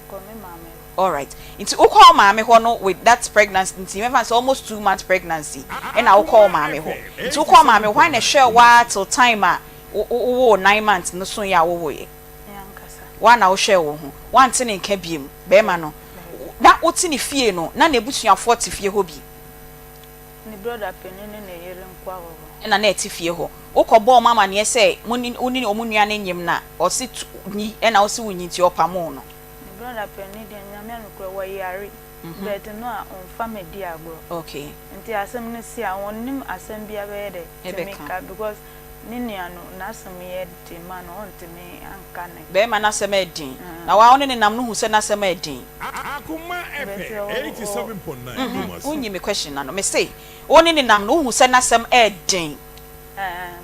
Mekɔ me maame hɔ. Alright nti wokɔ wo maame hɔ no with that pregnancy nti mɛfa no sɛ almost 2 months pregnancy ɛna wokɔ wo maame hɔ nti wokɔ wo maame hɔ hwan na ɛhwɛɛ wo ara till time a wo wowoo 9 months no soeɛ a wowoeɛ? Me ankasa. Woa na wohwɛɛ wo ho woante ne nka biom bɛɛma no na wote ne fie no na n'abusuafoɔ te fie hɔ bi? Ne brɔda panin ne ne yere nkoa wɔ hɔ. Ɛna na ɛte fie hɔ. Wokɔ bɔɔ ɔmo amaneɛ sɛ mo ne wo ne ɔmo nua no nyem na ɔse tu nyi ɛna wose wonyi nti ɔpamoo no. Ne brɔda panin deɛ Nyame anokorɛ wɔyare but no a ɔnfa me di agorɔ. Okay. Nti asɛm no si a ɔnnim asɛm bia bɛyɛ dɛ tumi Ɛbɛka. ka because ne nua no n'asɛm yɛ den ma no ɔntumi anka ne. Bɛɛma n'asɛm ɛɛden. Na waa wo ne no nam no hu sɛ n'asɛm ɛɛden. But ɔ ɔ. Wonyi me question no ano. Mese wo ne no nam no wohu sɛ n'asɛm ɛɛden.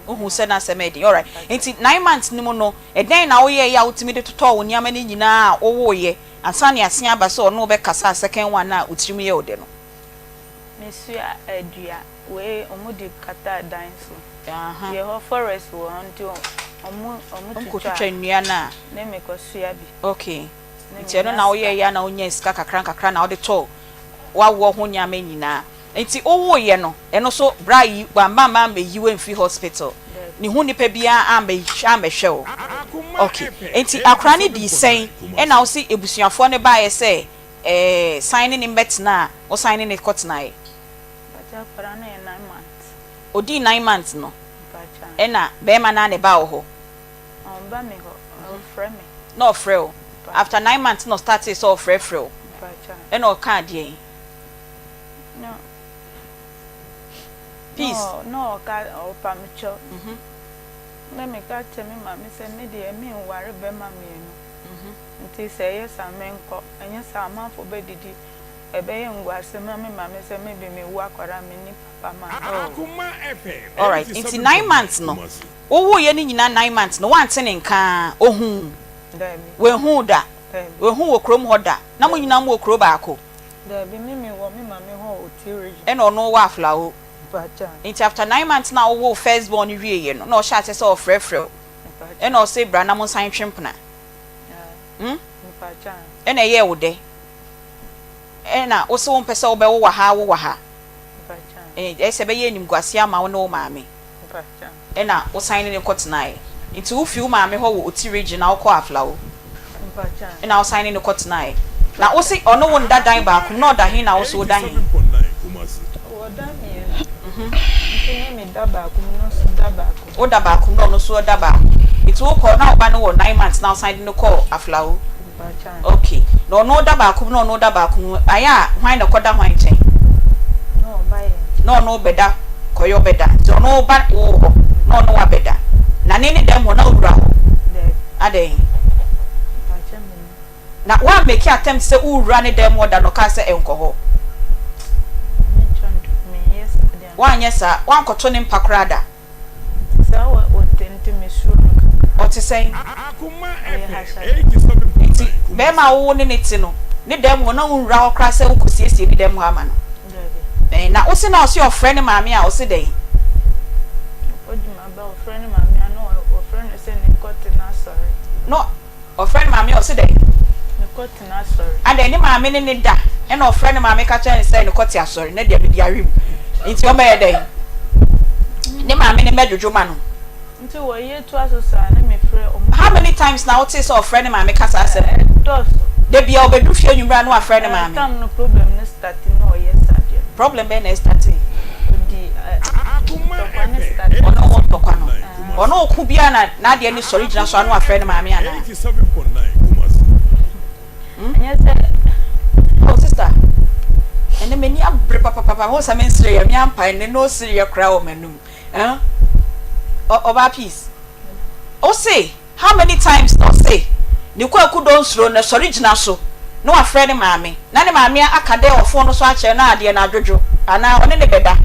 Wohu sɛ n'asɛm ɛɛden. Alright. Nti 9 months no mu no ɛdɛn na woyɛeɛ a wotumi de totɔɔ wo nneɛma no nyinaa a wowoeɛ ansa na yɛasen aba sɛ ɔne wo bɛkasa a second one no a wo tirim yɛ wo dɛ no? Mesua adua wei ɔmo de kata dan so. Yɛ hɔ forest wɔ hɔ nti ɔmo ɔmo Ɔmo twitwa kɔtwitwa nnua no a. Ne me kɔ sua bi. Okay. Ne Nti me ɛno nya na sika. woyɛeɛ a na wonyaa sika kakra nkakra na wode tɔɔ w'awoɔ ho nneɛma nyinaa. Nti wowoeɛ no ɛno nso bra yi wamma amma ammɛyi wo amfiri hospital. Daabi. Ne ho nipa biara ammɛhwɛ ammɛhwɛ wo. Okay. Nti akwadaa no dii sɛn ɛna wose abusuafoɔ no baeɛ sɛ ɛɛ san ne no mmɛtena a wosan ne no kɔtenaeɛ? Mpakyɛ akwadaa no yɛ 9 months. Ɔdii 9 months no Mpakyɛ. ɛna bɛrima no ara na ɛbaa wo hɔ? Ɔmba me hɔ, ɔfrɛ me. Na ɔfrɛ wo? After 9 months na ɔstartee sɛ ɔfrɛfrɛ wo? Mpakyɛ. Ɛna ɔkaa deɛn? No. Peace. No, na ɔka ɔpa me kyɛw. Na meka kyerɛ me maame sɛ me deɛ menware bɛrima mmienu. Nti sɛ ɛyɛ saa menkɔ, ɛnyɛ saa amanfoɔ bɛdidi, ɛbɛyɛ nguase ma me maame sɛ maybe mewu akwadaa a menni papa maame. Oh. Alright, nti 9 months no, wowooyɛ no nyinaa 9 months no, woante ne nka a, ohuu? Daabi. Wanhuu da? Daabi. Wanhuu wɔ kurom hɔ da? Na mo Daabi. nyinaa mowɔ kuro baako? Daabi, me mewɔ me maame hɔ wɔ Oti region. Ɛna ɔno wɔ Aflao? Mpakyɛ. Nti after 9 months na wowoo first born no wieeɛ no, na ɔhyɛɛ aseɛ sɛ ɔfrɛfrɛ wo, Mpakyɛ. ɛna ɔse bra na monsan ntwe mpena? Ae. Hmm? Mpakyɛ. Ɛna ɛyɛɛ wo dɛ? Ɛna wose wompɛ sɛ wobɛwo wɔ ha awo wɔ ha? Mpakyɛ. Ɛɛ, ɛsɛ ɛbɛyɛ animguaseɛ ama wo ne wo maame. Mpakyɛ. Ɛna wosan ne no kɔtenaeɛ? Nti wofii wo maame hɔ wɔ Oti region na wokɔɔ Aflao? Mpakyɛ. Ɛna wosan ne no kɔtenaeɛ? Na wose ɔne wo nda dan baako mu, na ɔda he na wo nso woda he? Ɔwɔ dan mmienu. Nti me meda baako mu na ɔso da baako mu. Woda baako mu na ɔno nso da baako mu. Nti wokɔɔ na wo ba no wɔ 9 months na wosan de no kɔɔ Aflao? Mpakyɛ. Okay. Na ɔno da baako mu na ɔno da baako mu, ayɛ a hwan na ɛkɔda hwan nkyɛn? Na ɔba yɛn nkyɛn. Na ɔno bɛda kɔyɔ bɛda. Nti ɔno ba wo hɔ na ɔne wo abɛda. Na ne ne dɛm hɔ na wowura hɔ? Daabi. Adɛn? Mpakyɛ mennim. Na woan make attempt sɛ wowura ne dɛm hɔ da na ɔkaa sɛ ɛnkɔ hɔ? Menkyɛ ntɔ, menyɛ saa deɛ. Woanyɛ saa? Woankɔto ne mpa koraa da? Nti saa wɔ ɔte nti mesuro no kakra. Ɔte sɛn? Ɔyɛ hahyahya. Nti bɛɛma a wo ne no te no, ne dɛm hɔ na wonwura hɔ koraa sɛ wokɔsiesie ne dɛm hɔ ama no? Dabi. Ɛn, na wose na ɔse ɔfrɛ ne maame a, ɔse dɛn? Ɔkɔ dwuma ba ɔfrɛ ne maame a na ɔfrɛ no sɛ ne kɔ tena asɔre. Na ɔfrɛ ne maame a ɔse dɛn? Ne kɔ tena asɔre. Adɛn, ne maame ne ne da ɛna ɔfrɛ ne maame ka kyerɛ no sɛ ne kɔ te asɔre, na deɛ mede awe mu nti ɔmmɛyɛ dɛn? Ne maame no mmɛdwodwo ma no. Nti wɔyɛ toa so saa na mefrɛ ɔmo. How many times na wotee sɛ ɔfrɛ ne maame ka saa asɛm no? Ɛdɔɔso. Da biara ɔbɛduru fie anwummerɛ a na wafrɛ ne maame. Tam no problem no starte na ɔyɛ saa deɛ no. Problem bɛn na ɛstartee? Ɔdi ntɔkwa no starte. Ɔne wo ntɔkwa no. Ɔne wo ko biara na n'adeɛ no sɔre gyina so a na wafrɛ ne maame anaa? Hmm? Ɛnyɛ sɛ. Oh sister, ɛnɛ m'ani abere papapapa, ho sɛ mensereɛ, me ampa ɛnɛ no sereɛ koraa wɔ m'anum. Eh? Ɔbaa peace. Ose, how many times na ɔse ne kwaku dɔ nsuro no sɔre gyina so na wafrɛ ne maame na ne maame aka dɛ wɔ phone no so akyerɛ no adeɛ no adwodwo anaa ɔne no bɛda.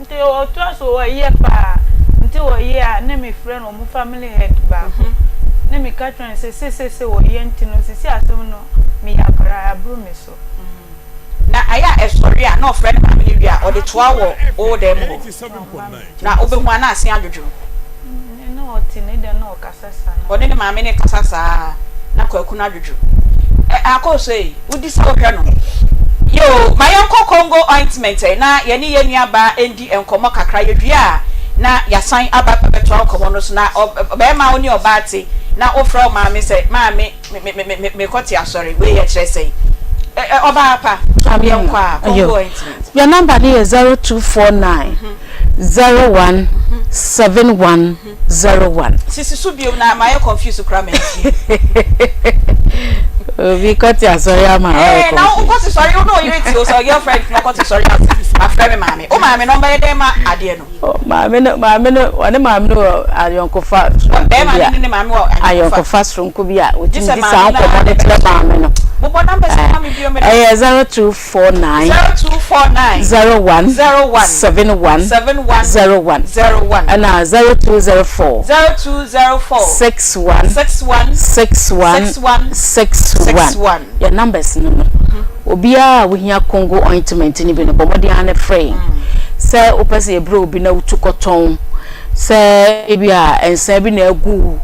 Nti ɔtoa so ɔyɛ paa nti ɔyɛ a ne me frɛ no ɔmo family head baako ne me ka kyerɛ no sɛ sesese ɔyɛ nti no sisi asɛm no meyɛ akwadaa aboro me so. Na ayɛ a ɛsɔre a na ɔfrɛ ne maame no wie a ɔde toa wɔ wo dan mu hɔ na wobɛhu a na ase adwodwo. Na ɔte ne dɛm na ɔkasa saa na. Ɔne ne maame no kasa saa na Kwaku no adwodwo. Ɛ Akooso ei, wodi sɛ wohwɛ no. Yoo, ma yɛnkɔ Congo ointment ɛ na yɛne yɛn nuabaa ndi nkɔmmɔ kakra. Yɛwie a na yɛasan aba abɛtoa nkɔmmɔ no so. Na ɔ barima a wo ne ɔbaa te na wofrɛ wo maame sɛ, Maame, me me me me mekɔte asɔre, wei yɛ kyerɛ sɛn? Ɛ ɛ ɔbaa pa, yɛnkɔ a, Congo ointment. Yɛn number no yɛ 0249 01 71 01. Sisi so bio na mayɛ confuse koraa mantie. Obi kɔte asɔre ama ɔyɛ Eh, na confuse. wokɔte sɔre wo ne ɔyere te o sɛ girlfriend na ɔkɔte sɔre a afrɛ me maame. Wo maame no ɔmbɛyɛ dɛn ma adeɛ no? Oh, maame no maame no ɔne maame no wɔ ayɔnkofa soronko Bɛrima bi no a ne ne maame wɔ ayɔnkofa. ayɔnkofa soronko bi a Gye otumi sɛ di maame saa no nkɔmmɔ ara no na kyerɛ ɛbɛkyerɛ. maame no. Bobɔ numbers no ma me bio meda. Ɛyɛ 0249 0249 01 01 71 71 01 01 ɛna 0204 0204 61 61 61 61 61 61. Yɛ numbers no no. Obiara a wohia Congo ointment no bi no, bɔ mmɔden ara na frɛ yɛn. Sɛ wopɛ sɛ yɛbrɛ obi na wotu kɔtɔn, sɛ ebia nsa bi na agu wo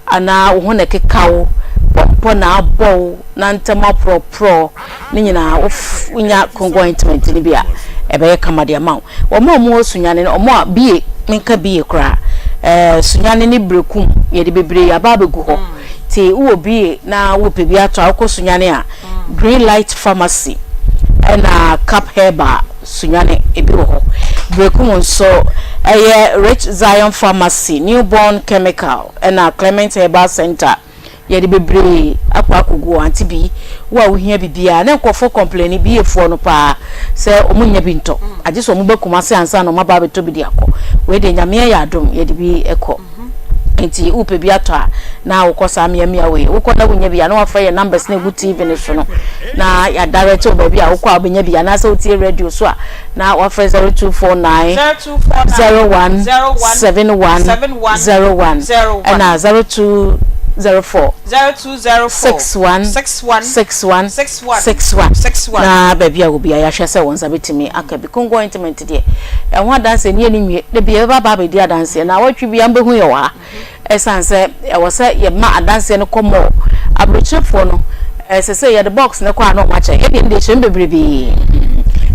anaa wo ho na ɛkeka wo, pɔmpɔ na abɔ wo na ntɛm aporɔporɔ, ne nyinaa wonya Congo ointment no bi a, ɛbɛyɛ kama de ama wo. Wɔn a wɔwɔ Sunyani no, wɔn a bie, menka bie koraa, ɛɛ Sunyani ne Berekum, yɛde bebree aba abɛgu hɔ. Nti wowɔ bie na wopɛ bi atɔ a, wokɔ Sunyani a, Green Light Pharmacy ɛna Cap Herbal Sunyani ebi wɔ hɔ. Berekum nso ɛyɛ Rich Zion Pharmacy, Newborn Chemical ɛna Clement Herbal Center. Yɛde bebree akɔ akɔgu hɔ. Auntie Bi, wo a wohia biribiara, na nkurɔfoɔ complaini, BA foɔ no paa, sɛ wɔn nnya bi ntɔ. Agye sɛ wɔn ba Kumasi ansa na wɔn aba abɛtɔ bi de akɔ. Wei deɛ Nyame ayɛ adom, yɛde bi kɔ. Nti wopɛ bi atɔ a na wokɔ saa mmeammea wei. Wokɔ na wonnya bi a na wafrɛ yɛn numbers no a ɛgu TV no so no na yɛadirect wo baabi a wokɔ a wobɛnya bi anaasɛ wotie radio so a na wafrɛ 0249 01 71 01 ɛna 0204 61 61 61 na baabi a wɔ biara yɛahwɛ sɛ wo nsa bɛtumi aka bi. Kongo ointment deɛ ɛho adanseɛ ne yɛnni nwie. Da bi yɛbɛba aba abɛdi adanseɛ. Naawɔtwe biara mobɛhu yɛn wɔ ha. Ɛsiane sɛ ɛwɔ sɛ yɛma adanseɛ no kɔ mall. Aburokyerefoɔ no, ɛsɛ sɛ yɛde box no kɔ a na wɔn akyɛ. Yɛn deɛ no deɛ kyerɛ mu bebrebee.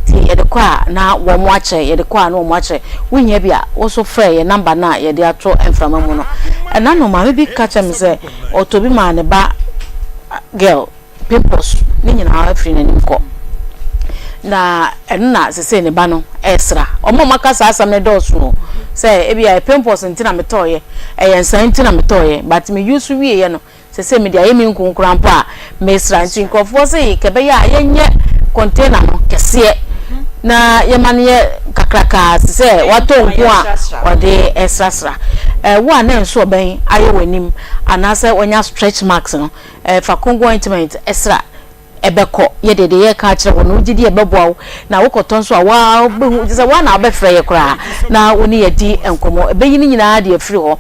Nti yɛde kɔ a na wɔn akyɛ, yɛde kɔ a na wɔn akyɛ. Wohia bi a, wo nso frɛ yɛn number no a yɛde ato mframa mu no. Ɛna no maame bi ka kyerɛ me sɛ ɔtɔ bi maa ne ba girl. Pimples ne nyinaa afiri n'anim kɔ. Na ɛno na sesei ne ba no ɛresra. Wɔn a wɔaka saa asɛm no dɔɔso o. Sɛ ebi a pimples nti na metɔɔyɛ, ɛyɛ nsa nti na metɔɔyɛ, but me use wieɛ no, sesei mede ayɛ me nku koraa mpo a mesra. Nti nkurɔfoɔ se kɛbɛyɛ a yɛnyɛ container no kɛseɛ na yɛma no yɛ kakrakaa te sɛ watɔ nku a ɔde resrasra. Wo a na nso ɔbɛn ayɛ w'anim anaasɛ wanya stretch marks no, Fa Kongo ointment sra, ɛbɛkɔ. Yɛ deɛ deɛ yɛreka akyerɛ wo no, wogye di a ɛbɛboa wo. Na wokɔtɔ nso a, wo ara wobɛhu, kyerɛ sɛ wo ara na wobɛfrɛ yɛ koraa na wo ne yɛ adi nkɔmmɔ. Ɛbɛyi ne nyinaa de afiri hɔ.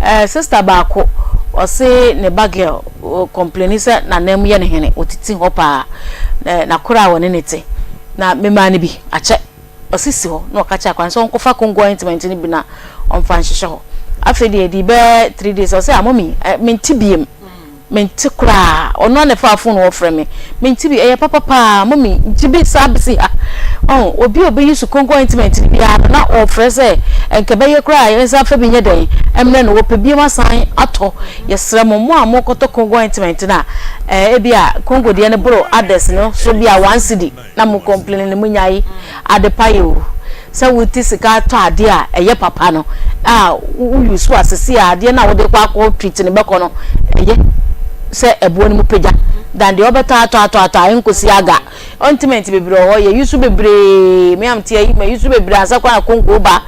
Eh, sister baako, ɔse ne ba girl, ɔ complaini sɛ n'anan mu yɛ no hene, ɔtiti hɔ paa. Na n'akora a ɔne no te, na memaa no bi, akyɛ. Ɔsi si hɔ na ɔka kyerɛ akwadaa no sɛ ɔnkɔfa Congo ointment no bi na ɔmfa nhyehyɛ hɔ. Afei deɛ ɛdii bɛyɛ 3 days ɔsɛ ah mummy eh, mente biem. Mente koraa. Ɔno ara na ɛfaa phone ɔfrɛ me. Mente bi ɛyɛ papa paa mummy gye bi saa besi ha. Ɔn obi a ɔbɛyi so Congo ointment no biara no na ɔfrɛ sɛ nka ɛbɛyɛ koraa a yɛnsan fa bi nyɛ dɛn mmrɛ no. Wɔpɛ biom asan atɔ. Yɛsrɛ mo, mo a mokɔtɔ Congo ointment no a eh, ebia Congo deɛ no boro others no so bi a 1 cedi. Na mo complain no mo nyae ade pa yɛ o sɛ wo te sika tɔ adeɛ a ɛyɛ papa no a wo use a sisi a adeɛ no a wode kɔ akɔ treat no bɛkɔ no ɛyɛ sɛ ɛboɔ no mu pagya than deɛ wobɛtɔ atɔ atɔ atɔ a ɛnkɔsi aga. Ointment bebree wɔ hɔ yɛ use bebree me am te ayi ma use bebree ansa kwan a konko ba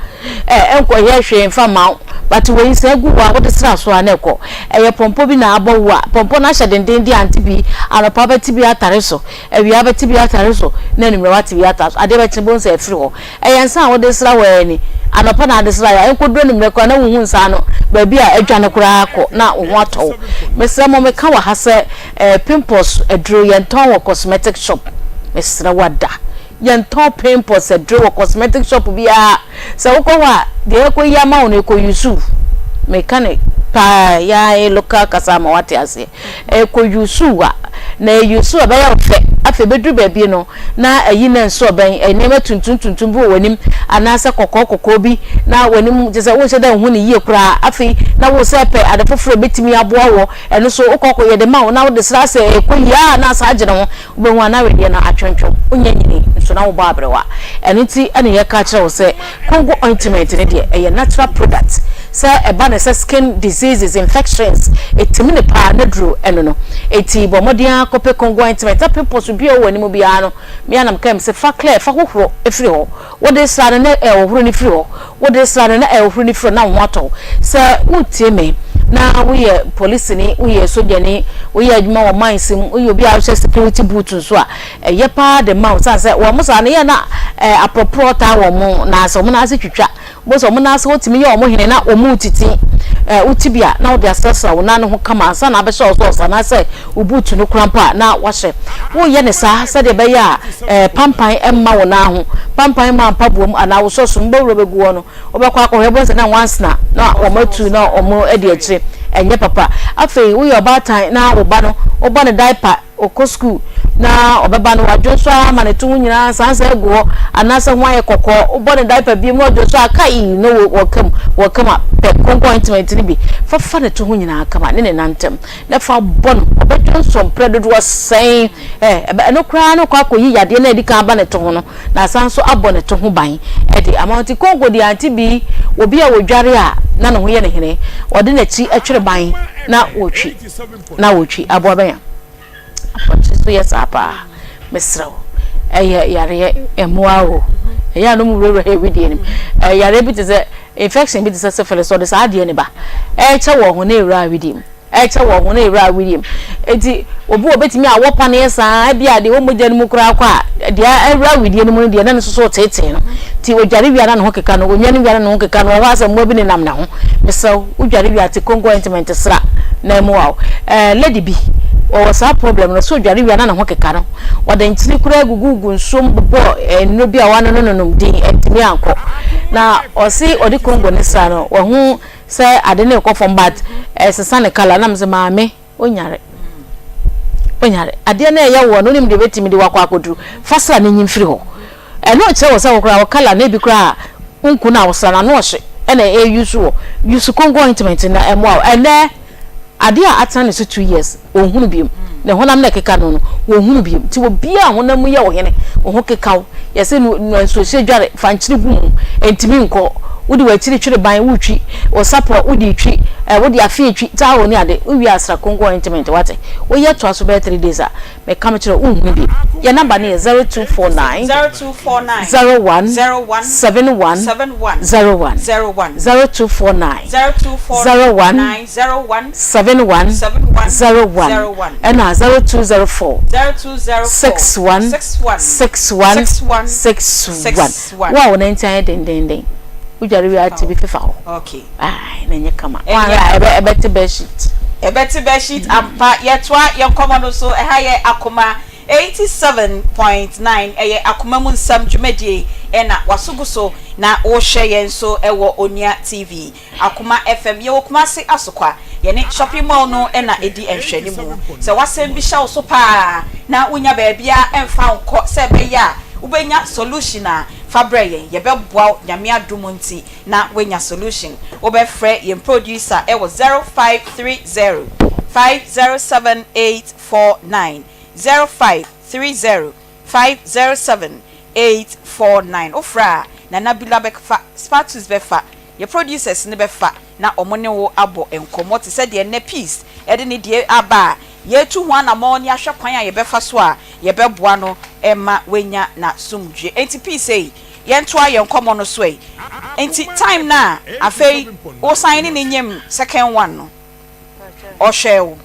ɛ ɛnkɔ yɛ hwee mfa ma wo but wei sɛ agu hɔ a wode sra so a na ɛkɔ ɛyɛ pɔmpɔ bi na abɔ wo a pɔmpɔ no ahyɛ dendenden ante bi anɔpa bɛte bi atare so Awia bɛte bi atare so na anwummerɛ wate bi ata so. Adeɛ bɛkye bohu sɛ afiri hɔ. Ɛyɛ nsa a wode sra hɔ ara ni. Anɔpa na ade sraeɛ a, ɛnkɔduru anwummerɛ koraa na wonhu nsa ano baabi a adwane koraa kɔ na wo ho atɔ wo. Mesrɛ mo meka wɔ ha sɛ eh, pimples aduro yɛntɔn wɔ cosmetic shop. Mesrɛ wo ada. Yɛntɔn pimples aduro wɔ cosmetic shop biara. Sɛ wokɔ hɔ a, deɛ yɛkɔyi ama wo no ɛkɔ use. Meka no paa, yɛn local kasa ama woate aseɛ. Ɛkɔ use a, na ɛ use a ɛbɛyɛ wo fɛ. Afei ɛbɛduru baabi no, na ayi na nso ɔbɛn nneɛma tuntum tuntum bi wɔ w'anim anaasɛ kɔkɔɔ kɔkɔɔ bi na w'anim kyerɛ sɛ wonhyɛ da nhu no yie koraa. Afei na wo sɛ pɛ ade foforɔ a ɛbɛtumi aboa wɔ ɛno so wokɔ kɔ yɛde ma wo na wode sra sɛ ɛkɔ yie a na asan agye ne ho. Wobɛhu a na wedeɛ no atwentwɛn wonyɛ nyini nso na wobɔ aberewa. Ɛno nti na yɛka kyerɛ wo sɛ Congo ointment no deɛ ɛyɛ natural product sɛ ɛba no sɛ skin diseases, infections, ɛtumi no paa n'aduro ɛno no. Enti bɔ mmɔden ara kɔpɛ Congo ointment na pimples biara ɛwɔ w'anim biara no, me ara na meka mu sɛ fa clear, fa hohoro firi hɔ. Wode sra no na ɛhohoro no firi hɔ, wode sra no na ɛhohoro no firi hɔ na wo ho atɔ wo. Sɛ woretie me na woyɛ polisini, woyɛ sogyani, woyɛ adwuma wɔ mines mu, woyɛ obi a wohyɛ security boot nso a, Ɛyɛ paa de ma wo sane sɛ wɔn saa no yɛ na aprɔprɔ taa wɔn nan ase, wɔn nan ase twitwa. Wobɛhu sɛ wɔn nan ase hɔ tumi yɛ wɔn hene na wɔn retiti. Wote bi a na wode asrasra wo nan no ho kama ansa na abɛhyɛ wo sɔs anaasɛ wo buutu no koraa mpo a na wahyɛ. Woreyɛ no saa sɛdeɛ ɛbɛyɛ a pampan mma wo nan ho, pampan mma mpaboa mu anaa wo sɔs mu bɛwura bɛgu hɔ no, wobɛkɔ akɔhwɛ wobɛhu sɛ na nwansena na wɔatu na wɔadi akyire. Ɛnyɛ papa. Afei woyɛ ɔbaatan na wo ba no wobɔ no diaper Ɔkɔ sukuu na ɔbɛba no wadwonsɔ ara ma ne to ho nyinaa nsansa agu hɔ anaasɛ ho ayɛ kɔkɔɔ. Wobɔ no diaper bio na ɔdwonsɔ a kai na wɔka mu wɔka mu a pɛ konko ointment no bi fa fa ne to ho nyinaa kama ne ne nan ntam na fa bɔ no. Ɔbɛdwonsɔ mprɛ dodoɔ sɛn? Ɛ ɛno koraa no kɔ akɔyi yadeɛ no a ɛdi kan aba ne to ho no na asan nso abɔ ne to ho ban de ama wo. Nti konko deɛ ante bi obi a ɔdware a na ne ho yɛ no hene ɔde n'akyi twere ban na ɔtwi. Na wɔtwi aboa bɛn a apɔnkye so yɛ saa paa mesrɛ wo ɛyɛ yareɛ mmoa o ɛyɛ a no mu wurawura yɛ wedeɛ no mu yareɛ bi te sɛ. Infection bi te sɛ syphilis, ɔde saa adeɛ no ba. Ɛrekyɛ wɔ ho na ɛwura awedeɛ mu. Ɛrekyɛ wɔ ho na ɛwura awedeɛ mu. Enti obi wɔ bɛtumi awɔ paneɛ saa, ebi a deɛ ɛwɔ mogya no mu koraa kɔ a, deɛ awura awedeɛ no mu no deɛ na ne nso so reteetee no. Nti ɔdware wie a na ne ho keka no, ɔnwane wie a na ne ho keka no, wɔ hɔ a sɛ mmoa bi nenam ne ho. Mesrɛ wo, wodware wie a te Congo ointment sra na ɛmmoa wo. Ɛɛ lady bi, ɔwɔ saa problem no, sɛ ɔdware wie a na ne ho keka no. Ɔde nkyene koraa gugugu nsuo mu bobɔɔ nnuro bi a wɔanonononom din, antumi ankɔ. Na ɔse ɔde Congo no sra no, wahu sɛ ade no rekɔ fam but ɛresesa ne colour. Na mese maame, wonyare. Wonyare. Adeɛ no a ɛyɛ woɔ no, wonim deɛ ɛbɛtumi de wo akɔ akɔduru. Fa sra no nyi mfiri hɔ. Ɛno nkyerɛ wɔ sɛ wo koraa wo colour no ebi koraa wo nku no a wosra no ano ɔhye ɛna ɛyɛ use wɔ. Use Congo ointment na ɛmmoa wo. Ɛnnɛ adeɛ a atena ne so 2 years ɔnhunu biom. Ne honam na ɛkeka no no ɔnhunu biom. Nti obiara a honam mu yɛ wo hene, wo ho keka wo, yɛse no noa nsuohyeɛ dware, fa nkyene gu mu, ɛntumi nkɔ. Wode w'akyiri twere ban wotwi, wo sapɔ wode retwi, wode afe retwi, towel ne ade, wowie a sra Congo ointment wate. Woyɛ toa so bɛyɛ 3 days a, meka mekyerɛ wo wonhunu biom. Yɛn number no yɛ 0249 0249 01 01 71 71 01 01 0249 0249 01 71 71 01 01 ɛna 0204 0204 61 61 61 61 61 61. Wo a wo nan ti ayɛ dendenden, wodware wie a te bi fefa hɔ. Ai, na ɛnyɛ kama. Ɛnyɛ Woanhwɛ a ɛbɛ ɛbɛte bedsheet. Ɛbɛte bedsheet ampa. Yɛtoa yɛn nkɔmmɔ no so. Ɛha yɛ Akoma 87.9. Ɛyɛ Akoma mu nsɛm dwumadie ɛna waso gu so na wohwɛ yɛn nso ɛwɔ Onua TV. Akoma FM. Yɛwɔ Kumasi Asokwa. Yɛne shopping mall no na ɛdi nhwɛanimu. Sɛ w'asɛm bi hyɛ wo so paa na wonya baabiara mfa nkɔ sɛ ɛbɛyɛ a wobɛnya solution a, fa brɛ yɛn. Yɛbɛboa wo Nyame adom nti na woanya solution. Wobɛfrɛ yɛn producer ɛwɔ 0530 507 849, 0530 507 849. Wofrɛ a, Nana Bila bɛfa, Spatus bɛfa, yɛ producers no bɛfa na wɔn ne wo abɔ nkɔmmɔ te sɛ deɛ nnɛ Peace de ne deɛ aba a yɛretu ho anammɔn ne ahwɛ kwan a yɛbɛfa so a yɛbɛboa no ma wanya n'asomdwoeɛ. Enti Peace ei, yɛntoa yɛn nkɔmmɔ no so ei. Enti time no a afei wosan ne no nyem second one no, ɔhwɛɛ wo?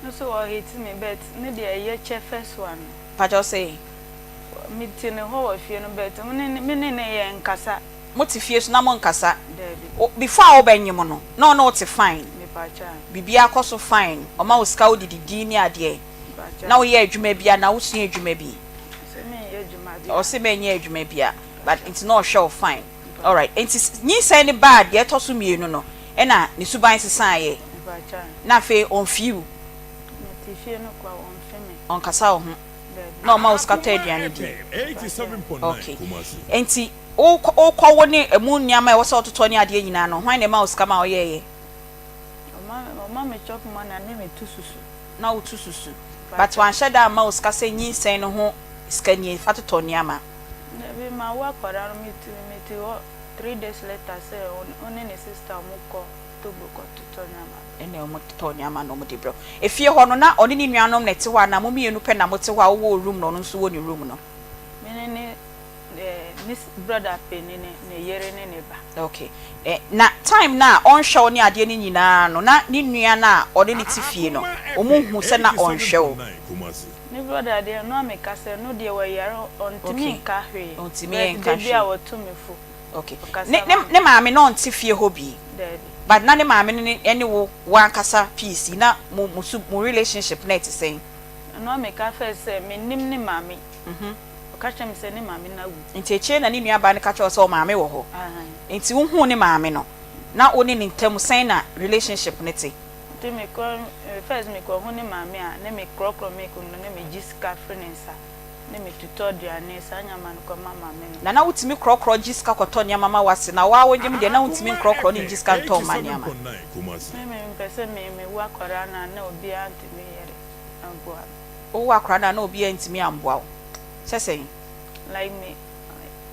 No so ɔhate me but ne deɛ ɛyɛ kyɛ first one no. Mpakyɛw say. Me te ne hɔ wɔ fie no but me ne ne yɛ nkasa. Mo te fie so na mo nkasa? Daabi. Wo before a wobɛnyem no na ɔne wo te fine? Mepakyɛw. Biribiara kɔ so fine? Ɔma wo sika wode didi ne adeɛ? Mepakyɛw. Na woyɛ adwuma bi anaa wosua adwuma bi? Ɔse menyɛ adwuma bia. Ɔse menyɛ adwuma bia but nti na ɔhwɛ wo fine. Alright nti nyinsɛn no baa deɛ ɛtɔ so mmienu no ɛna ne suban sesaeɛ? Mepakyɛw. Na afei ɔmfii wo? Mete fie no koraa ɔmfe me. Ɔnkasa wo ho? Daabi. Na ɔma wo sika tɔ aduane di? Okay nti wokɔ wokɔ wo ne ɛmu nneɛma a ɛwɔ sɛ wototɔ ne adeɛ nyinaa no hwan na ɛma wo sika ma woyɛeɛ? Ɔma ɔma me chop money a ne me tu susu. Na wotu susu but wanhyɛ da amma wo sika sɛ nyinsɛn no ho sika nie fa totɔ nneɛma? Dabi mawo akwadaa no mete mete hɔ 3 days later sɛ ɔne ne sister ɔmo kɔ Togo kɔ totɔ nneɛma. Ɛna ɔmo totɔ nneɛma na ɔmo de brɛ wo. Efie hɔ no na ɔne ne nuanom na ɛte hɔ anaa mo mmienu pɛ na mote hɔ a wowɔ wo room na ɔno nso wɔ ne room no? Me ne ne eh, ne brother panin ne ne yere ne ne ba. Okay. Eh, na time no a ɔnhwɛ wo ne adeɛ no nyinaa no na ne nua no a ɔne no te fie no ɔmo hu sɛ na ɔnhwɛ wo? Ne brother deɛ ɛno a meka sɛ ɛno deɛ wayare ɔntumi nka hwee. Ɔntumi But nka da bi a hwee. wɔto me fo. Okay. Ɔkasa Ne ne ma me. ne maame na ɔnte fie hɔ bi? Daabi. But na ne maame no ne ɛne wo wo ankasa Peace yi na mo mo su mo relationship na ɛte sɛn? Ɛno a meka first sɛ mennim ne maame. Ɔka kyerɛ me sɛ ne maame no awu. Nti akyire na ne nua baa no ka kyerɛ wo sɛ ɔmaame wɔ hɔ? Aane. Nti wo huu ne maame no na wo ne ne ntam sɛn na relationship no te? Nti mekɔ first mekɔ hu ne maame a ne me korɔkorɔ milk no ne me gye sika firi ne nsa ne me tutɔ aduane saa nneɛma no kɔ ma maame no. Na na wotumi korɔkorɔ gye sika kɔtɔ nneɛma ma w'ase na wo ara wonyem deɛ na wontumi nkorɔkorɔ ne ngye sika ntɔ mma nneɛma? Me me mpɛ sɛ me me wu akwadaa no a na obiara ntumi yɛ dɛ amboa me. Wowo akwadaa no a na obiara ntumi amboa wo sɛ sɛn? Like me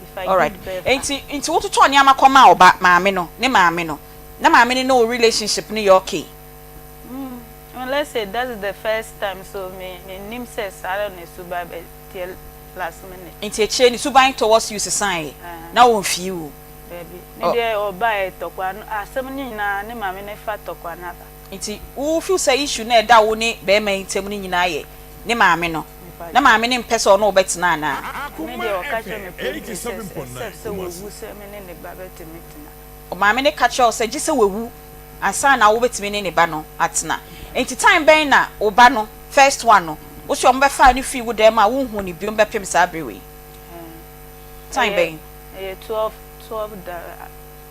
if I Alright give birth a. nti nti wototɔɔ nneɛma kɔmaa ɔba maame no ne maame no na maame no ne wo relationship no yɛ okay? Mm, well, let's say that is the first time so me me nim sɛ saa na ne suban bɛ teɛ last minute. Nti akyire ne suban towards you sesaeɛ na ɔmfii wo? Daabi. Ne deɛ ɔbaeɛ tɔkwa no, asɛm no nyinaa ne maame no fa tɔkwa no aba. Nti wo feel sɛ issue no a ɛda wo ne barima yi ntam no nyinaa yɛ ne maame no? Na maame no mpɛ sɛ ɔne wo bɛtena anaa? Ne deɛ ɔka kyerɛ me plainly sɛ except sɛ wawu sɛ me ne ne ba bɛtumi tena. Maame no ka kyerɛ wo sɛ gye sɛ wawu ansa na wobɛtumi ne ne ba no atena. Nti time bɛn na wo ba no, first one no, wo se wɔbɛfaa no firii wo dan mu a wonhuu no biom bɛpem saa bere wei? Time bɛn? Ɛyɛ 12, 12 da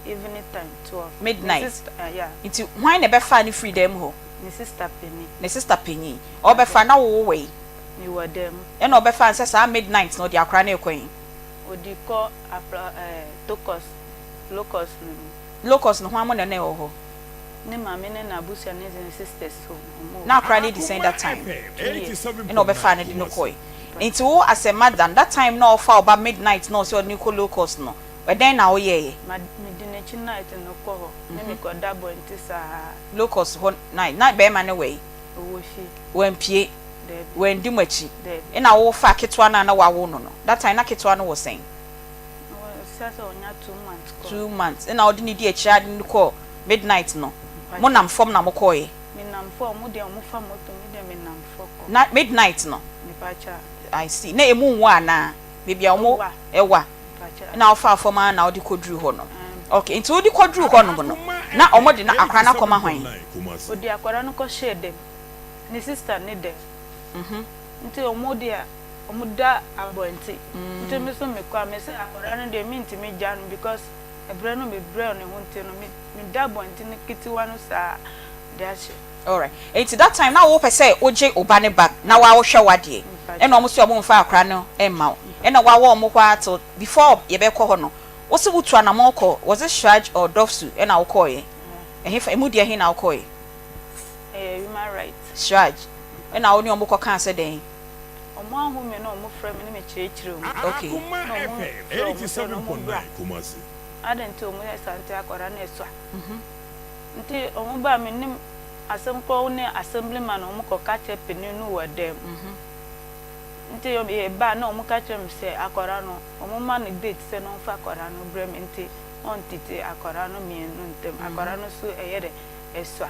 evening time, 12. Midnight. Ne sister, yeah. Nti hwan na ɛbɛfaa no firii dan mu hɔ? Ne sister panin. Ne sister panin. Ɔbɛfa, na wo wɔ he? Me wɔ dan mu. Ɛna ɔbɛfaa no sɛ saa midnight no ɔde akwadaa no rekɔ he? Ɔde kɔ apra ɛɛ Tokos, Locust no mu. Locust no hwan mo na na ɛwɔ hɔ? Ne maame ne n'abusua ne ne sisters so ɔmo wɔ hɔ. Na akwadaa no adi sɛn that time? 2 years. Ɛna ɔbɛfaa no de no kɔe. Nti wo as a mother no, that time na ɔfa wo ba midnight na ɔsɛ ɔde no kɔ Locust no, ɛdɛn na woyɛeɛ? Ma, medi n'akyi night no kɔ hɔ, ne mekɔda abɔnten saa. Locust hɔ night, na bɛɛma no wɔ he? Ɔwɔ fie. Wampue? Daabi. Wandi mo akyi? Daabi. Ɛna wofa ketewa no a na wawo no no, that time na ketewa no wɔ sɛn? Ɔsɛ sɛ ɔnya 2 months kɔ. 2 months. Ɛna wode no di akyire ade no kɔɔ midnight no, mo nam fam na mo kɔɔɛ? Me nam fam, ɔmo deɛ ɔmo fa moto, me deɛ me nam fam kɔ. Na midnight no? Mepakyɛ. I see. Na emu nwa anaa? Baabi a ɔmo ɛwa. Ɛna wofa fam ara na wode kɔduru hɔ no. Okay, nti wode kɔduru hɔ nom no, na ɔmo de na akwadaa no akɔma hwan? Ɔde akwadaa no kɔhyɛɛ dɛm, ne sister ne dɛm. Nti ɔmo deɛ ɔmo da abɔnten. Nti me nso mekɔ a, me sɛ akwadaa no deɛ mentumi gya no because ɛbrɛ no mebrɛ ne ho nti no me meda abɔnten ketewa no saa de ahyɛ. Alright, nti that time na wopɛ sɛ wogye wo ba no back na waa wohwɛ w'adeɛ, ɛna ɔmo se ɔmo nfa akwadaa no mma wo, ɛna wawɔ ɔmo hɔ ara till before yɛbɛkɔ hɔ no, wose wotu anamɔn kɔ, was it Shraj or Dofsu ɛna wokɔɔyɛ? Ɛhefa, emu deɛ he na wokɔɔyɛ? Ɛyɛ human right. Shraj, ɛna wo ne ɔmo kɔ kaa sɛ dɛn? Ɔmo ahu me na ɔmo frɛ me ne me kyerɛkyerɛ mu. Na ɔmo frɛ ɔmo sɛ na ɔmo bra. Adɛn nti ɔmo yɛ saa nti akwadaa no ɛsua. Nti ɔmo baa me nim asɛm korɔ ne assemblyman ɔmo kɔ ka kyerɛ panin no wɔ dɛm. Nti yɛ baa na ɔmo ka kyerɛ me sɛ akwadaa no ɔmo ma no date sɛ na ɔmfa akwadaa no brɛ me nti ɔntete akwadaa no mmienu ntam. Akwadaa no so ɛyɛ dɛ ɛsua.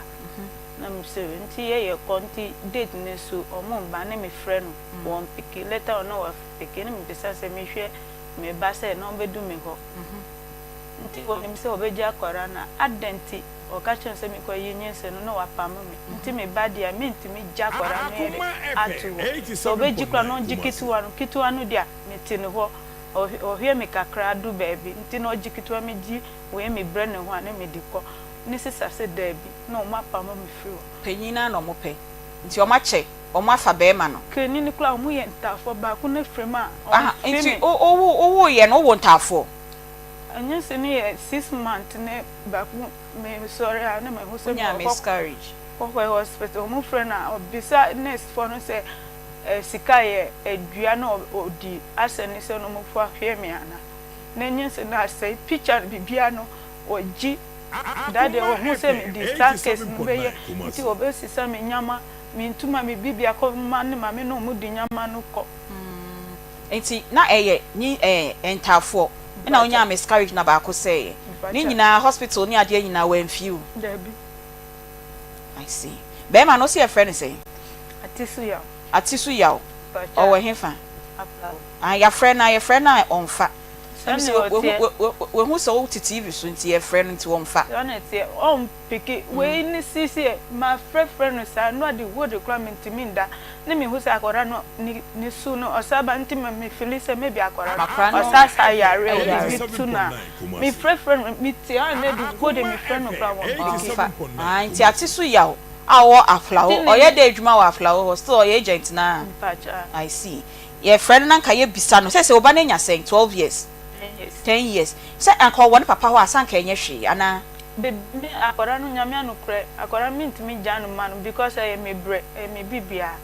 Na me sɛ nti yɛ yɛ kɔ nti date no so ɔmo mba ne me frɛ no wɔn pick later on na wa pick ne me bisa sɛ mehwɛ me ba sɛ na ɔbɛdu me hɔ. Nti wɔnim sɛ ɔbɛgye akwadaa no a adɛn nti ɔka kyerɛ me sɛ mekɔ yi nyinsɛn no na wapamo me nti me ba deɛ mentumi gye akwadaa no yɛ dɛ ato hɔ sɛ ɔbɛgye koraa na ɔngye ketewa no ketewa no deɛ mete ne hɔ ɔhwɛ me kakra du baabi nti na ɔgye ketewa megye wei mebrɛ ne ho a ne mede kɔ ne sisa sɛ daabi na ɔmo apamo me firi hɔ. Panyin no ara na ɔmo pɛ nti ɔmo akyɛ ɔmo afa bɛɛma no. Kani no koraa ɔmo yɛ ntaafoɔ baako no afiri mu a ɔmo fi me. Nti wo wo wo yɛ no wo wo ntaafoɔ. Nyinsɛn no yɛ 6 months ne baako me sɔre a na mahu sɛ Wonyaa miscarriage. Kɔkɔ hospital ɔmo frɛ no a ɔbisa nurse foɔ no sɛ sika yɛ adua na ɔdi asɛ ne sɛ na ɔmo fa hwɛ me ana na nyinsɛn no asɛe picture no biribiara no ɔgye da deɛ ɔhu sɛ mede saa case no bɛyɛ nti ɔbɛsesa me nyama me ntoma me biribiara kɔ ma ne maame na ɔmo de nyama no kɔ. Nti na ɛyɛ nyi ɛɛ ntaafoɔ ɛna wonyaa miscarriage na baako sɛeɛ ne nyinaa hospital ne adeɛ nyinaa wamfie o. Dabi. I see. Bɛɛma no wose yɛfrɛ no sɛn? Atisu Yaw. Atisu Yaw. Ɔwɔ hefa? Ah yɛafrɛ no a yɛfrɛ no a ɔmfa. Sɛnea ɔteɛ. Wahu sɛ wote TV so nti yɛfrɛ no nti ɔmfa. Sɛnea ɔteɛ ɔmpeke wei ne sisi ɛ mafrɛfrɛ no saa no ade wode koraa mentumi nda ne mehu sɛ akwadaa no ne ne su no ɔsa ba nti ma me feeli sɛ maybe akwadaa no ɔsa saa yare a biribi tu no a mefrɛfrɛ no metie a na de wode mefrɛ no koraa wɔmpeke. Ɔmfa. Ah nti Atisu Yaw a ɔwɔ Aflao ɔyɛ dɛ adwuma wɔ Aflao hɔ still ɔyɛ agent no ara? I see. Yɛfrɛ no na anka yɛbisa no sɛ sɛ ɔba no anya sɛn, 12 years, 10 years, sɛ anka ɔwɔ ne papa hɔ a sɛ anka ɛnyɛ hwee anaa? Baby me akwadaa no Nyame anokorɛ akwadaa no mentumi gyaa no ma no because ɛyɛ me brɛ ɛyɛ me biribiara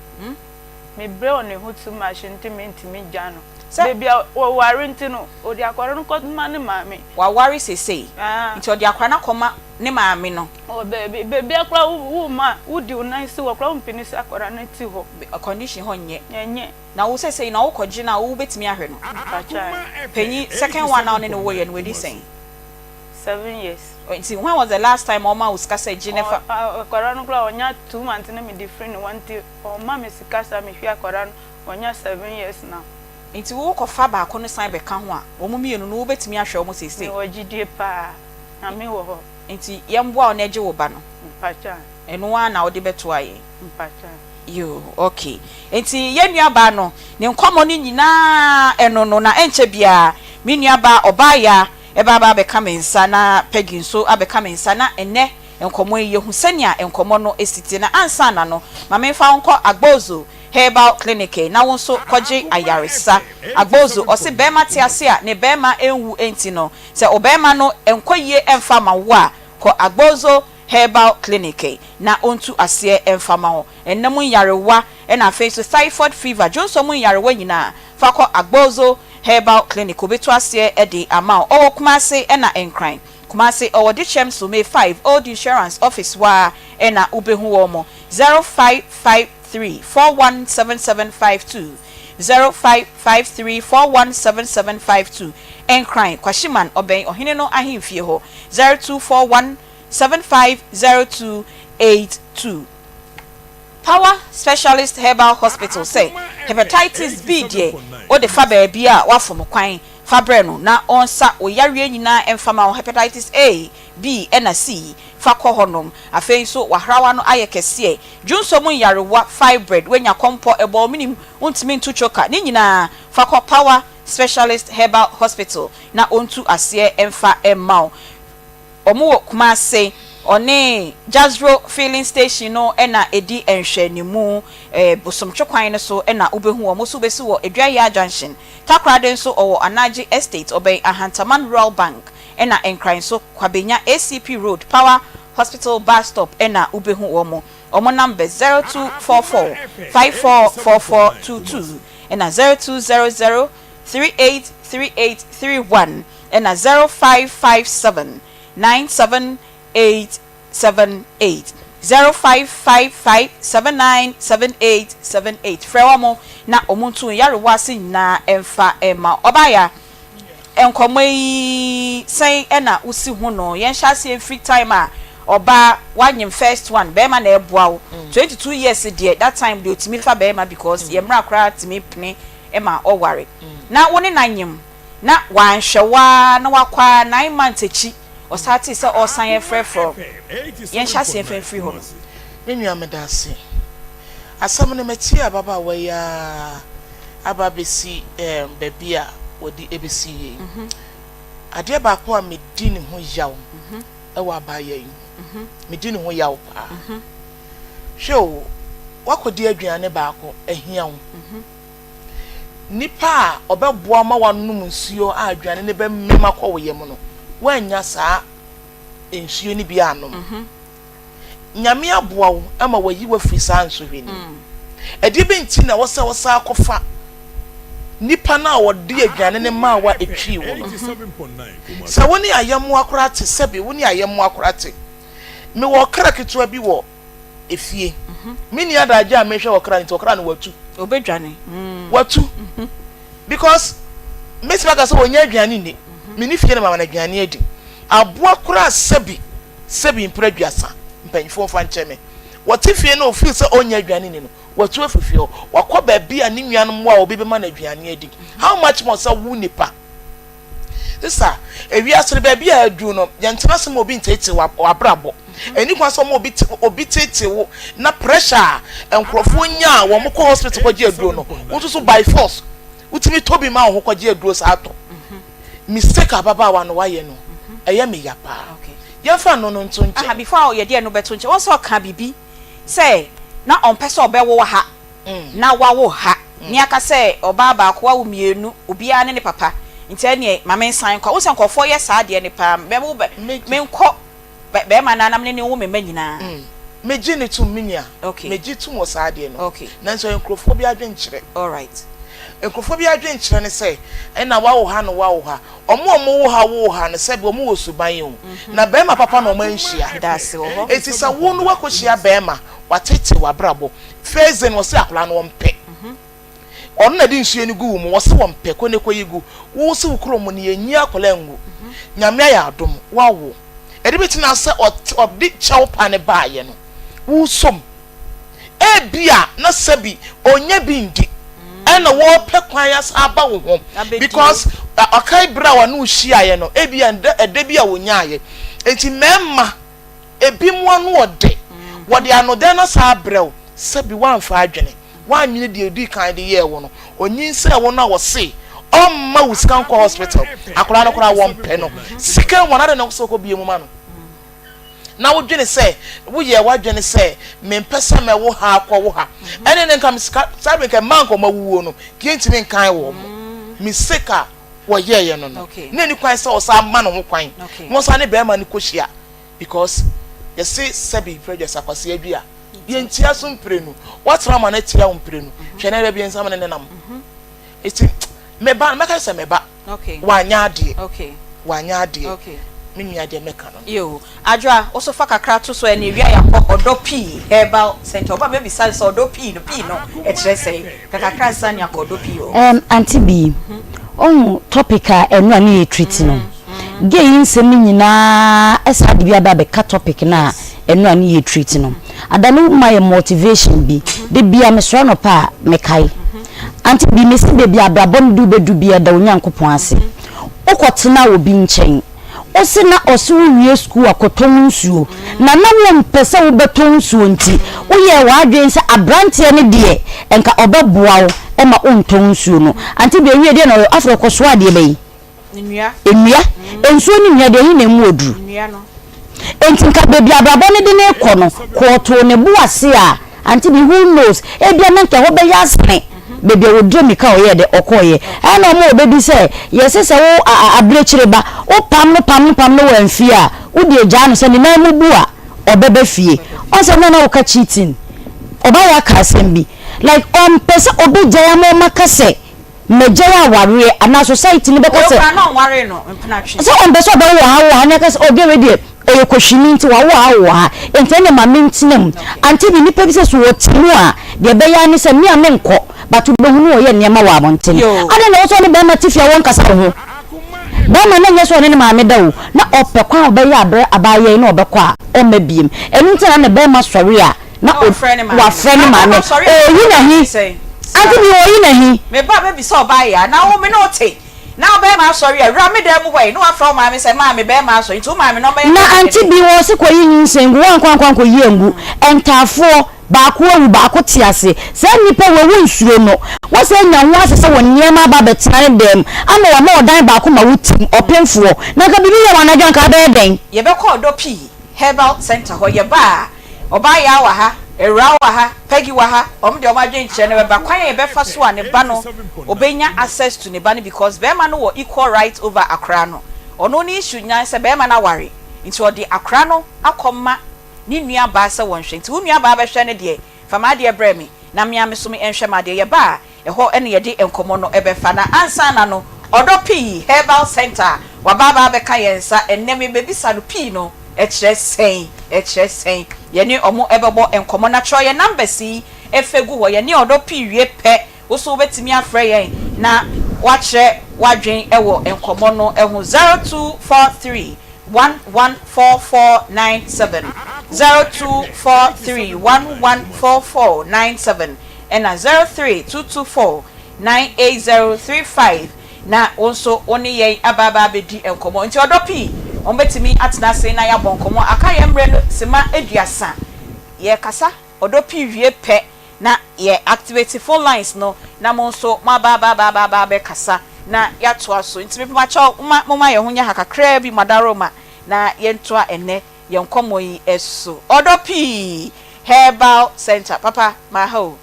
me brɛ wɔ ne ho too much nti mentumi gyaa no Sɛ. baabi a wɔware nti no ɔde akwadaa no kɔ ma ne maame. Waware sesei nti ɔde akwadaa no akɔma ne maame no. Wɔ baabi baabi a koraa wo wo ma wodi wo nan si hɔ koraa wompene sɛ akwadaa no te hɔ. Condition hɔ nyɛ. Ɛnyɛ. Na wo sesei na wokɔ gye no a wo bɛtumi ahwɛ no? Mpakyɛw. Panyin second one a wo ne no woeɛ no wadi sɛn? 7 years. Nti when was the last time ɔma wo sika sɛ gye ne fa? Akwadaa no koraa ɔnya 2 months na mede firi ne hɔ, nti ɔma me sika saa mehwɛ akwadaa no, ɔnya 7 years now. Nti wokɔfa baako no san bɛka ho a, wɔn mmienu no wobɛtumi ahwɛ wɔn seesei? Mewɔ gyidie paa, Nyame wɔ hɔ. Nti yɛmboa wo na gye wo ba no? Mpakyɛ. Ɛno ara na wode bɛtoa yɛn? Mpakyɛ. Yoo, okay. Nti yɛn nuabaa no, ne nkɔmmɔ no nyinaa ɛno no, na ɛnkyɛ biara me nuabaa Ɔbaayaa ɛba aba abɛka me nsa na Peggy nso abɛka me nsa na ɛnnɛ nkɔmmɔ yi yɛhu sɛnea nkɔmmɔ no si te. Na ansa na no, ma memfa wo nkɔ Agbozo Herbal Clinic na wo nso kɔgye ayaresa. Agbozo, ɔse bɛɛma te ase a ne bɛɛma nwu nti no, sɛ obɛɛma no nkɔ yie mfa ma wo a, kɔ Agbozo Herbal Clinic na ɔntu aseɛ mfa ma wo. Ɛnna mu nyarewa ɛna afei nso thyphoid fever, dwonsɔ mu nyarewa nyinaa, fa kɔ Agbozo Herbal Clinic, obetu aseɛ de ama wo. Ɔwɔ Kumase ɛna Nkran. Kumase ɔwɔ Dikyɛm so May 5 Old Insurance Office hɔ ara ɛna wobɛhu wɔn. 0553 417752, 0553 417752. Nkran, Kwashiman, ɔbɛn ɔhene no ahemfie hɔ. 0241 750282. Power Specialist Herbal Hospital sɛ Hepatitis B deɛ, wode fa baabi a woafom kwan fa brɛ no na ɔnsa wo yareɛ nyinaa mfa ma wo. Hepatitis A, B ɛna C, fa kɔ hɔnom. Afei nso w'ahrawa no ayɛ kɛseɛ, dwonsɔ mu nyarewa, fibroid, woanya kɔmpɔ, ɛbɔ wo menim, wontumi nto choka, ne nyinaa fa kɔ Power Specialist Herbal Hospital na ɔntu aseɛ mfa mma wo. Wɔn wɔ Kumase, ɔne Jazro filling station no na ɛdi nhwɛanimu. Bosomtwe kwan no so na wobɛhu wɔn. Wo nso wobɛsi wɔ Aduayaa Junction. Takoradi nso ɔwɔ Anagye Estate, ɔbɛn Ahantaman Rural Bank ɛna Nkran nso Kwabenya ACP Road, Power Hospital bus stop na wobɛhu wɔn. Wɔn numbers 0244 544422 ɛna 0200 383831 ɛna 0557 97878, 0555 797878. Frɛ wɔn na wɔn ntu nyarewa ase nyinaa mfa mma. Ɔbaaya, nkɔmmɔ yi sɛn ɛna wosi ho no? Yɛnhyɛ aseɛ mfiri time a ɔbaa wanyem first one, bɛrima na ɛboa wo 22 years deɛ, that time deɛ otumi fa bɛrima because yɛ mmerɛ koraa tumi pene ma ɔware na wo ne na nyem na wanhwɛ waa na wakɔ a 9 months akyi ɔsan tee sɛ ɔresan ɛfrɛfrɛ. Yɛnhyɛ aseɛ mfa mfiri hɔ no. Me nua, meda ase. Asɛm no matie ababaawa yi a aba abɛsi baabi a wɔde ɛbɛsi yie. Adeɛ baako a medi ne ho yaw ɛwɔ abaayewa yi ho, medi ne ho yaw paa. Hwɛ o, wakɔdi aduane baako ahia wo. Nipa a ɔbɛboa ma wanom nsuo a aduane no bɛmem akɔ wo yam no, woanya saa nsuo no bi anom. Nyame aboa wo ama wayi wafiri saa nsohwɛ no mu. Ɛdeɛ bi nti na wɔsɛ wɔsa akɔfa nipa no a wɔde aduane no maa wo a ɛtwii wo no? Sɛ wo ne ayɛmmoa koraa te, sɛbe wo ne ayɛmmoa koraa te. Mewɔ ɔkra ketewa bi wɔ efie. Me nni adagye a mehwɛ ɔkra no, nti ɔkra no watu. Obɛdwane. Watu because mɛtumi aka sɛ wɔnyɛ aduane nni. Mene fie no mama no aduane adi. Aboa koraa, sɛbi sɛbi mpere 30, mpanyinfoɔ mfa nkyɛn me, wɔte fie no ofiri sɛ ɔnyɛ aduane ni no, watu afiri fie hɔ, wakɔ baabi a ne nuanom a obi bɛma no aduane adi. How much more sɛ wo nipa? Sisa ewiase no baabi a aduru no, yɛntena ase ma obi nteetee w'abrabɔ. Ɛni kwan sɛ ɔma obi te obi teetee wo na pressure a nkurɔfoɔ nya a wɔn kɔ hospital kɔgye aduro no, wo nso so by force wotumi tɔ bi ma wo ho kɔgye aduro saa tɔ. Mistake ababaawa no wayɛ no, ɛyɛ me ya paa. Yɛmfa no no nto nkyɛn. Aha, before a yɛde ɛno bɛto nkyɛn, wɔn sɛ ɔka biribi sɛ na ɔmpɛ sɛ ɔbɛwo ha na wawo ha ne aka sɛ ɔbaa baako wawo mmienu, obiara ne ne papa, nti ɛneɛ maame nsan kɔ. Wo sɛ nkurɔfoɔ yɛ saa adeɛ ne paa, mɛwo bɛ menkɔ bɛrima no anam ne ne wo me mma nyinaa. Megye ne tom, me nua. Megye tom wɔ saa adeɛ no. Nanso ɛyɛ nkurɔfoɔ bi adwenkyerɛ. Alright. Nkurɔfoɔ bi adwenkyerɛ ne sɛ ɛna wawo ha no wawo ha. Ɔmo a ɔmo wo ha wo ha no, sɛbi, ɔmo wɔ suban o. Na bɛrima papa na ɔmo anhyia. Daase wɔ hɔ. Eti sɛ wo no wakɔhyia bɛrima, watete w'abrabɔ. First day no ɔsɛ akwadaa no ɔmpɛ. Ɔno na ɛde nsuo no gu wo mu, wɔse wɔmpɛ, kɔ ne kɔyi gu. Wo se wo kurom no yɛnyi akwadaa ngu. Nyame ayɛ adom, woawo. Ɛde bɛtumi sɛ ɔde kyɛw pa no baeɛ no, wosɔ mu. Ebia na sɛbi ɔnya bi ndi ɛna wɔpɛ kwan asan aba wo ho because ɔkae berɛ a wɔne wo hyiaeɛ no, ebia ɛda bi a wɔnyaeɛ. Enti mmarima ebinom ano ɔdɛ, wɔde anodɛ no asan abrɛ wo, sɛbi woamfa adwene. Woannwene deɛ ɔdii kan de yɛɛ wo no, ɔnyinsɛn wo no a ɔse ɔmma wo sika nkɔ hospital, akwadaa no koraa wɔmpɛ no, sika nwa no adɛn na wosɛ wokɔ bie mu ma no? Na wodwene sɛ woyɛɛ w'adwene sɛ mempɛ sɛ mɛwo ha akɔwo ha, ɛne ne nka me sika saa bere nka mmaa nka wɔn awuwuo no yɛntumi nkan wɔn mistake a wɔyɛeɛ no no na ɛni kwan sɛ ɔsan ma ne ho kwan na ɔsan ne bɛrima no kɔhyia because yɛse sɛbi prɛdwɛs akwasi adwi a yɛntia so mprenu woatena ma no atia wo mprenu hwɛ na baabi nsam ne nenam eti meba mɛka sɛ meba wanyɛ adeɛ wanyɛ adeɛ me nua deɛ mɛka no. Yoo Adwoa wo so fa kakra to so ɛne awia yɛakɔ ɔdɔ pii herbal center ɔba mɛbisa sɛ ɔdɔ pii no pii no ɛkyerɛ sɛn ka kakra ansa ne akɔ ɔdɔ pii hɔ. Erm Auntie Bee, wohu topic a ɛno a ne yɛ treat no, gay yi nsɛm no nyinaa ɛsaa de bi aba abɛka topic no a ɛno a ne yɛ treat no. Ada no ma yɛ motivation bi, da biara mesɔre anɔpa a mekae. Auntie Bee, mese baabi a abrabɔ no de wo bɛdu biara da Onyankopɔn ase. Wokɔtena obi nkyɛn. Wose na ɔse wo wie sukuu a kɔtɔn nsuo na na wompɛ sɛ wobɛtɔn nsuo nti woyɛɛ w'adwene sɛ abranteɛ no deɛ nka ɔbɛboa wo ma wontɔn nsuo no. Ante deɛ ɔwie deɛ na ɔyɛ afei ɔkɔsoa adeɛ bɛyi? Nnua. Nsuo ne nnua deɛ ɛhe na ɛmu ɔduru? Enti nka baabi a abrabɔ no de no rekɔ no, kɔɔtoo ne bo ase a, Auntie bi, who knows, ebia na nka ɛhɔ bɛyɛ asene baabi a wɔduru mmirika a ɔyɛɛ dɛ ɔkɔeɛ. Ɛna wɔn wɔ bɛ bi sɛ, yɛse sɛ wo a a abirekyire ba, wopam no pam no pam no wɔ amfie a, wo deɛ gyaa no, sɛ ne nan mu bu a, ɔbɛba fie. Ɔn sɛ na na woka cheating. Ɔbaa yi aka asɛm bi, like ɔmpɛ sɛ ɔbɛgyae ama wɔaka sɛ, Magyae awareɛ anaa society no bɛka sɛ. Wei koraa na ɔnwaree no mpena twe. Sɛ ɔmpɛ sɛ ɔbɛwo wɔ ha wo wɔ ha na yɛka sɛ oh girl wei deɛ ɔyɛ kɔhwini nti wawo ha awo wɔ ha nti ɛnneɛ ma mentena mu. Ante bi nnipa bi sɛ so wɔte mu a deɛ ɛbɛyɛ ara ne sɛ me a menkɔ but wobɛhu no ɔyɛ nneɛma wɔ abɔnten. Adɛn na ɛwɔ sɛ ɔne barima te fie a wɔnkasa wo ho? Barima no nyɛ sɛ ɔne ne maame da o na ɔpɛ kwan a ɔbɛyɛ abrɛ abaayewa yi na ɔbɛkɔ a ɔmma biem. Ɛno nti na na barima sɔre a na wafrɛ ne maame ɔyi n'ahi ante bi ɔyi n'ahi. Me ba bɛbisa ɔbaa yi a na wo me ne wo te na wo bɛɛma asɔre a wura me dan mu hɔ yi na wafrɛ wo maame sɛ maame bɛɛma asɔre nti wo maame no ɔbɛyɛ Na ante bi wɔ se kɔyi nyinsɛn ngu wankɔ ankɔ ankɔyi angu ntaafoɔ baako awu baako te ase saa nnipa wei wo nsuro no wasan anya ho ase sɛ wo nneɛma aba abɛtena ne dan mu ama wama ɔdan baako ma wo tim ɔpemfoɔ na nka biribi yɛ wo anadwo anka wobɛyɛ dɛn. Yɛbɛkɔ ɔdɔ pii herbal center hɔ yɛba a Ɔbaa Yaa wɔ ha, Awuraa wɔ ha, Peggy wɔ ha, wɔn deɛ wɔn adwenkyerɛ no bɛba kwan a yɛbɛfa so a ne ba no ɔbɛnya access to ne ba no because barima no wɔ equal right over akwadaa no. Ɔno ne issue nyinaa ne sɛ barima no aware nti ɔde akwadaa no akɔma ne nua baa sɛ wɔnhwɛ nti wo nua baa bɛhwɛ no deɛ fa m'adeɛ brɛ me na me ara me nso me nhwɛ m'adeɛ. Yɛba a Ɛhɔ na yɛde nkɔmmɔ no bɛfa. Na ansa na no, Ɔdɔ Pii Herbal Centre a waba aba abɛka yɛn nsa ɛnnɛ, mebɛbisa no pii no kyerɛ sɛn? Ɛkyerɛ sɛn? Yɛne wɔn bɛbɔ nkɔmmɔ. Na twerɛ yɛn numbers yi fa gu hɔ. Yɛne Ɔdɔ Pii wie pɛ, wo nso wobɛtumi afrɛ yɛn na woakyerɛ w'adwene wɔ nkɔmmɔ no ho. 0243 114497, 0243 114497. ɛna 03224 98035 na wo nso wo ne yɛn aba aba abɛdi nkɔmmɔ. Nti ɔdɔ pii, wɔbɛtumi atena ase na yɛabɔ nkɔmmɔ. Aka yɛn mmerɛ no sima aduasa. Yɛrekasa ɔdɔ pii wie pɛ na yɛ activate phone lines no na mo nso moaba aba aba aba aba abɛkasa na yɛatoa so. Nti mepakyɛw momma momma yɛn ho nyɛ ha kakraa bi, mo adaworoma, na yɛntoa ɛnnɛ yɛn nkɔmmɔ yi so. Ɔdɔ pii herbal center papa maha o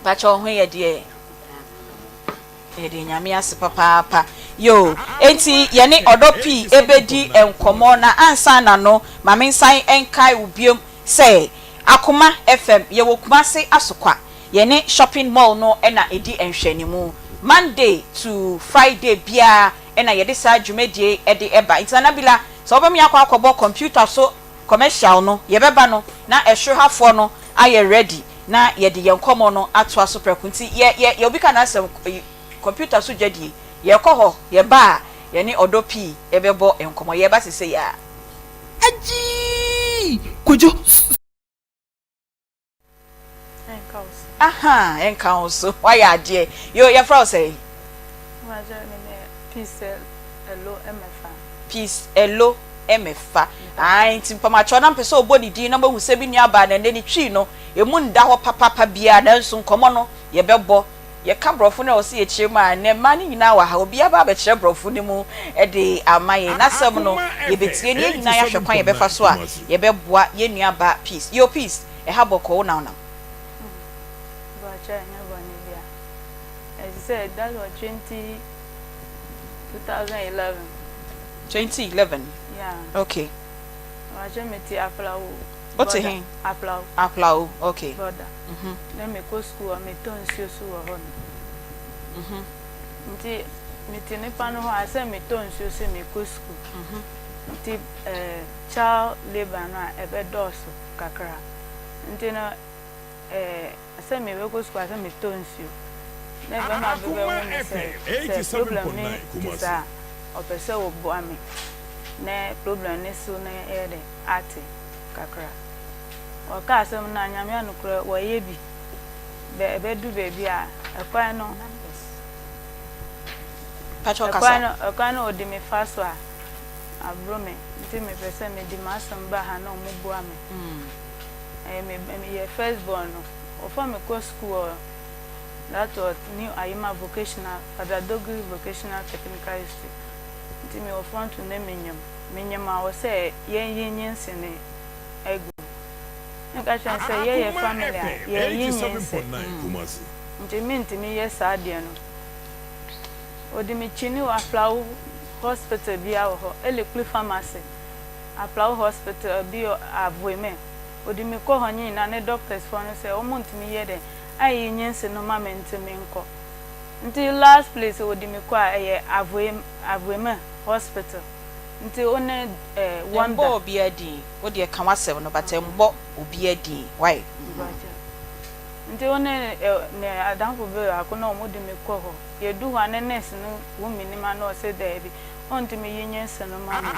pakyɛ wo ho yɛ deɛ yɛde Nyame ase papaapa yoo enti yɛne ɔdɔ pii ɛbɛdi nkɔmmɔ na ansa na no ma me nsan nkae wo biom sɛ Akoma FM yɛwɔ Kumase Asokwa yɛne shopping mall no na ɛdi nhwɛanimu Monday to Friday biara na yɛde saa dwumadie yi de ba nti Nana Bila Sɛ wobɛma yɛakɔ akɔbɔ computer so commercial no, yɛbɛba no na ɛsoro hafoɔ no ayɛ ready. na yɛde yɛn nkɔmmɔ no atoa so prɛko. Nti yɛ yɛ yɛ obi ka n'asɛm kɔmputa so dwadie, yɛkɔ hɔ, yɛba a, yɛne Ɔdɔ Pii bɛbɔ nkɔmmɔ. Yɛreba sesei ara. Agyii! Kojo! Ɛnka wo so. Ahaa, ɛnka wo so. Woayɛ adeɛ. Yo, yɛfrɛ wo sɛn? Mpakyɛ, me ne Peace Elo Emefa. Peace Elo Emefa. Ae, nti mpamakyɛw na mepɛ sɛ ɔbɔ ne din na moahu sɛ me nuabaa no ɛnnɛ ne Twi no, ɛmu nda hɔ papaapa biara nanso nkɔmmɔ no yɛbɛbɔ. Yɛka borɔfo no a ɛwɔ sɛ yɛkyerɛ mu a, ɛnnɛ mmaa no nyinaa wɔ ha, obiara ba abɛkyerɛ borɔfo no mu de ama yɛn. N'asɛm no, yɛbɛtie na yɛn nyinaa yɛahwɛ kwan a yɛbɛfa so a yɛbɛboa yɛn nuabaa Peace. Yo Peace, ɛha bɔkɔɔ, wo na wonam? Mpakyɛ ɛnyɛ bɔne bia. Ɛte sɛ that was 20 2011. 2011? Yeah. Okay. Mpakyɛ mete Aflao. Wote he? Aflao. Aflao, okay. Border. Na mekɔ sukuu a metɔ nsuo so wɔ hɔ nom. Nti mete nipa no hɔ a sɛ metɔ nsuo sɛ mekɔ sukuu. Nti eh, child labour no a ɛbɛdɔɔso kakra. Nti no eh, sɛ mebɛkɔ sukuu a sɛ metɔ nsuo. Na bɛma bi bɛhu me sɛ sɛ problem no te saa a, ɔpɛ sɛ ɔboa me na problem no so no yɛ dɛ ate kakra. Wɔka asɛm no a, Nyame a nokorɛ wɔyɛ bi. Bɛ ɛbɛdu baabi a, ɛkwan no, ɛkwan no, ɛkwan no ɔdi me fa so a, aboro me. Nti mepɛ sɛ mede m'asɛm ba ha na ɔmo boa me. Ɛyɛ me, meyɛ first born no, wɔfa me kɔ school wɔ, that was New Ayima Vocational, Father Dogri Vocational Technical Institute. Nti mewɔ front na menyim. Menyim a ɔsɛ yɛnyi nyinsene agu. Meka kyerɛ no sɛ yɛyɛ family a yɛnyi nyinsene nti mentumi yɛ saa adeɛ no. Ɔde me kyini wɔ Aflao hospital bia wɔ hɔ, Elikpli pharmacy, Aflao hospital bi wɔ Avoime. Ɔde me kɔ hɔ ne nyinaa ne doctors foɔ no sɛ wɔn ntumi yɛ dɛn ayi nyinsene no ma me nti menkɔ. Nti last place ɔde me kɔ a ɛyɛ Avoime hospital. Nti wo ne eh wonder. Ɛmbɔ obiara din, wo deɛ ka w'asɛm no but ɛmbɔ obiara din wai. Mpakyɛw. Nti wo ne eh ne adamfo bi baako na ɔmo de me kɔ hɔ. Yɛdu hɔ a ne nurse no hu me nim a na ɔse daabi ɔntumi yi nyense no ma me.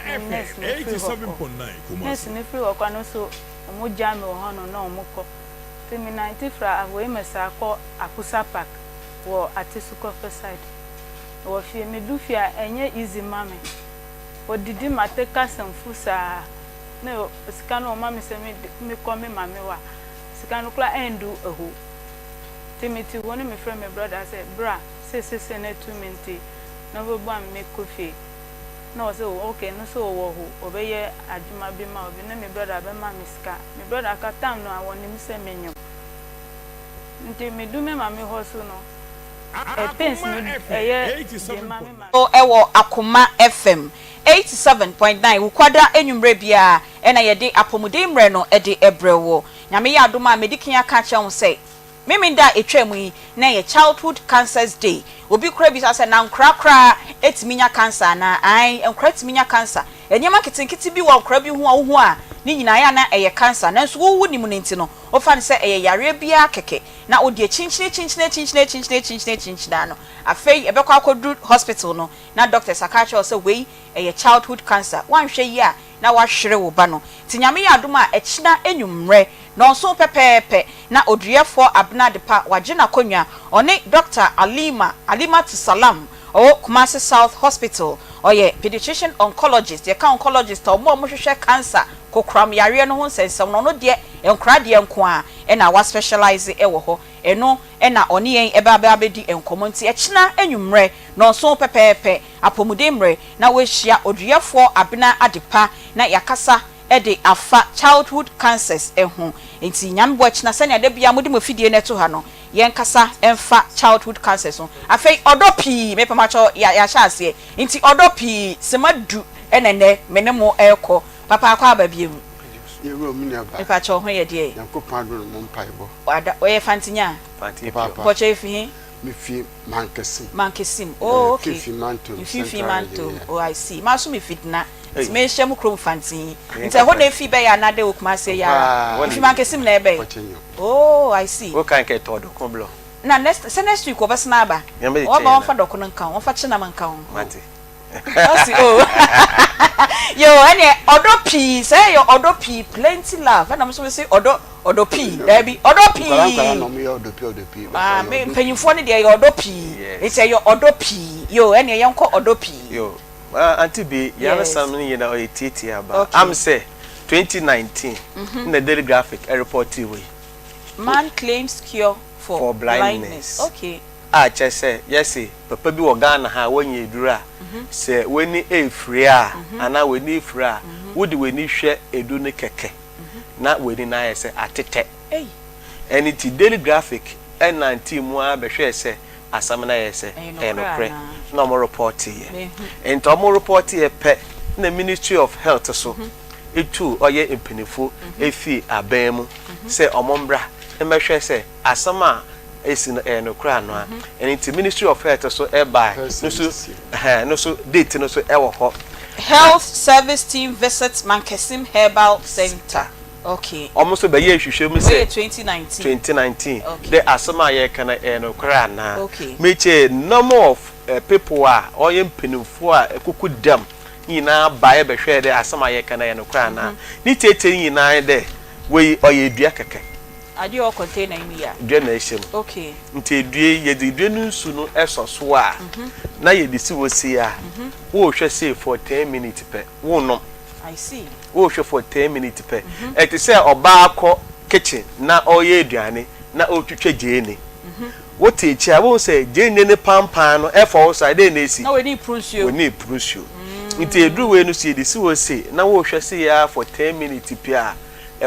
Ne nurse no firi hɔ kɔ. Nurse no firi hɔ kɔ a no nso ɔmo gyaa me wɔ hɔ nom na ɔmo kɔ. Nti me nante firi Ahoemesa kɔ Akusa park wɔ Atisukɔfɛ side. Wɔ fie medu fie a ɛnyɛ easy ma me Ɔdidi mate kasɛmfu saa na sika no ɔma me sɛ me kɔ me mame hɔ a sika no koraa ɛndu ɛho Nti me te hɔ na me frɛ me brother sɛ bra seisei na atu me nti na ɔbɛboa me me kɔ fie na ɔse oh ok no so ɔwɔ ho ɔbɛyɛ adwuma bi ma obi na me brother bɛma me sika Me brother ka time no a wɔnim sɛ me nyem nti me du me mame hɔ so no Pains no ɛyɛ den ma me maame. So wɔ Akoma FM 87.9 Wukuada anwummerɛ biara na yɛde apɔmuden mmerɛ no de brɛ wo. Nyame yɛ adom a medi kan aka akyerɛ wo sɛ Memenda a ɛtwaa mu yi na ɛyɛ Childhood Cancers Day. Obi koraa bisa sɛ na nkoraa koraa tumi nya cancer anaa? Ae, nkoraa tumi nya cancer. Nneɛma nketenkete bi wɔ nkoraa bi ho a wohu a ne nyinaa ɛyɛ a na ɛyɛ cancer nanso wo wonim no nti no wofa no sɛ ɛyɛ yareɛ biara kɛkɛ. na ɔde akyinkyini akyinkyini akyinkyini akyinkyini akyinkyini akyinkyini ara no, afei ɛbɛkɔ akɔduru hospital no na doctors aka akyerɛ wo sɛ wei ɛyɛ childhood cancer, woanhwɛ yie a na woahwere wo ba no. Nti Nyame yɛ adom a ɛkyena anwummerɛ nnɔnson pɛpɛɛpɛ na Oduyɛfoɔ Abena Adepa wagye n'akonnwa, ɔne Doctor Alima, Alimatu Salam, ɔwɔ Kumasi South Hospital, ɔyɛ Pediatrician Oncologist, yɛka oncologist a wɔn a wɔhwehwɛ cancer, kokoram yareɛ no ho nsɛnsɛm no, ɔno deɛ nkwadaa deɛ nko ara na wa specialise wɔ hɔ, ɛno na ɔne yɛn ɛbɛ abɛdi nkɔmmɔ nti ɛkyena anwummerɛ nnɔnson pɛpɛɛpɛ, apɔmuden mmerɛ, na woahyia Oduyɛfoɔ Abena Adepa na yɛakasa de afa childhood cancers ho. Nti Nyame boa kyena sɛnea da biara mode mo afidie no to ha no, yɛnkasa mfa childhood cancers ho. Afei ɔdɔ pii, mepamakyɛw yɛahyɛ aseɛ, nti ɔdɔ pii, sima du na ɛnɛ me ne mo rekɔ. Papa akɔ aba bio. Yɛwura mu nua baa. Mepakyɛw ho yɛ deɛ? Nyankopɔn adom ne mo mpaebɔ. Ada ɔyɛ Fantinya? Papaapa. Mpɔkyɛw efi he? Mefi Mankesim. Mankesim, oh okay. Mfimfini Mantom, Mfimfini Central Mantom, Region, yeah. oh I see. Maa so mefi Dena, Ei. nti mehyɛ mo kurom Fantii. Nti ɛhɔ na efi bɛyɛ anaa dɛ wɔ Kumasi yi ara? Ɛhɔ ara Efi na Mankesim na ɛbɛyɛ? Kɔkyenyo. Oh I see. Wo kan kɛ tɔ dɔko blɔ. Na next, sɛ next week wɔbɛsan aba? Nyame de Wɔba kyɛ yɛn wɔmfa a. dɔko no nka ho, wɔmfa kyenam nka ho. Mate. Ɔsi oh yoo ɛneɛ ɔdɔ pii sɛ ɛyɛ ɔdɔ pii plenty love ɛna mo nso mo se ɔdɔ ɔdɔ pii daabi ɔdɔ Nkwadaa nkwadaa pii na wɔyɛ ɔdɔ pii ɔdɔ pii but ah ɛyɛ me ɔdɔ pii. mpanyinfoɔ no deɛ ɛyɛ ɔdɔ pii Yes. nti ɛyɛ ɔdɔ pii yoo ɛneɛ yɛn kɔ ɔdɔ pii. Yo, ah, Auntie B, Yes. yaresam no nyina ɔyɛ tietie aba. Okay. Am sɛ 2019 na Daily Graphic ɛrepɔtee wei. Man claims cure for, For blindness. blindness. Okay. A kyerɛ sɛ yɛse papa bi wɔ Ghana ha a wanya aduru a sɛ w'ani refire a anaa w'ani refira a wode w'ani hwɛ aduru no kɛkɛ na w'ani no ayɛ sɛ atetɛ. Ɛno nti Daily Graphic nantee mu ara bɛhwɛɛ sɛ asɛm no ayɛ sɛ ɛyɛ nokorɛ na wɔn repɔteeɛ. Nti wɔn repɔteeɛ pɛ na Ministry of Health so tuu ɔyɛ mpanyinfoɔ fii aban mu sɛ wɔn mmra mmɛhwɛ sɛ asɛm a esi no ɛyɛ nokorɛ anaa? Ɛno nti ministry of health so ɛbae no so ɛhɛn no so date no so ɛwɔ hɔ. Health service team visits Mankesim herbal centre okay. Wɔn nso bɛyɛɛ nhwehwɛmu Wei sɛ yɛ 2019. 2019 Okay. dɛ asɛm a yɛreka no ɛyɛ nokorɛ anaa? Okay. Mekyɛ number of people a wɔyɛ mpanimfoɔ a ɛkuku dam nyinaa baeɛ bɛhwɛɛ dɛ asɛm a yɛreka no ɛyɛ nokorɛ anaa? Ne tietie nyinaa ne dɛ wei ɔyɛ dua kɛkɛ. Adeɛ a ɔwɔ container yi mu yi a. Dua na ɛhyɛ mu. Okay. Nti dua yi, yɛde dua no nsu no sɔ so a, na yɛde si hɔ sei a, wohwɛ sei for ten minutes pɛ, wonnom. I see. Wohwɛ for ten minutes pɛ. Ɛte sɛ ɔbaa kɔ kitchen na ɔreyɛ aduane na ɔretwitwa gyeene. Wote akyi a, wohu sɛ gyeene no pampan no ɛfɔ wo so a, dɛn na esi? Na w'ani repuru nsuo. W'ani repuru nsuo. Nti ɛduru wei no so, yɛde si hɔ sei na wohwɛ sei ara for ten minutes pɛ a,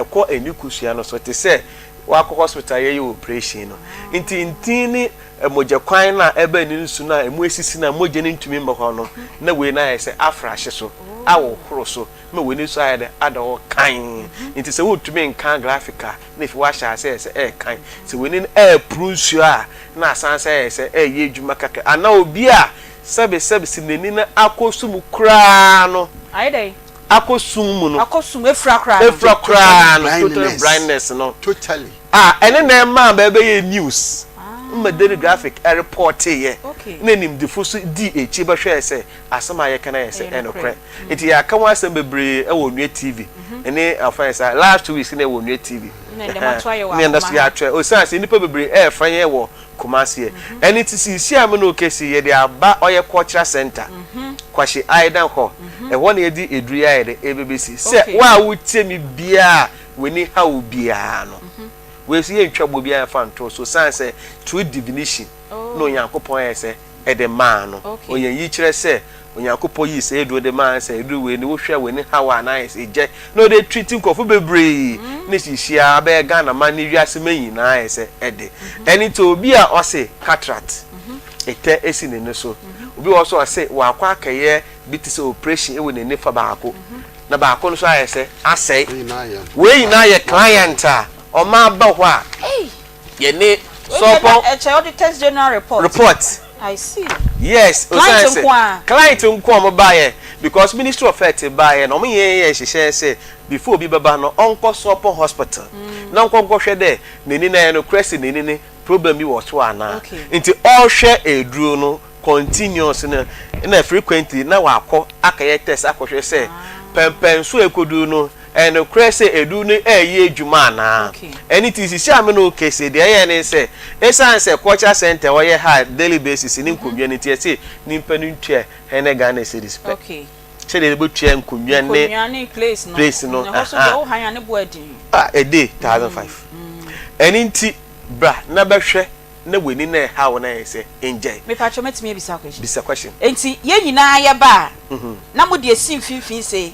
ɛkɔ ani kosua no so te sɛ wakɔ hospital yɛyɛ operation no. Nti ntin ne mogya kwan no a ɛba ani no so no a emu asisi no a mogya no ntumi mma hɔ no, na wei no ayɛ sɛ afrahye so ahohoro so ma w'ani so ayɛ dɛ ada hɔ kann. Nti sɛ wontumi nka graphic a, na afei woahyɛ ase ayɛ sɛ ɛrekan. Sɛ w'ani no ɛrepuru nsuo a, na asan sɛ ayɛ sɛ ɛreyɛ adwuma kakra. Anaa obi a sɛbesɛbe sɛ n'ani no akɔ sum koraa no, Ayɛ dɛn? akɔ sum mu no. Akɔ sum, efura koraa no. Efura koraa no, total blindness no. Totally. A ɛne na ɛmaa ma ɛbɛyɛɛ news ma Daily Graphic repɔɔteeɛ, na animdefo nso dii akyi bɛhwɛɛ sɛ asɛm a yɛka no ayɛ sɛ ɛyɛ nokorɛ. Nti yɛaka ho asɛm bebree wɔ Onua TV ne ɔfa yɛn saa last 2 weeks na ɛwɔ Onua TV. Na ɛnɛ moato ayɛ wɔ Ne ɛnɛ nso akoma ha. yɛato ayɛ. Osiane sɛ nnipa bebree ɛrefrɛ yɛn wɔ Kumasi ɛ. Ɛno nti seesei a me ne wo kasa yi, yɛde aba ɔyɛ cultural centre, Kwashe Aidan hɔ. Ɛhɔ na yɛde aduru yi ayɛ dɛ ɛrebɛbɛsi. Sɛ wo a wotie me biara a w'ani ha wo biara no, wei nso yɛntwa boɔ biara mfa nto so osiane sɛ through divination na Onyankopɔn ayɛ sɛ ɛde maa no. Ɔyɛ yikyerɛ sɛ Onyankopɔn yii saa aduro de maa no sɛ aduru wei no wohwɛ a w'ani haw a na ayɛ sɛ egyae na ɔde treat nkurɔfo bebree na seesei ara abɛyɛ Ghana man ne wiase man nyinaa ayɛ sɛ ɛde. Ɛno nti obi a ɔse cataract etɛ esi n'ani so, obi wɔ hɔ nso a ɔse wakɔ akɛyɛ bi te sɛ operation wɔ n'ani fa baako na baako no nso ayɛ sɛ asɛe. Wei nyinaa yɛ client a wɔn aba hɔ a yɛne sɔpɔn. Ɛkyɛ auditors general report. Report. I see. Yes, Client nko ara. Client nko a wɔn baayɛ because ministry of health baayɛ na wɔn yɛn yɛ nhyehyɛ sɛ before obi bɛba no ɔnkɔ sɔpɔn hospital mm. na ɔnkɔ nkɔhwɛ dɛ n'ani na ɛyɛ no korɛ sɛ n'ani ne problem bi wɔ so anaa. Nti ɔrehwɛ eduro no continuous no na frequently na wakɔ akɛyɛ test akɔhwɛ sɛ pɛmpɛnso ekodu no Ɛyɛ nokorɛ sɛ aduru no reyɛ adwuma anaa? Ɛno nti sisi a me ne wo kasa yi, deɛ ɛyɛ ne sɛ, ɛsiane sɛ culture centre hɔ yɛ ha daily basis ne nkonnwa no nti, yɛse nnipa no ntua hundred Ghana cedis pɛ. Sɛdeɛ yɛbɛtua nkonnwa ne place no, ahaa, a day 1005. Ɛno nti bra na bɛhwɛ na w'ani na ɛhaw wo na ayɛ sɛ engyai. Mepakyɛw mɛtumi abisa question? Bisa question. Enti yɛn nyinaa yɛba a, na mode asi mfimfini sei,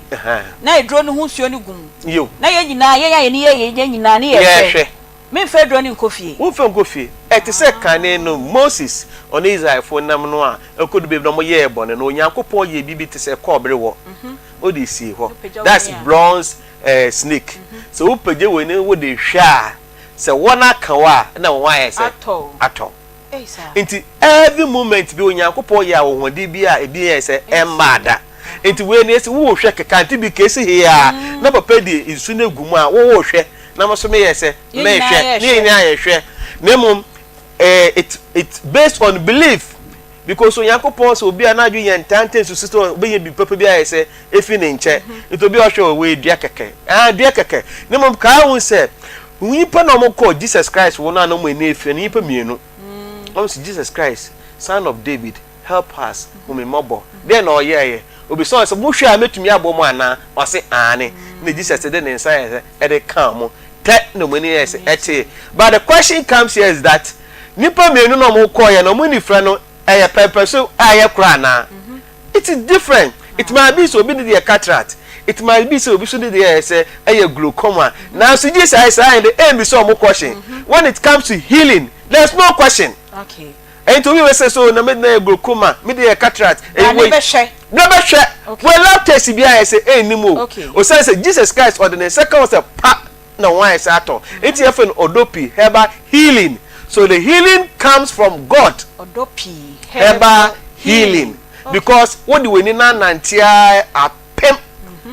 na aduro no ho nsuo no gu mu, Yiw. na yɛn nyinaa, yɛn a yɛn ani yɛ yɛn yɛn nyinaa ne yɛhwɛ. Yɛhwɛ. Memfa aduro no nkɔ fie. Womfa nkɔ fie. Ɛte sɛ kane no Moses ɔne Israelfoɔ nam no a ɛkɔdu baabi na wɔyɛɛ bɔne no, Onyankopɔn yɛɛ biribi te sɛ kɔbere wɔ, ɔde sii hɔ. That's bronze eh, snake. Sɛ wopagya w'ani wode hwɛ a, Sɛ wɔn aka wo a, na wɔn ayɛ sɛ atɔ. Nti every moment bi Onyankopɔn yɛ ahonhoden bi a ebi yɛ sɛ ɛmmaa da. Nti wei no esi wohwɛ kɛkɛ ante bi kesi he a na papa de nsu no egu mu a wohwɛ na mo nso meyɛ sɛ mehwɛ ne yɛn nyinaa yɛhwɛ na mmom eh, it it based on belief because Onyankopɔn sɛ obi a n'adwene yɛ ntaante nsusu sɛ ɔbɛyɛ biribi papa bi ayɛ sɛ efi ne nkyɛn nti obi a ɔhwɛ wɔ wei dua kɛkɛ ah dua kɛkɛ na mmom kaa ho sɛ nyimpa na wɔn kɔ Jesus Christ wɔn a na wɔn ani efira no nyimpa mmienu wɔn sɛ Jesus Christ son of David help us hu me mmɔbɔ dɛn na ɔyɛɛyɛ obisa wɔn sɛ mohwɛ a mɛtumi abɔ mo anaa ɔse aane na Jesus de ne nsa yɛ sɛ ɛde kaa mo tɛ na wɔn ani yɛ sɛ ɛtee but the question comes here is that nipa mmienu na wɔn kɔɔyɛ na wɔn nifira no ɛyɛ pɛpɛ so a ɛyɛ koro anaa it is different it might be sɛ obi de deɛ cataract it might be sɛ obi so de deɛ ɛyɛ sɛ ɛyɛ glaucoma nanso Jesus ayɛ saa yɛn de ɛnbi sɛ wɔn question when it comes to healing there is no question. Okay. Ɛnti obi bɛ sɛ so na me de na yɛ glaucoma, me de yɛ cataract. Bra ne bɛhwɛ. Bra bɛhwɛ. Wɔ lab test bi ayɛ sɛ ɛnnim o. Osiane sɛ Jesus Christ ɔde ne nsa ka wɔn sɛ pa na wɔn ayɛ sɛ atɔ. Nti yɛfrɛ no Odopi herbal healing. So the healing comes from God. Odopi herbal healing. Because wode w'ani no anante ara apem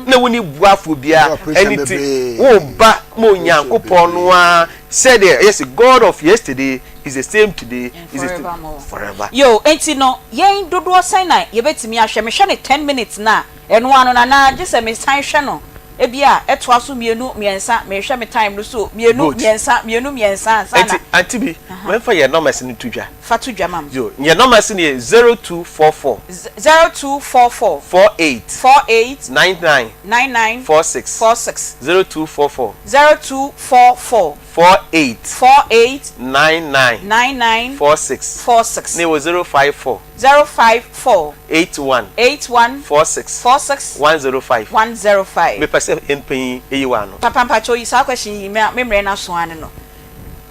na wonni boafoɔ biara, ɛno nti woreba ma Onyankopɔn no ara sɛdeɛ ɛyɛ sɛ God of yesterday is the same today is the same forever. Yoo, enti no yɛn dodoɔ sɛn na yɛbɛtumi ahwɛ? Mehwɛ no ten minutes no a, ɛno ara no no anaa gye sɛ mesan hwɛ no ebia ɛtoa so mmienu, mmiɛnsa, mehwɛ me time no so mmienu, Good. mmiɛnsa, mmienu, mmiɛnsa ansa na. Enti Auntie Bi, mɛmfa yɛn numbers no nto dwa. Fa to dwa ma me. Yo, yɛn numbers no yɛ 0244. 0244. 48. 48. 99. 99. 46. 46. 0244. 0244. 48. 48. 99. 99. 46. 46. Ne wɔ 054. 054. 81. 81. 46. 46. 105. 105. Mepɛ sɛ mpanyin yi wɔ ano. Papa mpakyɛw yi saa question yi me mmerɛ no aso ara ne no.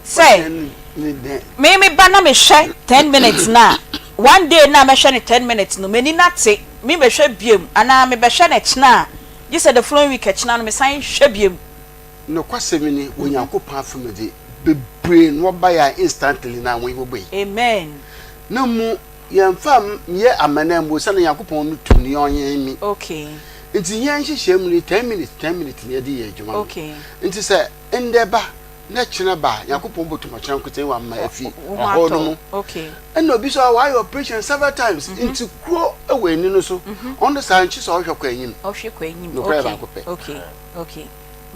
Sɛ me me ba na me hwɛ ten minutes no a, one day no a mɛhwɛ no ten minutes no m'ani no ate, me bɛhwɛ biom anaa me bɛhwɛ no ɛkyena a, gye sɛ the following week ɛkyena no me san hwɛ biom. Nokwasɛm ni, wɔ Nyankopɔn afamu dze, beberee na wɔbae a instantly na hɔn enyi bɔbɔe. Amen. Na mu yɛmmfa nnyɛ amanammu osiandɛ Nyankopɔn no tum no yɛ ɔnye emi. Okay. Ntsi hɛn nhyehyɛɛ mu no, ten minutes, ten minutes na yɛdze yɛ edwuma no. Okay. Ntsi sɛ ndɛ ba na kyena ba a, Nyankopɔn botum ɔkyena nkotsee ɔama efi ɔhaw no mu. Nna obi so a ɔayɛ operation several times, ntsi kuro wɔ enyi no so, ɔno do saa nkyɛ sɛ ɔhwɛ kɔ enyim. Nokwar yɛ baako pɛ.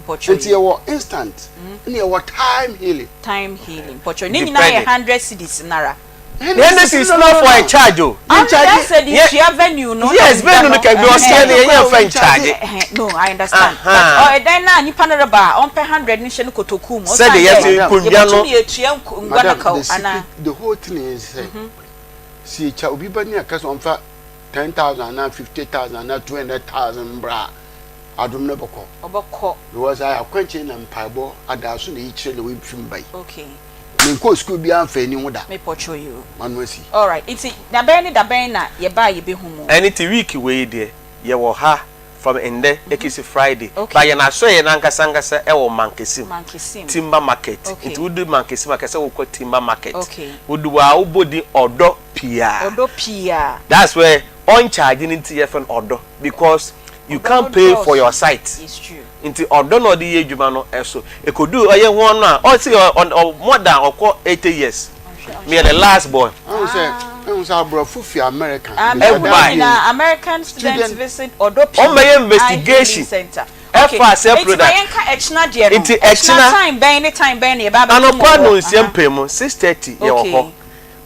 Ntsi yɛwɔ instant na yɛwɔ time healing. Time healing, mpɔkyɛw ne nyinaa yɛ hundred cedis nara. Hennessy is not for a charge o. Hundred cedis tua venue no. Yes venue no kɛ bi ɔsɛ no yɛn yɛn fɛ nkyagye. No I understand but ɔdan na nipa no reba a ɔmpɛ hundred no hyɛ no kotoku mu. Sɛde yɛte nkonnwa no. Yɛbɛtum yɛtua ngua no kaw ana. The whole thing is sɛ si ekya obi ba ni aka sɛ ɔnfa 10,000 anaa 50,000 anaa 200,000 mbra a adom no bɛkɔ. Ɔbɛkɔ. Because ayɛ akwankyɛn na mpaebɔ adaaso na eyikyerɛ na woefi mu ba yi. Okay. Menkɔɔ sukuu biara mfa ani ho da. Me pɔtwɔ yi o. M'ano asi. Alright, nti dabɛn ne dabɛn na yɛba a yɛbɛhu mo? Ɛno nti week wei deɛ yɛwɔ ha from ndɛ ɛkɛsi Friday Okay. but yɛn asɔɛeɛ no ankasa ankasa ɛwɔ Mankesim, Mankesim. Timber Market. Okay. Nti wodu Mankesim a kɛsɛ wokɔ Timber Market. Okay. Wodu hɔ a wobɔ din Ɔdɔ Pii a. Ɔdɔ Pii a. That's where ɔnkyagye no nti yɛfrɛ no ɔdɔ because you Ɔdɔ can't no pay for your dɔɔso. sight. It's true. Nti ɔdɔ na ɔde yɛ adwuma no ɛso ɛkɔduu ɔyɛ ho no a ɔse ɔ more than ɔkɔ 80 years meyɛ the last born. Ɛhu sɛ ɛhu sɛ aborɔfo fi America. Ah, Ɛbae. mehu nyinaa American students Student- visit Ɔdɔ Pii Wɔn bɛyɛ Eye Healing investigation Center. Okay, ɛfa sɛ enti ma product. yɛnka ɛkyena deɛ no. Nti Ɛkyena ɛkyena time bɛn ne time bɛn na yɛba abɛto mo anɔpa wɔ? nonsia Aha. mpɛ mu 6:30 yɛwɔ Okay. hɔ.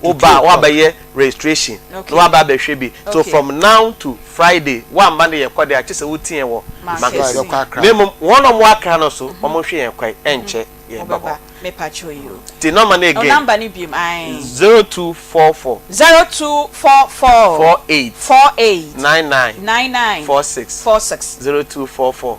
Woba a woabɛyɛ registration na woaba abɛhwɛ bi. So from now to Friday woamma no yɛ kɔ deɛ a kyesɛ wote yɛn wɔ Mankessim. Na mmom wɔn a wɔwɔ Accra no nso wɔn nhwɛ yɛn kwan ɛnkyɛ yɛn ba hɔ. Nti number no again 0244 48 99 46 0244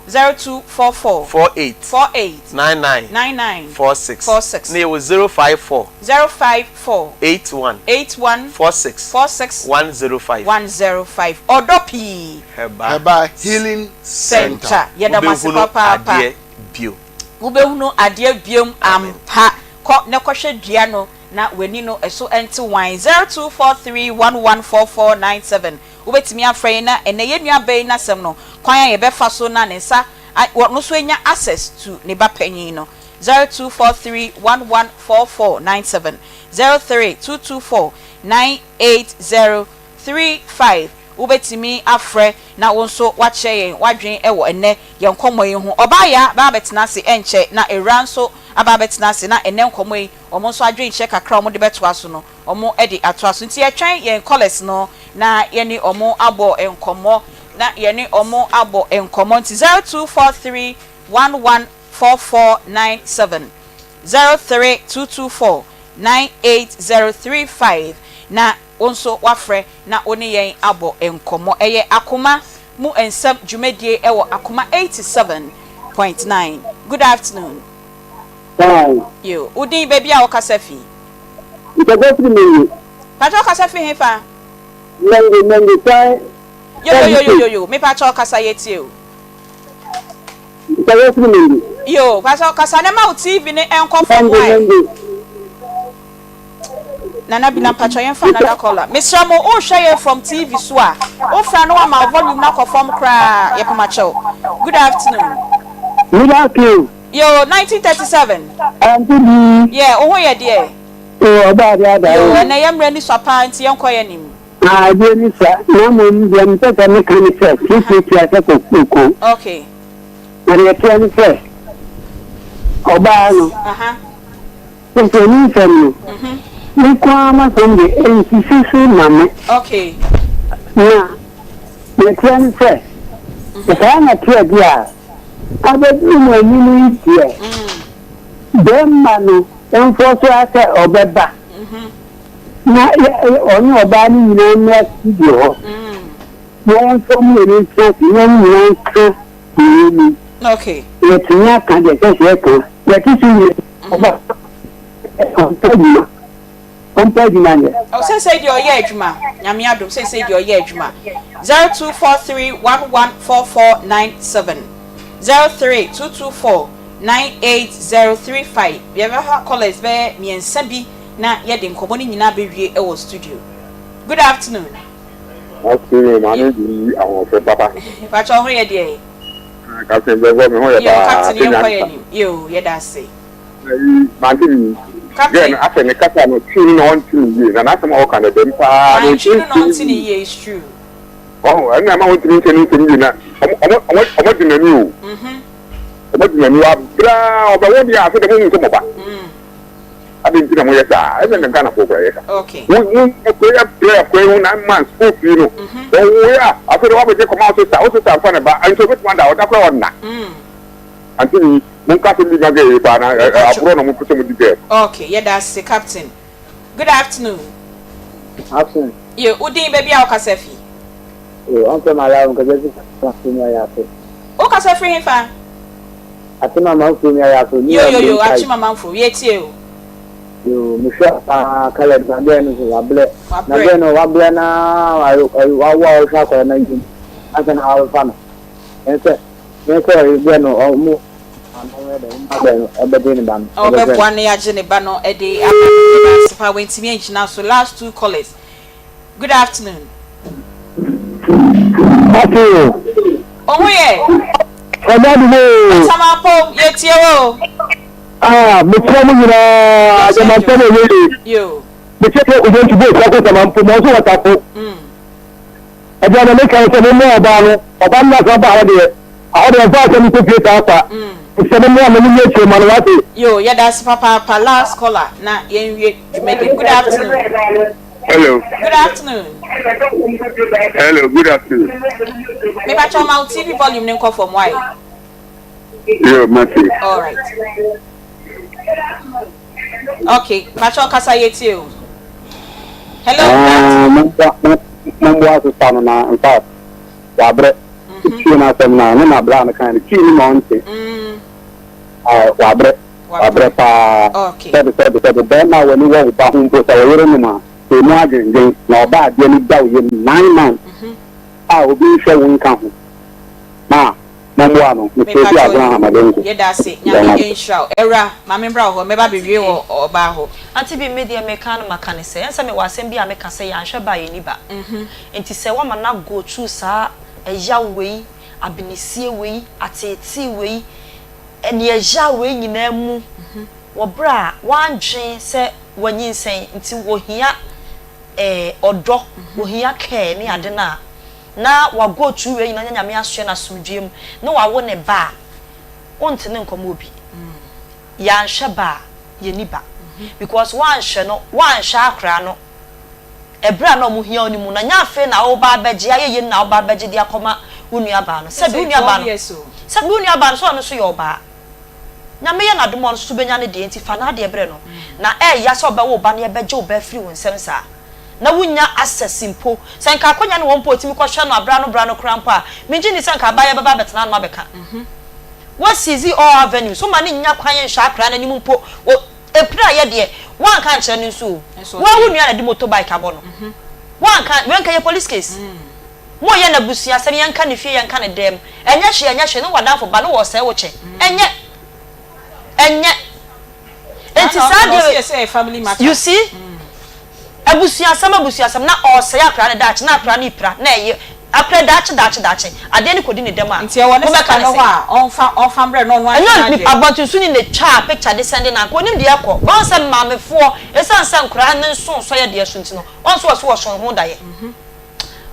48 99 46 na yɛwɔ 054 054. 81 81. 46 46. 105. 105. Ɔdɔ pii. Herbal Herbal Healing Center. Center. Yɛda mo ase Wobɛhunu papaapa. adeɛ bio. Wobɛhunu adeɛ biom ampa. Kɔ na kɔhwɛ dua no. na w'ani no ɛso nte wan. 0243114497 Wobɛtumi afrɛ yɛn na ɛnnɛ yɛn nua baa yi n'asɛm no kwan a yɛbɛfa so na ne nsa a ɔno nso anya access to ne ba panyin no. 0243114497 0322498035 Wobɛtumi afrɛ na wo nso woakyerɛ yɛn w'adwene wɔ ɛnnɛ yɛn nkɔmmɔ yi ho. Ɔbaa Yaa aba abɛtena ase ɛnkyɛ na Awuraa nso aba abɛtena ase na ɛnnɛ nkɔmmɔ yi wɔn nso adwenkyerɛ kakra a wɔde bɛtoa so no wɔde atoa so. Nti yɛtwɛn yɛn callers no na yɛne wɔn abɔ nkɔmmɔ na yɛne wɔn abɔ nkɔmmɔ. Nti 0243 114497, 03224 98035 na wo nso woafrɛ na wo ne yɛn abɔ nkɔmmɔ. Ɛyɛ Akoma mu nsɛm dwumadie wɔ Akoma 87.9. Good afternoon. Hi. Yo, wo din, baabi a wokasa fi? Mekasa firi Mengo. Pakyɛ wokasa firi hefa? Mengo, Mengo kwan. Yo yo yo yo yo yo, me pakyɛ kasa yɛtie o. Mekasa firi Mengo. Yo, pakyɛ kasa na ma wo TV no ɛnkɔ fam Mengo, why? Mengo. Nana Bina mpakyɛ yɛmfa another caller. Mesrɛ mo wohwɛ yɛn from TV so a, wofrɛ a na wama wo volume no akɔ fam koraa, yɛpamakyɛw. Good afternoon. Good afternoon. Yo, 1937. Auntie Dee. Yeah, wo ho yɛ deɛ? Oh, ɔbɔ adeɛ ada Yo, o. ɛnɛ yɛ mmerɛ ni sua paa nti yɛnkɔ yɛn anim. Ah, adeɛ ni sua, na mmom deɛ mepɛ sɛ meka ne sɛ, tiatiatia sɛ kokuroko. Okay. Na deɛ ɛteɛ ne sɛ, ɔbaa no, Aha. sɛ ne nsɛm no, me nko ara m'asɛm deɛ ɛnsisi so ma me. Okay. Na deɛ ɛteɛ ne sɛ, sɛ saa na ɛteɛ deɛ a, Abɛduru mo anim yi deɛ, barima no mfɔ so ara sɛ ɔbɛba na ɔne ɔbaa no nyinaa mmra studio hɔ na yɛmfa wɔn mmienu ntena ase na wɔn nyinaa nka deɛ ɛwɔ mu. Na yɛatumi aka deɛ ɛsɛ sɛ yɛka. Deɛ ɛte so nyinaa, ɔbaa no ɔmpɛ adwuma. Ɔmpɛ adwuma nyɛ. Oh seisei deɛ ɔyɛ adwuma Nyame adom seisei deɛ ɔyɛ adwuma 0243114497 0322498035 yɛbɛfa callers bɛyɛ mmiɛnsa bi na yɛde nkɔmmɔ no nyinaa bɛwie wɔ studio Good afternoon. Afternoon maame de yi ahoɔfɛ papa. Pakyɛ wo ho yɛ deɛ? Captain Bɛfɔ me ho yɛ Yo paa captain sɛ yɛnkɔ yɛn nyansa. anim yo yɛda ase. Ayi mante bi. Girl no Captain. asɛ ne kasa no twi no na ɔnte no yie na n'asɛm a ɔka no ɛdɛm paa na Wantwi ɔntumi no na nte no ɔnte no yie. yie it's true. Ɔho ɛno na ɛma ɔntumi nte ne nsɛm yie na ɔmo ɔmo ɔmo ɔmo adi n'ani o. Ɔmo adi n'ani wabrɛ aa ɔbɛwo deɛ a afei deɛ mohu sɛ mo ba. Adɛn nti na moyɛ saa ɛsɛ nka Ghanafoɔ koraa yɛ saa. Wo wo akɔyi abrɛ akɔyi ho nine months school fee no ɔwoeɛ a afei deɛ wabɛgye kɔma wo sister wo sister nfa ne ba nti ɔbɛtumi ada ɔda koraa ɔnna. Auntie ni monka asɛm bi ma girl yi paa na aborɔ na mopɛ sɛ modi girl. Ok yɛda ase captain. Good afternoon. Afternoon. Ye wo din baabi a wo kasa fi. Oh ɔnfrɛ me allow nkasa fi amanfoɔ mu ayɛ aso. Wo kasa firi hefa? Akyem amanfoɔ mu ayɛ aso. Yo yo yo akyem amanfoɔ yɛ tie o. Yo me hwɛ paa Caleb na girl no so wabrɛ. Wabrɛ. Na girl no wabrɛ na wawo a ɔhwɛ akwadaa no yie ansa na wabɛfa no. Ɛnsɛ. Nyɛ sɛ ɔyɛ no ɔmo ano yɛ dɛ ɔmo abɛ no ɔbɛgye ne ba no ɔbɛhwɛ no. Ɔbɛboa no yagye ne ba no de ama no yɛda ase paa wantumi angyina so last two callers good afternoon. Afternoon. Oho yɛ. Ɔba de mo. Nsamanpom yɛtie wo o. Ah mekyia mo nyinaa Adwamansɛm ɛnyɛ yie. Yo. Mekyia sɛ obi nti bo osako Nsamanpom ɔnso wɔtafo. Ɛdeɛ na meka ne sɛ mommoa ɔbaa no, ɔbaa no na asan ba ha deɛ, ɛhɔ deɛ mfa asɛm nkɔ fie saa kwa, mesrɛ mommoa no, monyɛ akyire mma no wate. Yoo yɛda ase papaapa last caller na yɛnwie dwumadie no good afternoon. Hello. Good afternoon. Hello, good afternoon. Me pacho ma wo TV volume ne nkɔ fam why? Yo, mate. All right. Okay, pacho kasa yɛtie o. Hello, good afternoon. Momboa sista no na in fact wabrɛ. Tie n'asɛm no a ne na bra no kan no twi no ma ɔnte. Wabrɛ wabrɛ paa. Sɛbe sɛbe sɛbe bɛrima a w'ani wɔ wo ba ho mpo sɛ wo yere nom a emu adwendwen na ɔba adeɛ no da wo yam nine months a obi nhwɛ wo nka ho ma. Momboa no. Mesrɛ fi Mepakyɛw Abraham Abenku. Yɛda ase. Meda Nyame mo ase. nhyira wo. Awura, ma me mbra wo hɔ. Mɛba abɛwie wɔ ɔbaa hɔ. Auntie Bi, me deɛ meka no maka ne sɛ, ɛnsɛ mewɔ asɛm bi a meka sɛ yɛanhwɛ ba a yɛnni ba. Nti sɛ woama no ago through saa ɛyaw wei, abenesie wei, ateetee wei, ɛne ɛyaw wei nyinaa mu wɔ berɛ a wandwen sɛ wanyinsɛn nti wɔhia eh, ɔdɔ, wɔhia care ne ade no a, na wa go through wei nyinaa nya Nyame asoɛ no asomdwoeɛ mu na wawo ne ba a, wonte ne nkɔmmɔ obi. Yɛanhwɛ ba a, yɛnni ba. Because woanhwɛ no, woanhwɛ akoraa no ɛberɛ a na ɔmo hia wo no mu, na nyɛ afei na woba abɛgye, ayɛ yie no na woba abɛgye de akɔma wo nua baa no. Sɛbi wo nua baa no, sɛbi wo nua baa no sɛ ɔno nso yɛ ɔbaa. Nyame yɛ n'adom a ɔno nso so bɛnya ne deɛ nti fa n'adeɛ brɛ no. Na ɛɛya sɛ ɔbɛwo wo ba na yɛbɛgye wo ba afiri wo nsam saa. Na wonnya access mpo. Sɛ nka akwanya ne wɔ mpo a otumi kɔhwɛ no aberɛ ano berɛ ano koraa mpo a, mengye nni sɛ nka abaayewa bɛba abɛtena hanom abɛka. Wa seize all avenues, woma no nnya kwan nhwɛ akwadaa no anim mpo, o, epira yɛ deɛ, woanka ankyerɛ no nso o. Wo ara wo nua na de motorbike abɔ no. Woanka, wei nka ɛyɛ police case. Moyɛ no abusuasɛm, yɛnka no fie, yɛnka no dɛm. Ɛnyɛ hwee, ɛnyɛ hwee, ne w'adamfo ba no wɔresɛe wo kyɛ. Ɛnyɛ. Ɛnyɛ. Enti saa deɛ you see abusuasɛm abusuasɛm na ɔresɛe akwadaa no daakye na akwadaa no repira na ɛyɛ akwadaa daakye daakye daakye adeɛ no kɔdi ne dɛm a Nti ɛwɔ ne mobɛka sika ne no hɔ sɛn? a ɔnfa ɔnfa mbrɛ no ɔno ahwɛ Ɛnyɛ n'adeɛ. abɔntensoni na ɛtwaa picture de sɛnde no anka ɔnim deɛ ɛkɔ wahu sɛ maamefoɔ ɛsiane sɛ nkwadaa no nso nsɔ yɛ deɛ so nti no ɔnso ɔso ɔso ho daeɛ.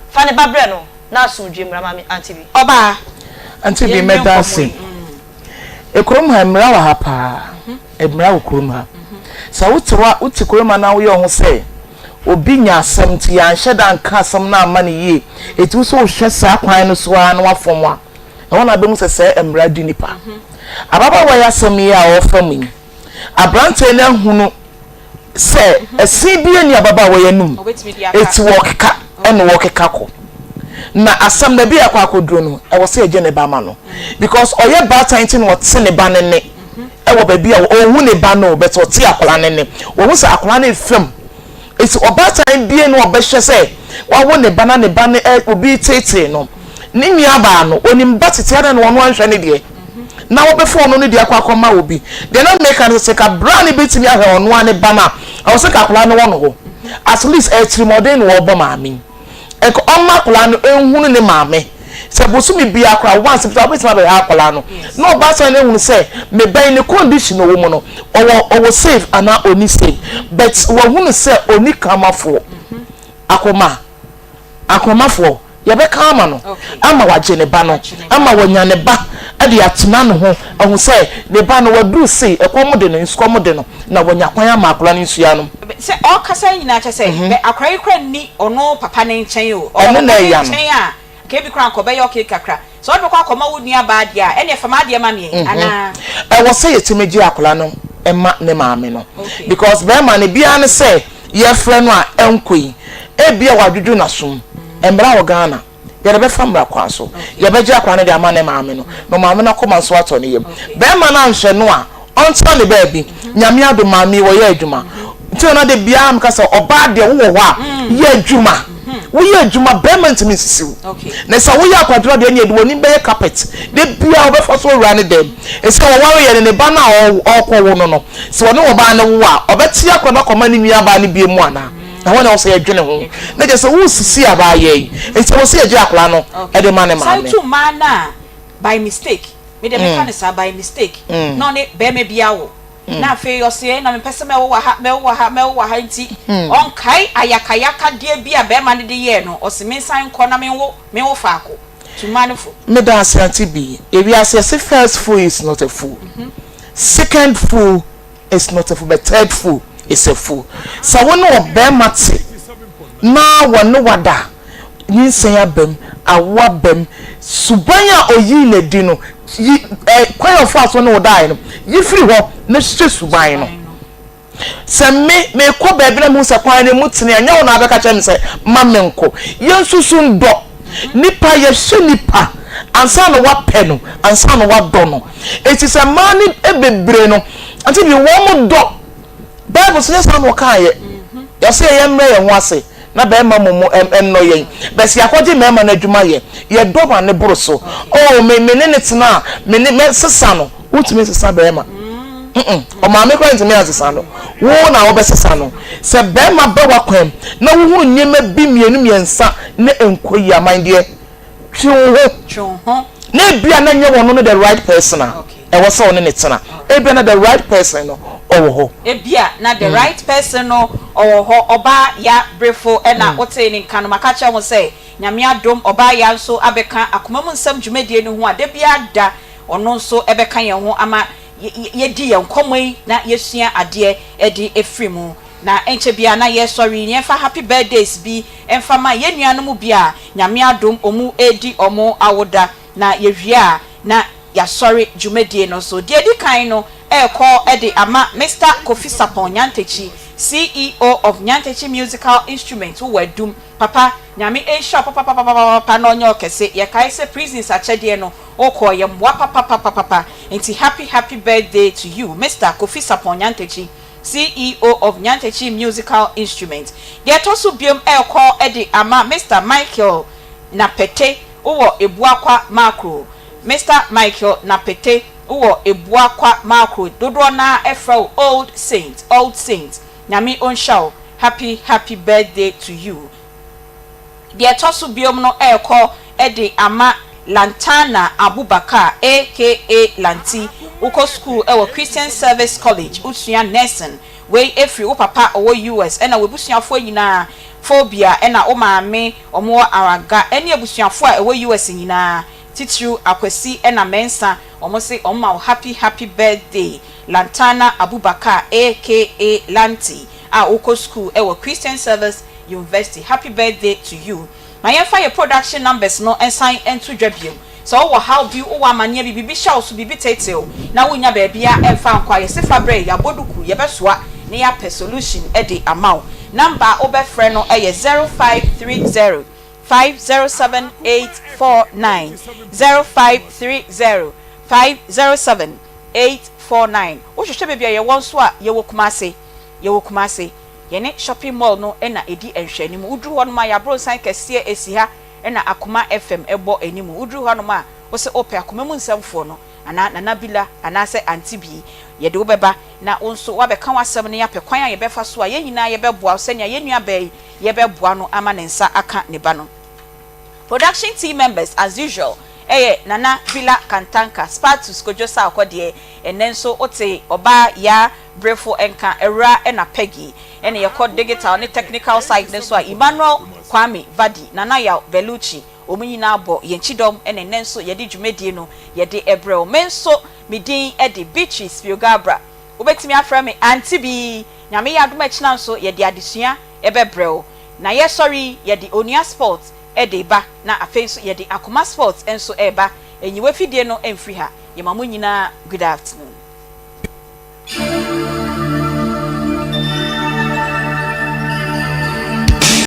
Fa ne ba brɛ no na asomdwie mmra ma me Auntie bi. Ɔbaa, Auntie bi yɛnwie mɛda nkɔmmɔ ase. yi. Ekurom ha mmara wɔ ha paa. Mmara wɔ kurom ha. Sɛ wote hɔ a, wote kurom ha na woyɛ wo ho sɛ obi nya asɛm nti yɛanhyɛ da anka asɛm no amma no yie, enti wo nso wohwɛ saa kwan no so ara na woafom a, ɛhɔ na wobɛhu sɛ sɛɛ mmara di nipa. Ababaawa yi asɛm yi a ɔrefa mu yi, aberanteɛ no ahunu sɛ ɛse bi nni ababaawa yi anum, eti wɔkeka ɛna wɔkeka kɔ. Na asɛm baabi a ɛkɔ akɔduro no, ɛwɔ sɛ yɛgye ne ba ma no because ɔyɛ baatan nti na ɔte ne ba no nne ɛwɔ baabi a ɔnhu ne ba no but ɔte akwadaa no nne. Wɔhu sɛ akwadaa no refam. Eti ɔbaatan bie no ɔbɛhwɛ sɛ wawo ne ba na ne ba no obi reteetee no. Ne nuabaa no, onim ba tete adɛn na ɔno anhwɛ ne deɛ? na wɔbɛfa ɔno ne deɛ akɔ akɔma obi. Deɛ na meka ne sɛ, sɛ ka bra no bɛtumi ahwɛ ɔno ara ne ba no a, ɛwɔ sɛ ka akwadaa no wɔ no hɔ. At least ɛyɛ tirimɔden na ɔrebɔ maame yi. Nka ɔmma akwadaa no nhunu ne maame. Sɛ bosome biara koraa once bi wobɛtumi abɛhwɛ akwadaa no. Na ɔbaatan no ahunu sɛ me ba yi ne condition a ɔwɔ mu no, ɔwɔ ɔwɔ safe anaa ɔnni safe. But wahunu sɛ ɔnni kamafoɔ. Akoma. Akromafoɔ, yɛbɛka ama no ama wagye ne ba no, ama wanya ne ba de atena ne ho, ahu sɛ ne ba no waduru sei, ɛkɔm de no, nsukɔm de no, na wanya kwan ama akwadaa no nsuo anom. Sɛ ɔkasa yi nyinaa kyerɛ sɛ bɛ akwadaa yi koraa nni ɔno papa no nkyɛn o, ɔwɔ Ɛno papa na no ɛya no. nkyɛn a, nka ebi koraa nka ɔbɛyɛ okay kakra. Sɛ ɔde bɛkɔ akɔma wo nua baa deɛ a, ɛneɛ fa m'adeɛ ma me anaa? Ɛwɔ sɛ yɛtumi gye akwadaa no ma ne maame no because bɛrima no biara ne sɛ yɛfrɛ no a ɛnkɔ yi ebia wadwodwo n'asom. Mmara wɔ Ghana, yɛde bɛfa mmara kwan so. Yɛbɛgye akwadaa no de ama ne maame no na maame no akoma nso atɔ ne yam. Bɛrima no anhwɛ no a, ɔntena ne baabi. Nyame adom maame yi wɔyɛ adwuma. Nti na da biara meka sɛ ɔbaa deɛ wowɔ hɔ a yɛ adwuma. Woyɛ adwuma bɛrima ntumi nsisi wo. Na sɛ woyɛ akwadworɔ deɛ ɛneɛ de w'anim bɛyɛ carpet. Da biara wobɛfa so awura ne dɛm. Ɛsɛ wɔware yɛ no ne ba no a ɔrekɔ wo no no sɛ ɔne ɔbaa no wo a ɔbɛte akora no akɔma ne nua baa no bie mu anaa? Ɛhɔ na ɛwɔ sɛ yɛdwene ho. Na kyerɛ sɛ wosisi abaayɛ yi. Nti ɛwɔ sɛ yɛgye akwadaa no de ma ne San maame. tu mmaa no a by mistake me deɛ meka no saa by mistake na ɔne bɛrima bi awo na afei ɔse ɛɛ na mepɛ sɛ mɛwo wɔ ha mɛwo wɔ ha mɛwo wɔ ha nti ɔnkae ayakayakadeɛ bi a bɛrima no de yɛɛ no ɔse mensan nkɔ na menwo menwo faako tu mmaa no fo. Meda ase Auntie Bee. Ewiase yɛse first fool is not a fool, second fool is not a fool but third fool is a fool. Sɛ wo ne ɔbarima te na wɔne wo ada, nyinsɛn aba mu, awo aba mu, suban a oyii no adi no, yi ɛ kwan a ɔfaa so ne wo daeɛ no, yi firi hɔ na hwehwɛ suban no. Sɛ me, mekɔ baabi na mehu sɛ kwan no mu tene a, ɛnyɛ wo na wabɛka kyerɛ me sɛ ma menkɔ. Yɛnsusu ndɔ. Nipa, yɛhwɛ nipa ansa na wapɛ no, ansa na wadɔ no. Enti sɛ mmaa no bebree no, ante bi wɔn dɔ. Bible so nyɛ saa na ɔkaeɛ. Yɛsɛ yɛyɛ mmerɛ yɛn ho ase. Na bɛrima mmom nnɔ yɛn. But sɛ yɛakɔgye mmarima no adwuma yɛ, yɛdɔ ma no boro so. Oh, me me ne no tena a, me ne mɛsesa no. Wontumi nsesa barima. Mm-mm. Ɔmaame koraa ntumi ansesa no. Wo na wobɛsesa no. Sɛ barima ba w'akwan mu na wohunu nneɛma bi mmienu mmiɛnsa na ɛnkɔ yie a, my dear, twe wo ho. Twe wo ho. Na ebia na nyɛ ɔno ne the right person a ɛwɔ sɛ ɔne no tena. Ebia na the right person no ɔwɔ hɔ. Ebia na the right person no ɔwɔ hɔ. Ɔbaa ya brefo na wotee ne nka no, maka akyerɛ wo sɛ Nyame adom ɔbaa ya nso abɛka akoma mu nsɛm dwumadie no ho a da biara da ɔno nso bɛka yɛn ho ama yɛadi yɛn nkɔmmɔ yi na yɛasua adeɛ de afiri mu. Na ɛnkyɛ biara na yɛresɔre yi, yɛmfa happy birthdays bi mfa ma yɛn nuanom bi a Nyame adom wɔn redi wɔn awoda. Na yɛwie a, na yɛasɔre dwumadie no so. Deɛ ɛdi kan no ɛrekɔ de ama Mister Kofi Sarpong Nyantakyi, CEO of Nyantakyi Musical Instruments, wowɔ Adum. Papa, Nyame nhyira wo papapapapapa na ɔnyɛ wo kɛse. Yɛkae sɛ prisons akyɛdeɛ no, wokɔɔ, yɛmmoa papapapapapa. Nti happy happy birthday to you Mister Kofi Sarpong Nyantakyi. CEO of Nyantakyi Musical Instrument. Deɛ ɛtɔ so biom ɛrekɔ de ama Mister Michael Napete wowɔ Ebuakwa Makro. Mister Michael Napete wowɔ Ebuakwa Makro, dodoɔ no ara frɛ wo Old Saint, Old Saint. Nyame ɔnhyira wo, happy happy birthday to you. Deɛ ɛtɔ so biom no ɛrekɔ de ama Lantana Abubakar aka Lanti. Wokɔ sukuu wɔ Christian Service College, wosua Nursing. Wei ɛfiri wo papa ɔwɔ US ɛna w'abusuafoɔ nyinaa, Phobia ɛna wo maame wɔn wɔ Araga ɛne abusuafoɔ a ɛwɔ US nyinaa, titiriw Akwasi ɛna Mensah, wɔn se wɔn ma wo happy happy birthday Lantana Abubakar aka Lanti a wokɔ sukuu wɔ Christian Service University happy birthday to you Ma yɛmfa yɛ production numbers no nsan nto dwa bio Sɛ wowɔ haw bi, wowɔ amaneɛ bi, biribi hyɛ wo so, biribi teetee wo na wonnya baabiara mfa nkɔ a, yɛse fa brɛ yɛn, yɛabɔ duku, yɛbɛsoa na yɛapɛ solution de ama wo. Number a wobɛfrɛ no yɛ 0530 507 849, 0530 507 849. Wohwehwɛ baabi a yɛwɔ nso a, yɛwɔ Kumasi, yɛwɔ Kumasi. Yɛne shopping mall no na ɛdi nhwɛanim. Woduru hɔnom a, yɛn aborosan kɛseɛ si ha na Akoma FM bɔ anim. Woduru hɔnom a, wose wopɛ Akoma mu nsɛmfoɔ no anaa Nana Bila anaasɛ Auntie Bii. Yɛde wo bɛba na wo nso woabɛka w'asɛm na yɛapɛ kwan a yɛbɛfa so a yɛn nyinaa yɛbɛboa wo sɛnea yɛn nuabaa yi yɛbɛboa no ama ne nsa aka ne ba no. Production team members as usual yɛ Nana Bila Kantanka, Spartus Kojo Sarkor deɛ ɛnnɛ nso wote ɔbaa Yaa Brefo nka, Awuraa ɛna Peggy ɛna yɛkɔ digital ne technical side no nso a Emmanuel Kwame Vadi, Nana Yaw Bellucci wɔn nyinaa bɔ yɛn kyidɔm ɛna ɛnnɛ nso yɛde dwumadie no yɛde brɛ wo. Me nso me din de Beatrice Piogabra wobɛtumi afrɛ me Auntie Bee. Nyame yɛ adom a ɛkyena nso yɛde adesua bɛbrɛ wo. Na yɛsɔre yi, yɛde Onua Sports de reba, na afei nso yɛde Akoma Sports nso reba. Nyi w'afidie no mfiri ha. Yɛma mo nyinaa good afternoon.